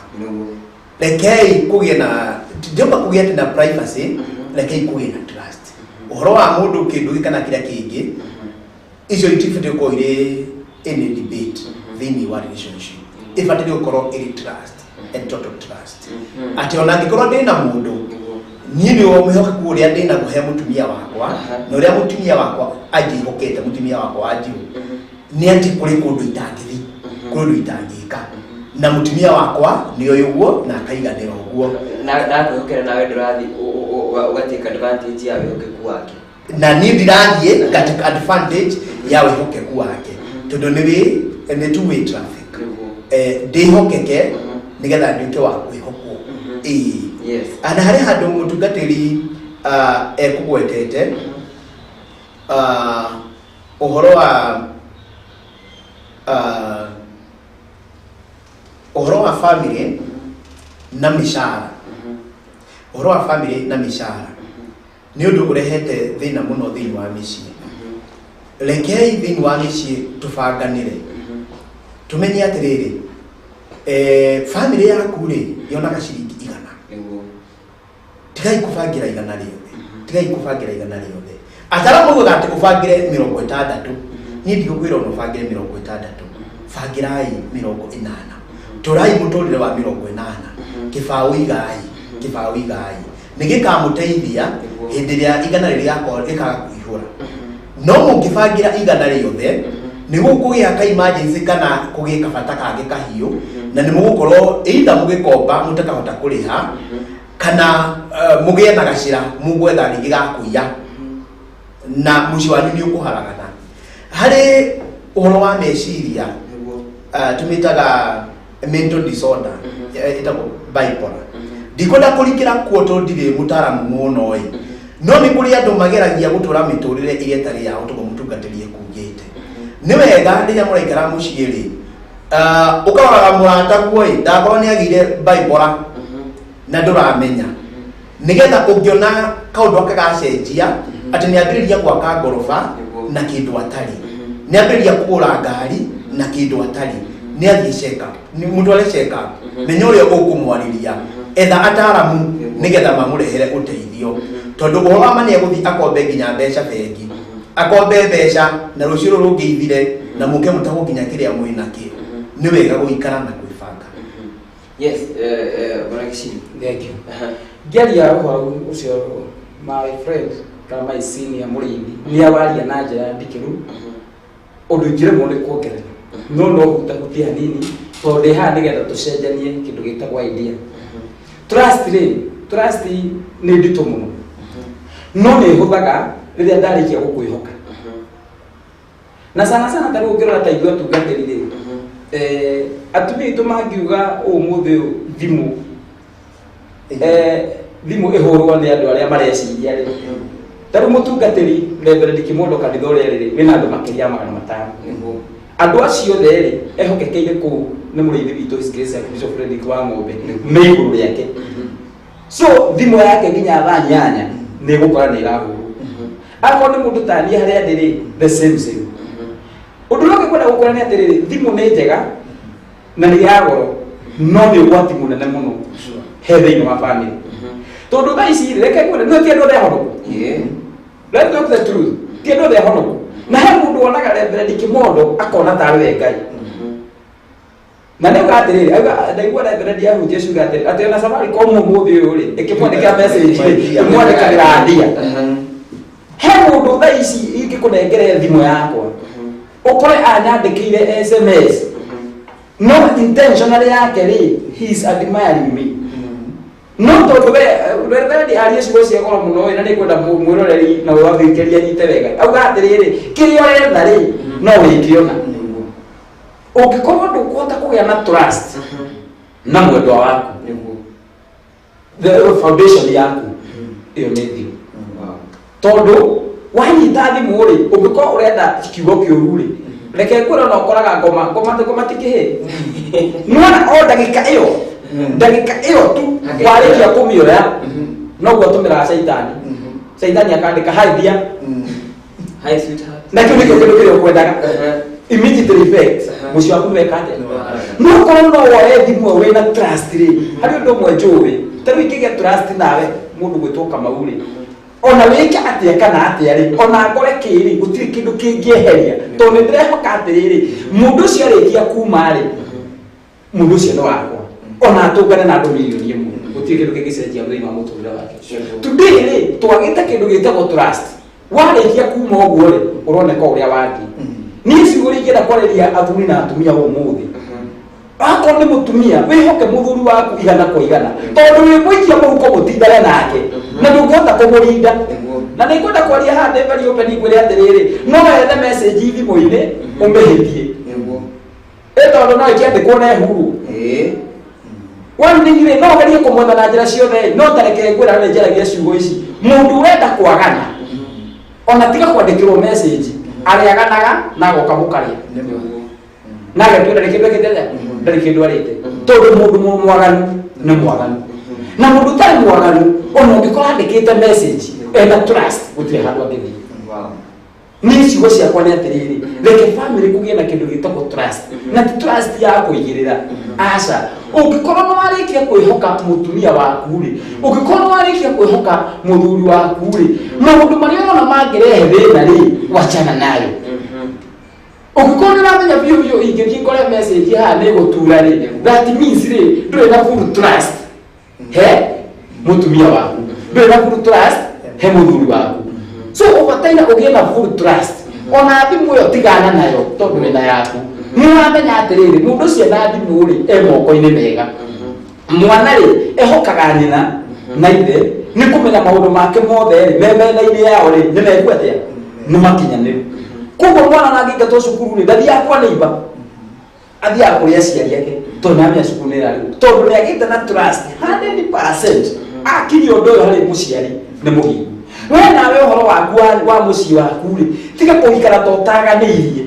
Speaker 10: Rekei kũgĩe na, ndĩrauga kũgĩe atĩ na privacy, rekei kũgĩe na trust. Ũhoro wa mũndũ kĩndũ gĩkĩ kana kĩrĩa kĩngĩ, icio itibatiĩ gũkorwo irĩ any debate thĩinĩ wa relationship. Ĩbatiĩ gũkorwo ĩrĩ trust and total trust. Atĩ ona angĩkorwo ndĩna mũndũ, niĩ nĩ mwĩhokeku ũrĩa ndĩnaguo he mũtumia wakwa, na ũrĩa mũtumia wakwa anjĩhokete, mũtumia wakwa wa njirũ, nĩ atĩ kũrĩ kũndũ itangĩthiĩ, kũrĩ ũndũ itangĩka. Na mũtumia wakwa nĩ oĩ ũguo na akaiganĩra ũguo.
Speaker 1: Na nakwĩhokera nawe ndũrathiĩ ũgatake advantage ya wĩhokeku wake.
Speaker 10: Na niĩ ndirathiĩ ngatake advantage ya wĩhokeku wake. Tondũ nĩ two way traffic. Ndĩhokeke nĩgetha nduĩke wa kwĩhokwo. Ĩĩ. Na harĩ handũ mũtungatĩri ekũgwetete, ũhoro wa family Na mĩcara, ũhoro wa family na mĩcara nĩ ũndũ ũrehete thĩna mũno thĩinĩ wa mĩciĩ. Rekei thĩinĩ wa mĩciĩ tũbanganĩre, tũmenye atĩrĩrĩ, family yaku rĩ yonaga ciringi 100. Tigai kũbangĩra 100 rĩothe, tigai kũbangĩra 100 rĩothe. Ataramu maugaga atĩ ũbangĩre 60. Niĩ ndigũkwĩra ona ũbangĩre 60, bangĩrai 80. Tũrai mũtũrĩre wa 80. Kĩbaũ igai, kĩbaũ igai nĩ gĩkamũteithia hĩndĩ ĩrĩa 100 rĩrĩa rĩkaga kũihũra. No mũngĩbangĩra 100 rĩothe, nĩ gũkũgĩa ka emergency kana kũgĩe kabata kangĩ kahiũ, na nĩ mũgũkorwo either mũgĩkomba mũtakahota kũrĩha, kana mũgĩe na gacĩra mũgwetha rĩngĩ ga kũiya, na mũciĩ wanyu nĩ ũkũharagana. Harĩ ũhoro wa meciria, tũmĩtaga mental disorder, ĩtagwo bipolar. Ndikwenda kũrikĩra kuo tondũ ndirĩ mũtaaramu mũno ĩ, no nĩ kũrĩ andũ mageragia gũtũra mĩtũrĩre ĩrĩa ĩtarĩ yao tondũ mũtungatĩri ekugĩte. Nĩ wega rĩrĩa mũraikara mũciĩ rĩ, ũkaroraga mũrataguo ĩ, ndakorwo nĩ agĩire bipolar na ndũramenya, nĩgetha ũngĩona kaũndũ aka gacenjia atĩ nĩ ambĩrĩria gwaka ngoroba na kĩndũ atarĩ, nĩ ambĩrĩria kũgũra ngari na kĩndũ atarĩ, nĩ athiĩ check up, mũtware check up, menya ũrĩa ũkũmwarĩria, etha ataramu nĩgetha mamũrehere ũteithio, tondũ ũhoro wa ma nĩ egũthiĩ akombe nginya mbeca bengi, akombe mbeca na rũciũ rũrũ rũngĩ ithire na mũke mũtahwo nginya kĩrĩa mwĩ nakĩo. Nĩ wega gũikara na kwĩbanga.
Speaker 1: Yes, bwana Gĩcini.
Speaker 9: Thank you. Ngĩaria ũhoro ũcio, my friend kana my senior mũrĩithi nĩ awaria na njĩra ndikĩru ũndũ ingĩremwo nĩ kuongerera, no hutahutie hanini tondũ ndĩ haha nĩgetha tũcenjanie kĩndũ gĩtagwo idea. Trust rĩ, trust nĩ nditũ mũno, no nĩ ĩhũthaga rĩrĩa ndarĩkia gũkwĩhoka, na sana sana ta rĩu ũngĩrora ta ithuĩ atungatĩri rĩ, atumia aitũ mangiuga ũmũthĩ ũyũ thimũ, thimũ ĩhũrwo nĩ andũ arĩa mareciria rĩ, ta rĩu mũtungatĩri Reverend Kimondo kanitha ũrĩa rĩ wĩna andũ makĩria ya 500. Andũ acio othe rĩ ehokekeire kũu nĩ mũrĩithi witũ His Grace Archbishop Frederick wa Ng'ombe me igũrũ rĩake. So thimũ yake nginya thaa 8 nĩ ĩgũkora nĩ ĩrahũrwo. Akorwo nĩ mũndũ ta niĩ harĩa ndĩ rĩ, the same same. Ũndũ ũrĩa ũngĩkwenda gũkwĩra nĩ atĩrĩrĩ, thimũ nĩ njega na nĩ ya goro, no nĩ ũgwati mũnene mũno he thĩinĩ wa family, tondũ thaa ici rĩ, reke ngwĩre, no ti andũ othe ahonoku. Let's talk the truth, ti andũ othe ahonoku, na he mũndũ wonaga Reverend Kimondo akona tarĩ we Ngai, na nĩ uga atĩrĩrĩ, auga ndaigua Reverend ahutia ciuga atĩrĩ atĩ ona Safaricom ũmũthĩ ũyũ rĩ ĩkĩmwandĩkĩra message rĩ, ĩmwandĩkagĩra ndia. He mũndũ thaa ici ingĩkũnengere thimũ yakwa ũkore anyandĩkĩire SMS, no intentionally yake rĩ, he is admiring me, no tondũ we Reverend arie ciugo cia goro mũno ĩ, na nĩ ngwenda mwĩroreri na ũrathikĩria nyite wega. Auga atĩrĩrĩ, kĩrĩa ũretha rĩ no wĩkĩona ũngĩkorwo ndũkũhota kũgĩa na trust na mwendwa waku, the foundation yaku ĩyo nĩ thiru, tondũ wanyita thimũ rĩ, ũngĩkorwo ũrenda kiugo kĩũru rĩ, reke ngwĩre, ona ũkoraga ngoma ngoma ngoma ti kĩhĩ nĩwona o ndagĩka ĩyo, ndagĩka ĩyo tu warĩkia kũmĩoya, noguo atũmĩraga caitani, caitani akandĩka, "Hi dear."
Speaker 1: Hi sweetheart.
Speaker 9: Na kĩu nĩkĩo kĩndũ kĩrĩa ũkwendaga, immediate effect, mũciĩ waku nĩweka atĩa? No korwo no woe thimũ ĩyo wĩna trust rĩ, harĩ ũndũ ũmwe njũĩ, ta rĩu ingĩgĩa trust nawe mũndũ gwĩtwo Kamau rĩ, ona wĩke atĩa kana atĩa rĩ, ona ngore kĩrĩ, gũtirĩ kĩndũ kĩngĩeheria, tondũ nĩ ndĩrehoka atĩrĩrĩ, mũndũ ũcio arĩkia kuma rĩ, mũndũ ũcio nĩ wakwa, ona atũngane na andũ 1,000,000, gũtirĩ kĩndũ kĩngĩcenjia thĩinĩ wa mũtũrĩre wake. Today rĩ, twagĩte kĩndũ gĩtagwo trust. Warĩkia kuma ũguo rĩ, ũroneka ũrĩa wathiĩ. Niĩ ciugo iria ingĩenda kwarĩria athuri na atumia ũmũthĩ, akorwo nĩ mũtumia, wĩhoke mũthuri waku 100%, tondũ wĩ mũikia mũhuko mũtindane nake na ndũngĩhota kũmũrinda. Na nĩ ngwenda kwaria haha ndĩ very open, ngwĩre atĩrĩrĩ, no wethe message thimũ-inĩ ũmĩhĩtie ĩ, tondũ no ĩkĩandĩkwo na ĩhurwo. One thing rĩ, no ũgerie kũmwetha na njĩra ciothe, no tareke ngwĩra, nĩ njaragia ciugo ici, mũndũ ũrenda kwagana, ona tiga kwandĩkĩrwo message, arĩaganaga na agoka mũkarĩa na agetua ndarĩ kĩndũ ekĩte atĩa, ndarĩ kĩndũ arĩte, tondũ mũndũ mwaganu Nĩ mwaganu na mũndũ ũtarĩ mwaganu ona ũngĩkorwo andĩkĩte message ena trust gũtirĩ handũ angĩthiĩ. Niĩ ciugo ciakwa nĩ atĩrĩrĩ, reke family kũgĩe na kĩndũ gĩtagwo trust, na ti trust ya kũigĩrĩra, aca. Ũngĩkorwo nĩ warĩkia kwĩhoka mũtumia waku rĩ, ũngĩkorwo nĩ warĩkia kwĩhoka mũthuri waku rĩ, maũndũ marĩa ũrona mangĩrehe thĩna rĩ, wachana nayo. Ũngĩkorwo nĩ ũramenya biũ biũ ingĩthiĩ ngore message haha nĩ gũtura rĩ, that means rĩ ndũrĩ na full trust he mũtumia waku, ndũrĩ na full trust he mũthuri waku. So ũbataire ũgĩe na full trust. Ona thimũ ĩyo tigana nayo tondũ wĩna yaku. Nĩ ũramenya atĩrĩrĩ, mũndũ ũcio na thimũ rĩ e moko-inĩ mega. Mwana rĩ ehokaga nyina na ithe nĩ kũmenya maũndũ make mothe rĩ me metha-inĩ yao rĩ nĩ meku atĩa, nĩ makinyanĩru. Koguo mwana angĩingatwo cukuru rĩ ndathiaga kwa neighbor, athiaga kũrĩ aciari ake tondũ nĩ amenya cukuru nĩ ĩrarĩhwo, tondũ nĩ agĩte na trust 100% akinyia ũndũ ũyũ harĩ mũciari nĩ mũhingu. We nawe ũhoro waku wa mũciĩ waku rĩ, tiga kũikara ta ũtaganĩirie,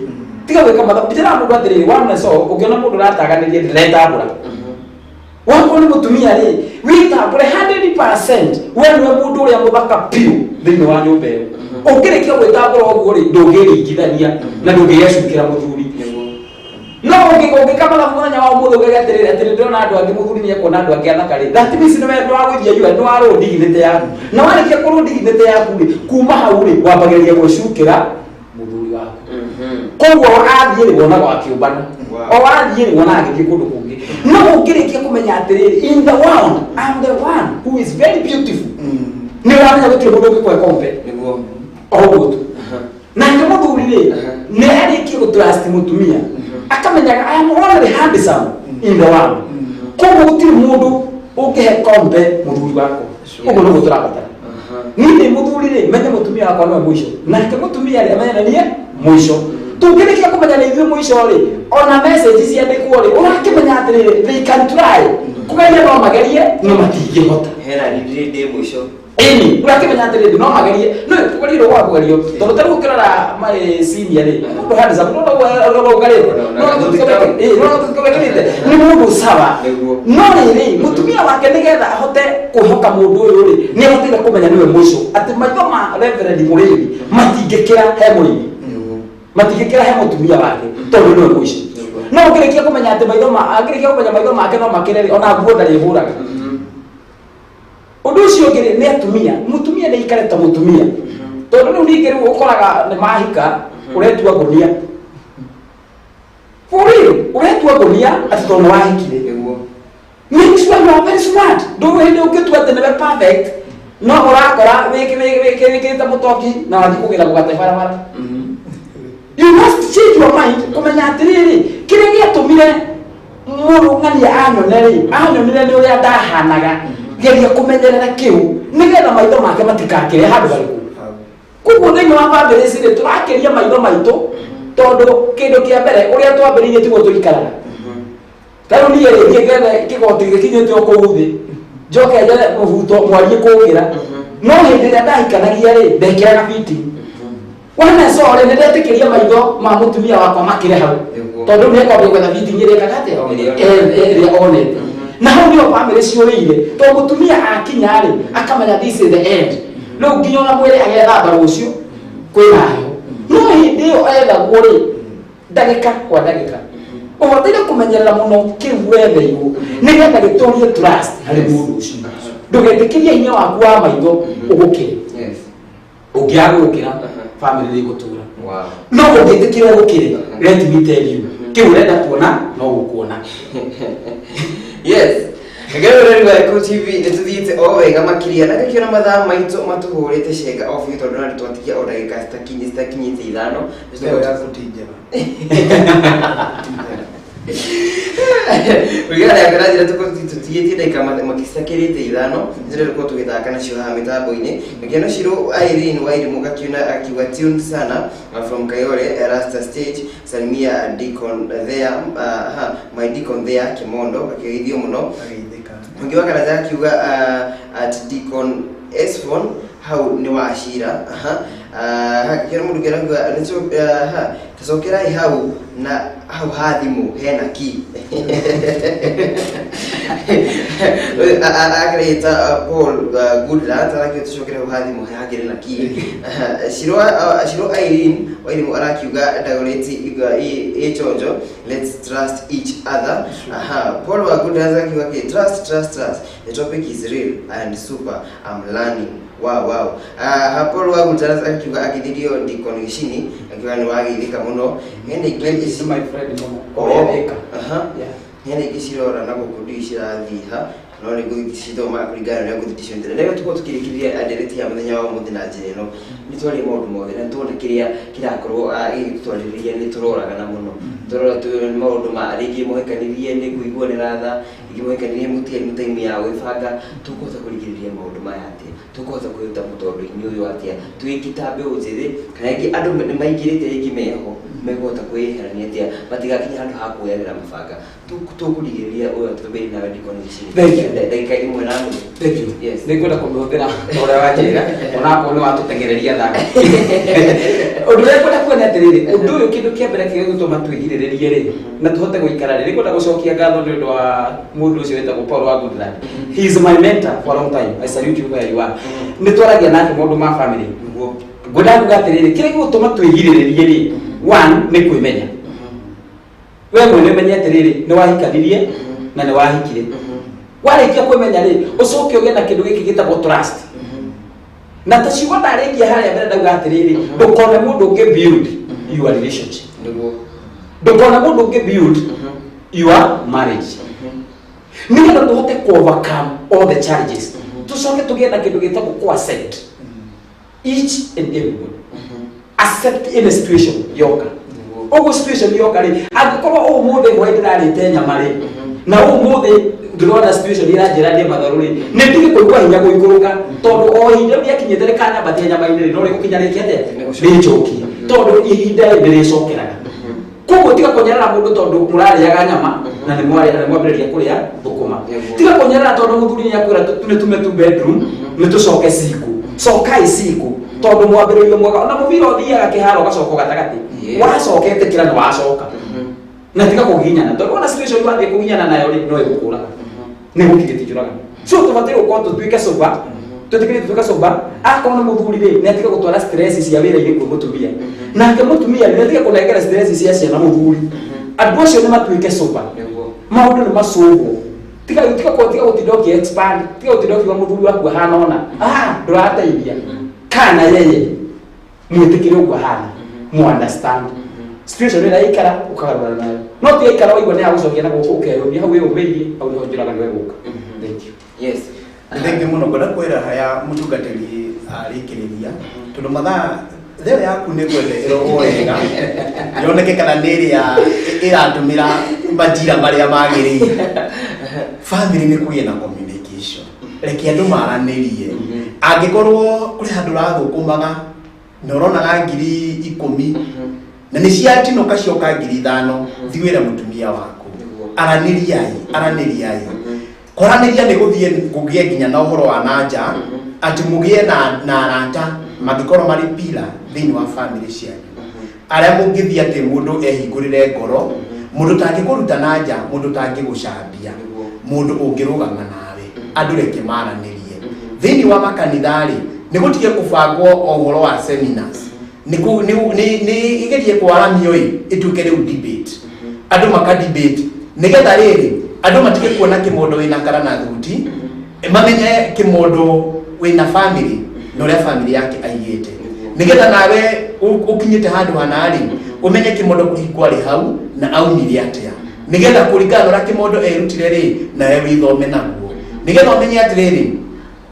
Speaker 9: tiga gwĩka mathabu. Njĩraga mũndũ atĩrĩrĩ, one so ũngĩona mũndũ ũrataganĩria ndĩretambũra, wakorwo nĩ mũtumia rĩ wĩtambũre 100%, we nĩwe mũndũ ũrĩa mũthaka biũ thĩinĩ wa nyũmba ĩyo. Ũngĩrĩkia gwĩtambũra ũguo rĩ, ndũngĩringithania na ndũngĩgecukĩra mũthuri. No ũngĩka mathabu mũthenya wa ũmũthĩ ũgege atĩrĩrĩ, atĩ ndĩrona andũ angĩ, mũthuri nĩ ekuona andũ angĩ athaka rĩ, that means nĩ wagũithia yua, nĩ warũ dignity yaku. Na warĩkia kũrũ dignity yaku rĩ, kuma hau rĩ wambagĩrĩria gwĩcukĩra mũthuri waku. Koguo athiĩ rĩ wonaga akĩũmbana, o wathiĩ rĩ wonaga agĩthiĩ kũndũ kũngĩ. No ũngĩrĩkia kũmenya atĩrĩrĩ, in the world I'm the one who is very beautiful, nĩ ũramenya gũtirĩ mũndũ ũngĩkũhe compare o ũguo tu. Nake mũthuri rĩ nĩ arĩkie gũtrust mũtumia, akamenyaga I am already handsome in the world, koguo gũtirĩ mũndũ ũngĩhe compare mũthuri wakwa. Ũguo nĩguo tũrabatara. Niĩ ndĩ mũthuri rĩ, menye mũtumia wakwa nĩwe mũico, nake mũtumia rĩ amenye nĩ niĩ mũico. Tũngĩrĩkia kũmenya nĩ ithuĩ mũico rĩ, ona message ciandĩkwo rĩ, ũrakĩmenya atĩrĩrĩ, they can try, kũgeria no magerie, no matingĩhota.
Speaker 1: Hena ndĩ ndĩ mũico.
Speaker 9: Ĩni ũrakĩmenya atĩrĩrĩ, no magerie, no kũgeria gwa kũgerio, tondũ ta rĩu ũkĩrora marĩ senior rĩ, mũndũ handsome, no ũrũngarĩte, no wekĩrĩte nĩ mũndũ sawa. No rĩrĩ mũtumia wake nĩgetha ahote kwĩhoka mũndũ ũyũ rĩ, nĩ ahotire kũmenya nĩwe mũico, atĩ maitho ma Reverend Mũrĩithi matingĩkĩra he mũrĩithi, matingĩkĩra he mũtumia wake tondũ nĩwe mũico. No ũngĩrĩkia kũmenya atĩ maitho ma angĩrĩkia kũmenya maitho make no makĩre rĩ, ona nguo ndarĩhũraga. Ũndũ ũcio ũngĩ rĩ, nĩ atumia, mũtumia nĩ aikare ta mũtumia, tondũ rĩu ningĩ rĩu ũkoraga nĩ mahika ũretua ngũnia, for real, ũretua ngũnia atĩ tondũ nĩ wahikire. Make sure you are very smart. Ndũrĩ hĩndĩ ũngĩtua atĩ nĩwe perfect, no ũrakora wĩkĩrĩte mũtoki na wathiĩ kũgĩra mũgate barabara. You must change your mind kũmenya atĩrĩrĩ, kĩrĩa gĩatũmire mũrũng'ania anyone rĩ, anyonire nĩ ũrĩa ndahanaga. Geria kũmenyerera kĩu nĩgetha maitho make matikakĩre handũ harĩkũ. Koguo thĩinĩ wa bamĩrĩ ici rĩ, tũrakĩria maitho maitũ, tondũ kĩndũ kĩa mbere ũrĩa twambĩrĩirie tiguo tũikaraga. Ta rĩu niĩ rĩ, niĩ ngethe kĩgoti gĩkinyĩte o kũu thĩ, njoke njethe mũbuto mwarie kũngĩra, no hĩndĩ ĩrĩa ndahikanagia rĩ, ndekĩraga fiti wana sorry, nĩ ndetĩkĩria maitho ma mũtumia wakwa makĩre hau, tondũ nĩ ekwambia gwetha fiti ĩrĩa ĩkaga atĩa, ĩrĩa onete. Na hau nĩho bamĩrĩ ciũrĩire, tondũ mũtumia akinya rĩ, akamenya this is the end, rĩu nginya ona mwĩrĩ agethamba rũciũ kwĩna heho. No hĩndĩ ĩyo ethagwo rĩ, ndagĩka kwa ndagĩka ũbataire kũmenyerera mũno kĩu wetheirwo nĩgetha gĩtũrie trust harĩ mũndũ ũcio. Ndũgetĩkĩrie hinya waku wa maitho ũgũkĩre. Ũngĩaga gũkĩra, family nĩ ĩgũtũra. No ũngĩtĩkĩra ũgũkĩre, let me tell you, kĩu ũrenda kuona no gũkuona.
Speaker 1: Yes. Ngero rĩu wa TV nĩ tũthiĩte o wega makĩria na ngakĩona mathaa maitũ matũhũrĩte cenga o biũ, tondũ na twatigia o ndagĩka citakinyĩte 5.
Speaker 10: Ĩyo yaku ti njega.
Speaker 1: Kũringana na na njĩra tũtigĩtie ndagĩka makĩcakĩrĩte 5, njĩra tũkorwo tũgĩthaka nacio haha mĩtambo-inĩ. Ngakĩona Shiro Irene Wairimu gakiona akiuga tuned sana from Kayole Rasta stage, salimia Deacon there, ha, my Deacon there Kimondo, akĩgeithio mũno. Ũngĩ wa Karaja akiuga at Deacon Esfon hau nĩ wacira. Aha, hakĩona mũndũ kĩona akiuga ha, tacokerai hau na hau ha thimũ hena ki. Akĩrĩta Paul Goodland arakiuga tũcokere hau ha thimũ hakĩrĩ na kĩ Shiro Shiro Irene Wairimu arakiuga Dagoretti ĩ chonjo, let's trust each other. Aha, Paul wa Goodland akiuga kĩ trust, trust, trust, the topic is real and super, I'm learning. Wow. Paul wa Goodland akiuga akithirio Deacon Gicini, akiuga nĩ wageithĩka mũno. Hena ingĩ
Speaker 9: Is my friend mũno kũrĩa Thika.
Speaker 1: Aha.
Speaker 9: Yeah.
Speaker 1: Hena ingĩ cirora na gũkũ ndii cirathiĩ ha no nĩ ngũcithoma kũringana na ũrĩa ngũthiĩ ciothe. Rĩu tũkorwo tũkĩrĩkĩrĩria ndereti ya mũthenya wa ũmũthĩ na njĩra ĩno, nĩ twaria maũndũ mothe na tuona kĩrĩa kĩrakorwo gĩgĩtũtwarĩrĩria nĩ tũroragana mũno, tũrora maũndũ ma rĩngĩ mũhĩkanirie nĩ kũiguanĩra tha, rĩngĩ mũhĩkanirie mũtiarĩ time ya gwĩbanga. Tũkũhota kũrigĩrĩria maũndũ maya atĩa? Tũkũhota kwĩruta mũtũrĩre-inĩ ũyũ atĩa twĩngĩ ta mbeũ njĩthĩ, kana rĩngĩ andũ nĩ maingĩrĩte rĩngĩ meho mekũhota kwĩyeherania atĩa matigakinye handũ ha kuoyerera mabanga? Tũkũrigĩrĩria ũyũ tũmbĩrĩ nawe Deacon Gicini.
Speaker 9: Thank you.
Speaker 1: Ndagĩka 1.5.
Speaker 9: Thank you.
Speaker 1: Yes.
Speaker 9: Nĩ ngwenda kũmĩhũthĩra ta ũrĩa wanjĩra, onakorwo nĩ watũtengereria thaka. Ũndũ ũrĩa ngwenda kuona atĩrĩrĩ, ũndũ ũyũ, kĩndũ kĩa mbere kĩrĩa gĩgũtũma twĩgirĩrĩrie rĩ na tũhote gũikara rĩ, nĩ ngwenda gũcokia ngatho nĩ ũndũ wa mũndũ ũcio wĩtagwo Paul wa Goodland. He is my mentor for a long time. I salute you where you are. Nĩ twaragia nake maũndũ ma family. Ngwenda kuga atĩrĩrĩ, kĩrĩa gĩgũtũma twĩgirĩrĩrie rĩ, one nĩ kwĩmenya we mwene, ũmenye atĩrĩrĩ nĩ wahikanirie na nĩ wahikire. Warĩkia kwĩmenya rĩ, ũcoke ũgĩe na kĩndũ gĩkĩ gĩtagwo trust. Na ta ciugo ndarĩkia harĩa mbere ndauga atĩrĩrĩ, ndũkone mũndũ ũngĩ build your relationship, ndũkone mũndũ ũngĩ build your marriage, nĩgetha tũhote ku overcome all the challenges. Tũcoke tũgĩe na kĩndũ gĩtagwo ku accept each and everyone, accept any situation yoka. Ũguo situation yoka rĩ, angĩkorwo ũmũthĩ hwaĩ ndĩrarĩte nyama rĩ, na ũmũthĩ ndĩrona situation iranjĩra ndĩe matharũ rĩ, nĩ ndige kũigua hinya gũikũrũka, tondũ o ihinda rĩu rĩakinyĩte rĩkanyambatia nyama-inĩ rĩ, no rĩgũkinya rĩke atĩa? Rĩnjokie, tondũ ihinda rĩ nĩ rĩcokeraga. Koguo tiga kũnyarara mũndũ tondũ mũrarĩaga nyama na nĩ mwarĩa na nĩ mwambĩrĩria kũrĩa thũkũma. Tiga kũnyarara tondũ mũthuri nĩ akwĩra nĩ tume tu bedroom nĩ tũcoke ciku, cokai ciku, tondũ mwambĩrĩrio mwega ona mũbira ũthiaga kĩharo ũgacoka gatagatĩ. Wacoka ĩtĩkĩra nĩ wacoka na tiga kũginyana, tondũ ona situation wathiĩ kũginyana nayo rĩ, no ĩgũkũraga nĩ gũkirĩtie njũraga. So tũbatiĩ gũkorwo tũtuĩke sober, twĩtĩkĩrie tutuĩke sober. Akorwo nĩ mũthuri rĩ, nĩ atige gũtwara stress cia wĩra-inĩ kwĩ mũtumia, nake mũtumia nĩ atige kũnengera stress cia ciana mũthuri. Andũ acio nĩ matuĩke sober, maũndũ nĩ macũgwo. Tiga gũtinda ũkĩ expand, tiga gũtinda ũkiuga mũthuri waku ahana ona ndũrateithia kana yeye. Mwĩtĩkĩre ũguo ahana, mu understand situation ĩrĩa ĩikara ũkagarũrana nayo, no tiga ikara waigua nĩ yagũcokia na gũkũ ũkeyũmia hau wĩyũmĩirie, hau nĩho njũraga nĩwe gũka. Thank you.
Speaker 1: Yes.
Speaker 10: Thengi mũno. Ngwenda kwĩra haya mũtungatĩri arĩkĩrĩria, tondũ mathaa theo yaku nĩ ngwenda ĩrorwo wega yoneke kana nĩ ĩrĩa ĩratũmĩra majira marĩa magĩrĩire. Family nĩ kũgĩe na communication, reke andũ maranĩrie. Angĩkorwo kũrĩ handũ ũrathũkũmaga na ũronaga 10,000 na nĩ ciatinũka cioka 5,000, thiĩ wĩre mũtumia waku, aranĩriai, aranĩriai. Kwaranĩria nĩ gũthiĩ kũgĩe nginya na ũhoro wa nanja, atĩ mũgĩe na arata mangĩkorwo marĩ pila thĩinĩ wa family cianyu, arĩa mũngĩthiĩ atĩ mũndũ ehingũrĩre ngoro, mũndũ tangĩkũruta na nja, mũndũ tangĩgũcambia, mũndũ ũngĩrũgama nawe. Andũ reke maranĩrie. Thĩinĩ wa makanitha rĩ, nĩ gũtige kũbangwo o ũhoro wa seminars, nĩ igerie kwaramio ĩ ĩtuĩke rĩu debate, andũ maka debate, nĩgetha rĩrĩ andũ matige kuona kĩmondo wĩna kara na thuti, mamenye kĩmondo wĩna family na ũrĩa family yake aigĩte, nĩgetha nawe ũkinyĩte handũ hana rĩ, ũmenye kĩmondo kũhikwo arĩ hau na aumire atĩa, nĩgetha kũringana na ũrĩa kĩmondo erutire rĩ, nawe wĩthome naguo, nĩgetha ũmenye atĩrĩrĩ,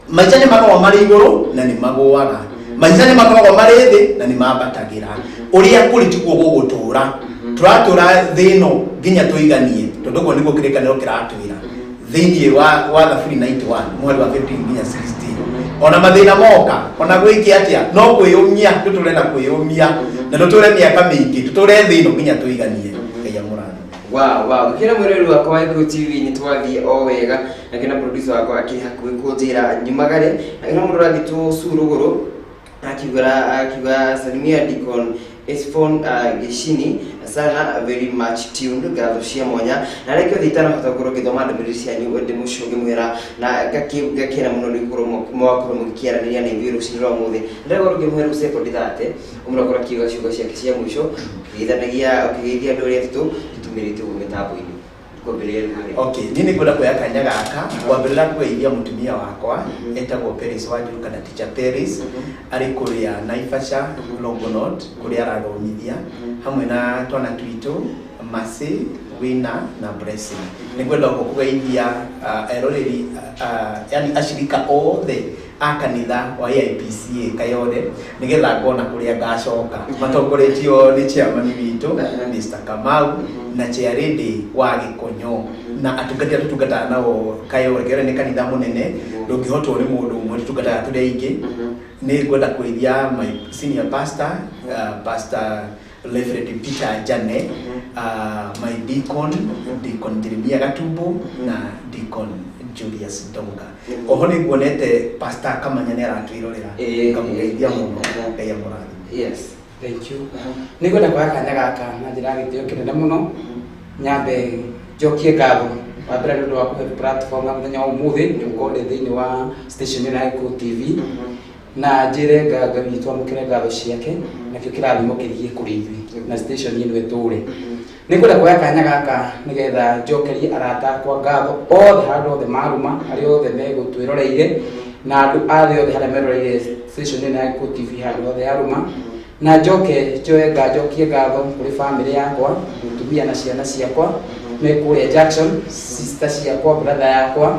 Speaker 10: maica nĩ makoragwo marĩ igũrũ na nĩ magũaga, maica nĩ makoragwo marĩ thĩ na nĩ mambatagĩra. Ũrĩa kũrĩ tiguo gũgũtũra, tũratũra thĩ ĩno nginya tũiganie, tondũ ũguo nĩguo kĩrĩkanĩro kĩratwĩra thĩinĩ wa Thaburi 91 mweri wa 15 nginya 16. Ona mathĩna moka, ona gwĩke atĩa, no kwĩyũmia tũtũre na kwĩyũmia, na tũtũre mĩaka mĩingĩ, tũtũre thĩ ĩno nginya tũiganie. Ngai amũrathime.
Speaker 1: Wow, kĩra mwĩrori wakwa wa Gĩkũyũ TV, nĩ twathiĩ o wega na kĩna producer wakwa akĩrĩ hakuhĩ kũnjĩra nyumagare, na kĩna mũndũ ũrathiĩ tũcu rũgũrũ akiuga salimia Deacon. Esfon Gĩcini sana, very much tuned, ngatho cia mwanya. Na rĩngĩ othe itanahota gũkorwo ngĩthoma ndũmĩrĩri cianyu, ndĩ mũcũngĩ mũhera na ngakena mũno nĩ gũkorwo mwakorwo mũgĩkĩaranĩria na ithuĩ rũcinĩ rwa ũmũthĩ. Ndĩrakorwo ngĩmũhe rĩu sekondi 30 ũmũrakorwo akiuga ciugo ciake cia mũico, ũkĩgeithanagia, ũkĩgeithia andũ arĩa atatũ tũtũmĩrĩte ũguo mĩtambo-inĩ kwambĩrĩria rĩu harĩ.
Speaker 10: Okay, niĩ nĩ ngwenda kuoya kanya gaka kwambĩrĩra kũgeithia mũtumia wakwa etagwo Peris Wanjiru kana Teacher Peris, arĩ kũrĩa Naivasha, Longonot, kũrĩa arathomithia, hamwe na twana twitũ Mercy, Wina na Blessing. Nĩ ngwenda oho kũgeithia eroreri, yani acirika othe a kanitha wa AIPCA Kayole, nigetha ngona kũrĩa ngacoka, matongoretio nĩ chairman witũ Mr. Kamau na chairlady wa Gĩkonyo na atungati arĩa tũtungataga nao Kayole. Kayole nĩ kanitha mũnene, ndũngĩhotwo nĩ mũndũ ũmwe, tũtungataga tũrĩ aingĩ. Nĩ ngwenda kũgeithia my senior pastor, Pastor Reverend Peter Jane, my deacon, Deacon Jeremia Gatumbo na Deacon Julius Donga. Oho nĩ nguonete Pastor Kamanya nĩ aratwĩrorera, ngamũgeithia mũno, Ngai amũrathime.
Speaker 1: Yes.
Speaker 9: Thank you. Nĩ ngwenda kuoya kanya gaka na njĩra ya gĩtĩo kĩnene mũno, nyambe njokie ngatho wa mbere nĩ ũndũ wa kũhe platform ya mũthenya wa ũmũthĩ nĩ gũkorwo ndĩ thĩinĩ wa station ĩno ya Gĩkũyũ TV, na njĩre Ngai witũ amũkĩre ngatho ciake, nakĩo kĩrathimo kĩrigie kũrĩ ithuĩ na station ĩno ĩtũre. Nĩ ngwenda kuoya kanya gaka nĩgetha njokerie arata akwa ngatho othe, handũ othe maruma, arĩa othe megũtwĩroreire na andũ a thĩ othe harĩa meroreire station ĩno ya Gĩkũyũ TV, handũ othe yaruma. Na njoke njoe njokie ngatho kũrĩ family yakwa, mũtumia na ciana ciakwa me kũrĩa Jackson, sister ciakwa, brother yakwa,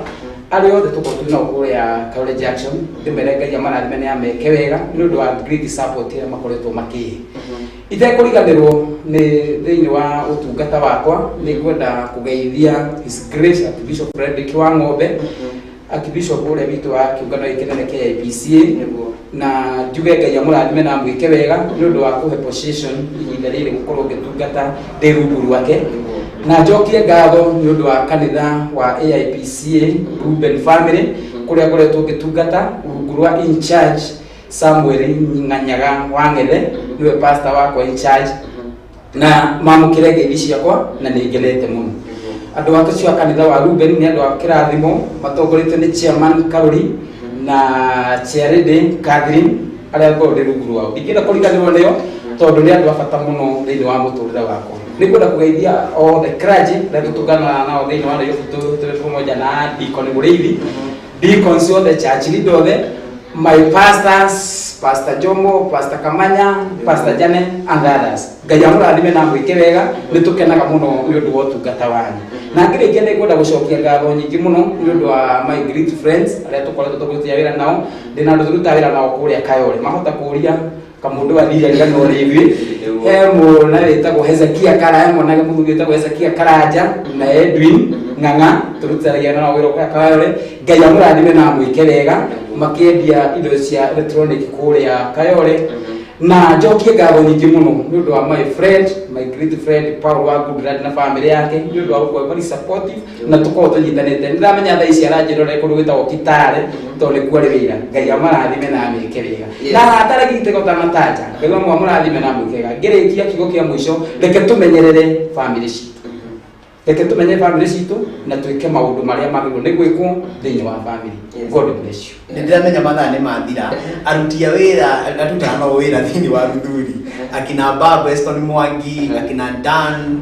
Speaker 9: arĩa othe tũkorwo twĩ nao kũrĩa Kayole Jackson. Ndĩmere Ngai amarathime nĩ ameke wega nĩ ũndũ wa great support ĩrĩa makoretwo makĩhe. Itekũriganĩrwo nĩ thĩinĩ wa ũtungata wakwa, nĩ ngwenda kũgeithia His Grace Archbishop Frederick wa Ng'ombe, Archbishop ũrĩa witũ wa kĩũngano gĩkĩ kĩnene kĩa AIPCA, na njuge Ngai amũrathime na amwĩke wega nĩ ũndũ wa kũhe position ihinda rĩrĩ gũkorwo ngĩtungata ndĩ rungu rwake. Na njokie ngatho nĩ ũndũ wa kanitha wa AIPCA Ruben Family, kũrĩa ngoretwo ngĩtungata rungu rwa in charge Samuel Ng'anyaga wa Ng'ethe, nĩwe pastor wakwa in charge, na mamũkĩre ngeithi ciakwa na nĩ ngenete mũno. Andũ a tũcio a kanitha wa Ruben nĩ andũ a kĩrathimo, matongoretio nĩ chairman Karori na chairlady Catherine, arĩa ngorwo ndĩ rungu rwao. Ndingĩenda kũriganĩrwo nĩo tondũ nĩ andũ a bata mũno thĩinĩ wa mũtũrĩre wakwa. Nĩ ngwenda kũgeithia othe clergy arĩa tũtunganaga nao thĩinĩ wa Nairobi, tũrĩ pamoja na Deacon Mũrĩithi, deacons othe, church leader othe, my pastors, Pastor Jomo, Pastor Kamanya, Pastor Jane and others. Ngai amũrathime na amwĩke wega. Nĩ tũkenaga mũno nĩ ũndũ wa ũtungata wanyu. Na ngĩrĩkia, nĩ ngwenda gũcokia ngatho nyingĩ mũno nĩ ũndũ wa my great friends arĩa tũkoretwo tũkĩrutia wĩra nao. Ndĩna andũ tũrutaga wĩra nao kũrĩa Kayole, mahota kũria kamũndũ athire riganĩrwo nĩ ithuĩ. He mũna wĩtagwo Hezekia Kara, he mwanake mũthuri wĩtagwo Hezekia Karanja na Edwin Ng'ang'a, tũrutithanagia nao wĩra kũrĩa Kayole. Ngai amũrathime na amwĩke wega makĩendia indo cia electronic kũrĩa Kayole. Na njokie ngatho nyingĩ mũno nĩ ũndũ wa my friend, my great friend Paul wa Goodland na family yake, nĩ ũndũ wa gũkorwo very supportive na tũkorwo tũnyitanĩte. Nĩ ndĩramenya thaa ici aranjĩrore kũndũ gwĩtagwo Kitale tondũ nĩkuo arĩ wĩra. Ngai amũrathime na amĩke wega. Na arata arĩa ngĩte ũtanatanja, Ngai wa amũrathime na amwĩke wega. Ngĩrĩkia kiugo kĩa mũico, reke tũmenyerere family citũ, reke tũmenye family citũ na twĩke maũndũ marĩa magĩrĩirwo nĩ gwĩkwo thĩinĩ wa family. God bless you.
Speaker 10: Nĩ ndĩramenya mathaa nĩ mathira. Aruti a wĩra arutaga nao wĩra thĩinĩ wa Ruthuri, akina Bab Eston Mwangi, akina Dan,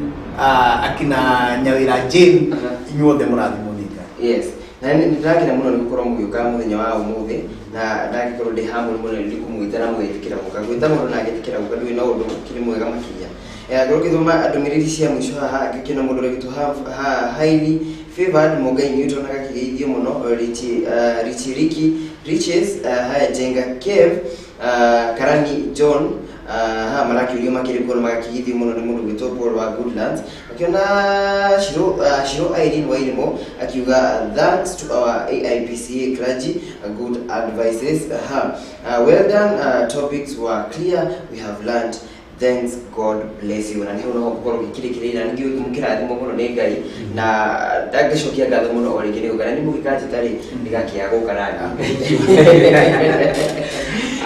Speaker 10: akina Nyawĩra Jane, inyuothe mũrathimwo nĩ Ngai.
Speaker 1: Yes, na nĩ ndĩrakena mũno nĩ gũkorwo mũgĩũka mũthenya wa ũmũthĩ, na ndagĩkorwo ndĩ hamwe mũno nĩ kũmwĩta na mũgetĩkĩra gũka. Gwĩta mũndũ na agetĩkĩra gũka ndũrĩ na ũndũ ũkĩrĩ mwega makĩria. Ngorwo ngĩthoma ndũmĩrĩri cia mũico haha, ngĩkĩona mũndũ ũrĩa wĩtwo highly favored Mũngai Newton agakĩgeithio mũno, Richie, Richie Ricky Riches, haya Jenga Kev, Karani John, haha marakĩũrio makĩrĩ kuo na magakĩgeithio mũno nĩ mũndũ gwĩtwo Paul wa Goodlands. Akiona Shiro, Shiro Irene Wairimo akiuga thanks to our AIPCA clergy, good advices. Aha. Well done, topics were clear, we have learned, thanks, God bless you. Na nĩ hau no gũkorwo gĩkĩrĩkĩrĩria, na ningĩ mũkĩrathimwo mũno nĩ Ngai, na ndangĩcokia ngatho mũno o rĩngĩ nĩ gũka, na nĩ mũgĩkanjĩta rĩ ndigakĩaga gũka nani.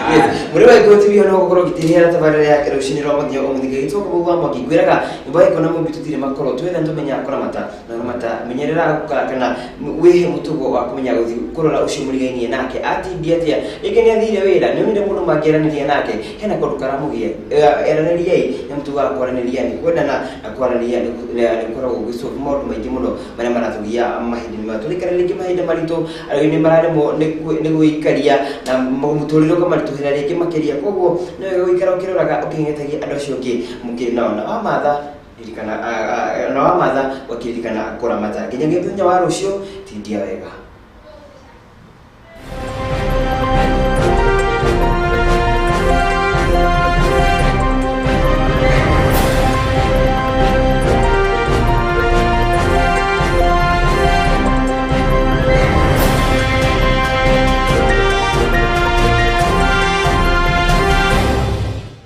Speaker 1: Yes, muri wa Gĩkũyũ TV no gũkorwo ngĩtĩrĩra tabarĩra ya rũcinĩ rwa mũthenya ũmũthĩ ngĩgĩtwo kũbũ wa mwaki. Ngwĩraga nyũmba ĩko na mũmbi tũtirĩ makoro, twetha tũmenya kũramata na ramata, menyerera kana wĩhe mũtugo wa kũmenya gũthiĩ kũrora ũcio mũrigainie nake atindia atĩa, rĩngĩ nĩ athire wĩra, nĩ onire mũndũ mangĩaranĩria nake, hena kaũndũ karamũgia, aranĩriai. Nĩ mũtugo wa kwaranĩria, nĩ kwendana na kwaranĩria nĩ gũkoragwo gũgĩcoka maũndũ maingĩ mũno marĩa maratũgia mahinda-inĩ maya tũrĩkana, rĩngĩ mahinda maritũ arĩa nĩ mararemwo nĩ gwĩikaria na mũtũrĩre ũkamaritũhĩra rĩngĩ makĩria. Koguo nĩ wega gũikara ũkĩroraga, ũkĩng'etagia andũ acio angĩ mũkĩrĩ nao, na wamatha ririkana, na wamatha ũkĩririkana kũramata. Nginya mũthenya wa rũciũ, tindia wega.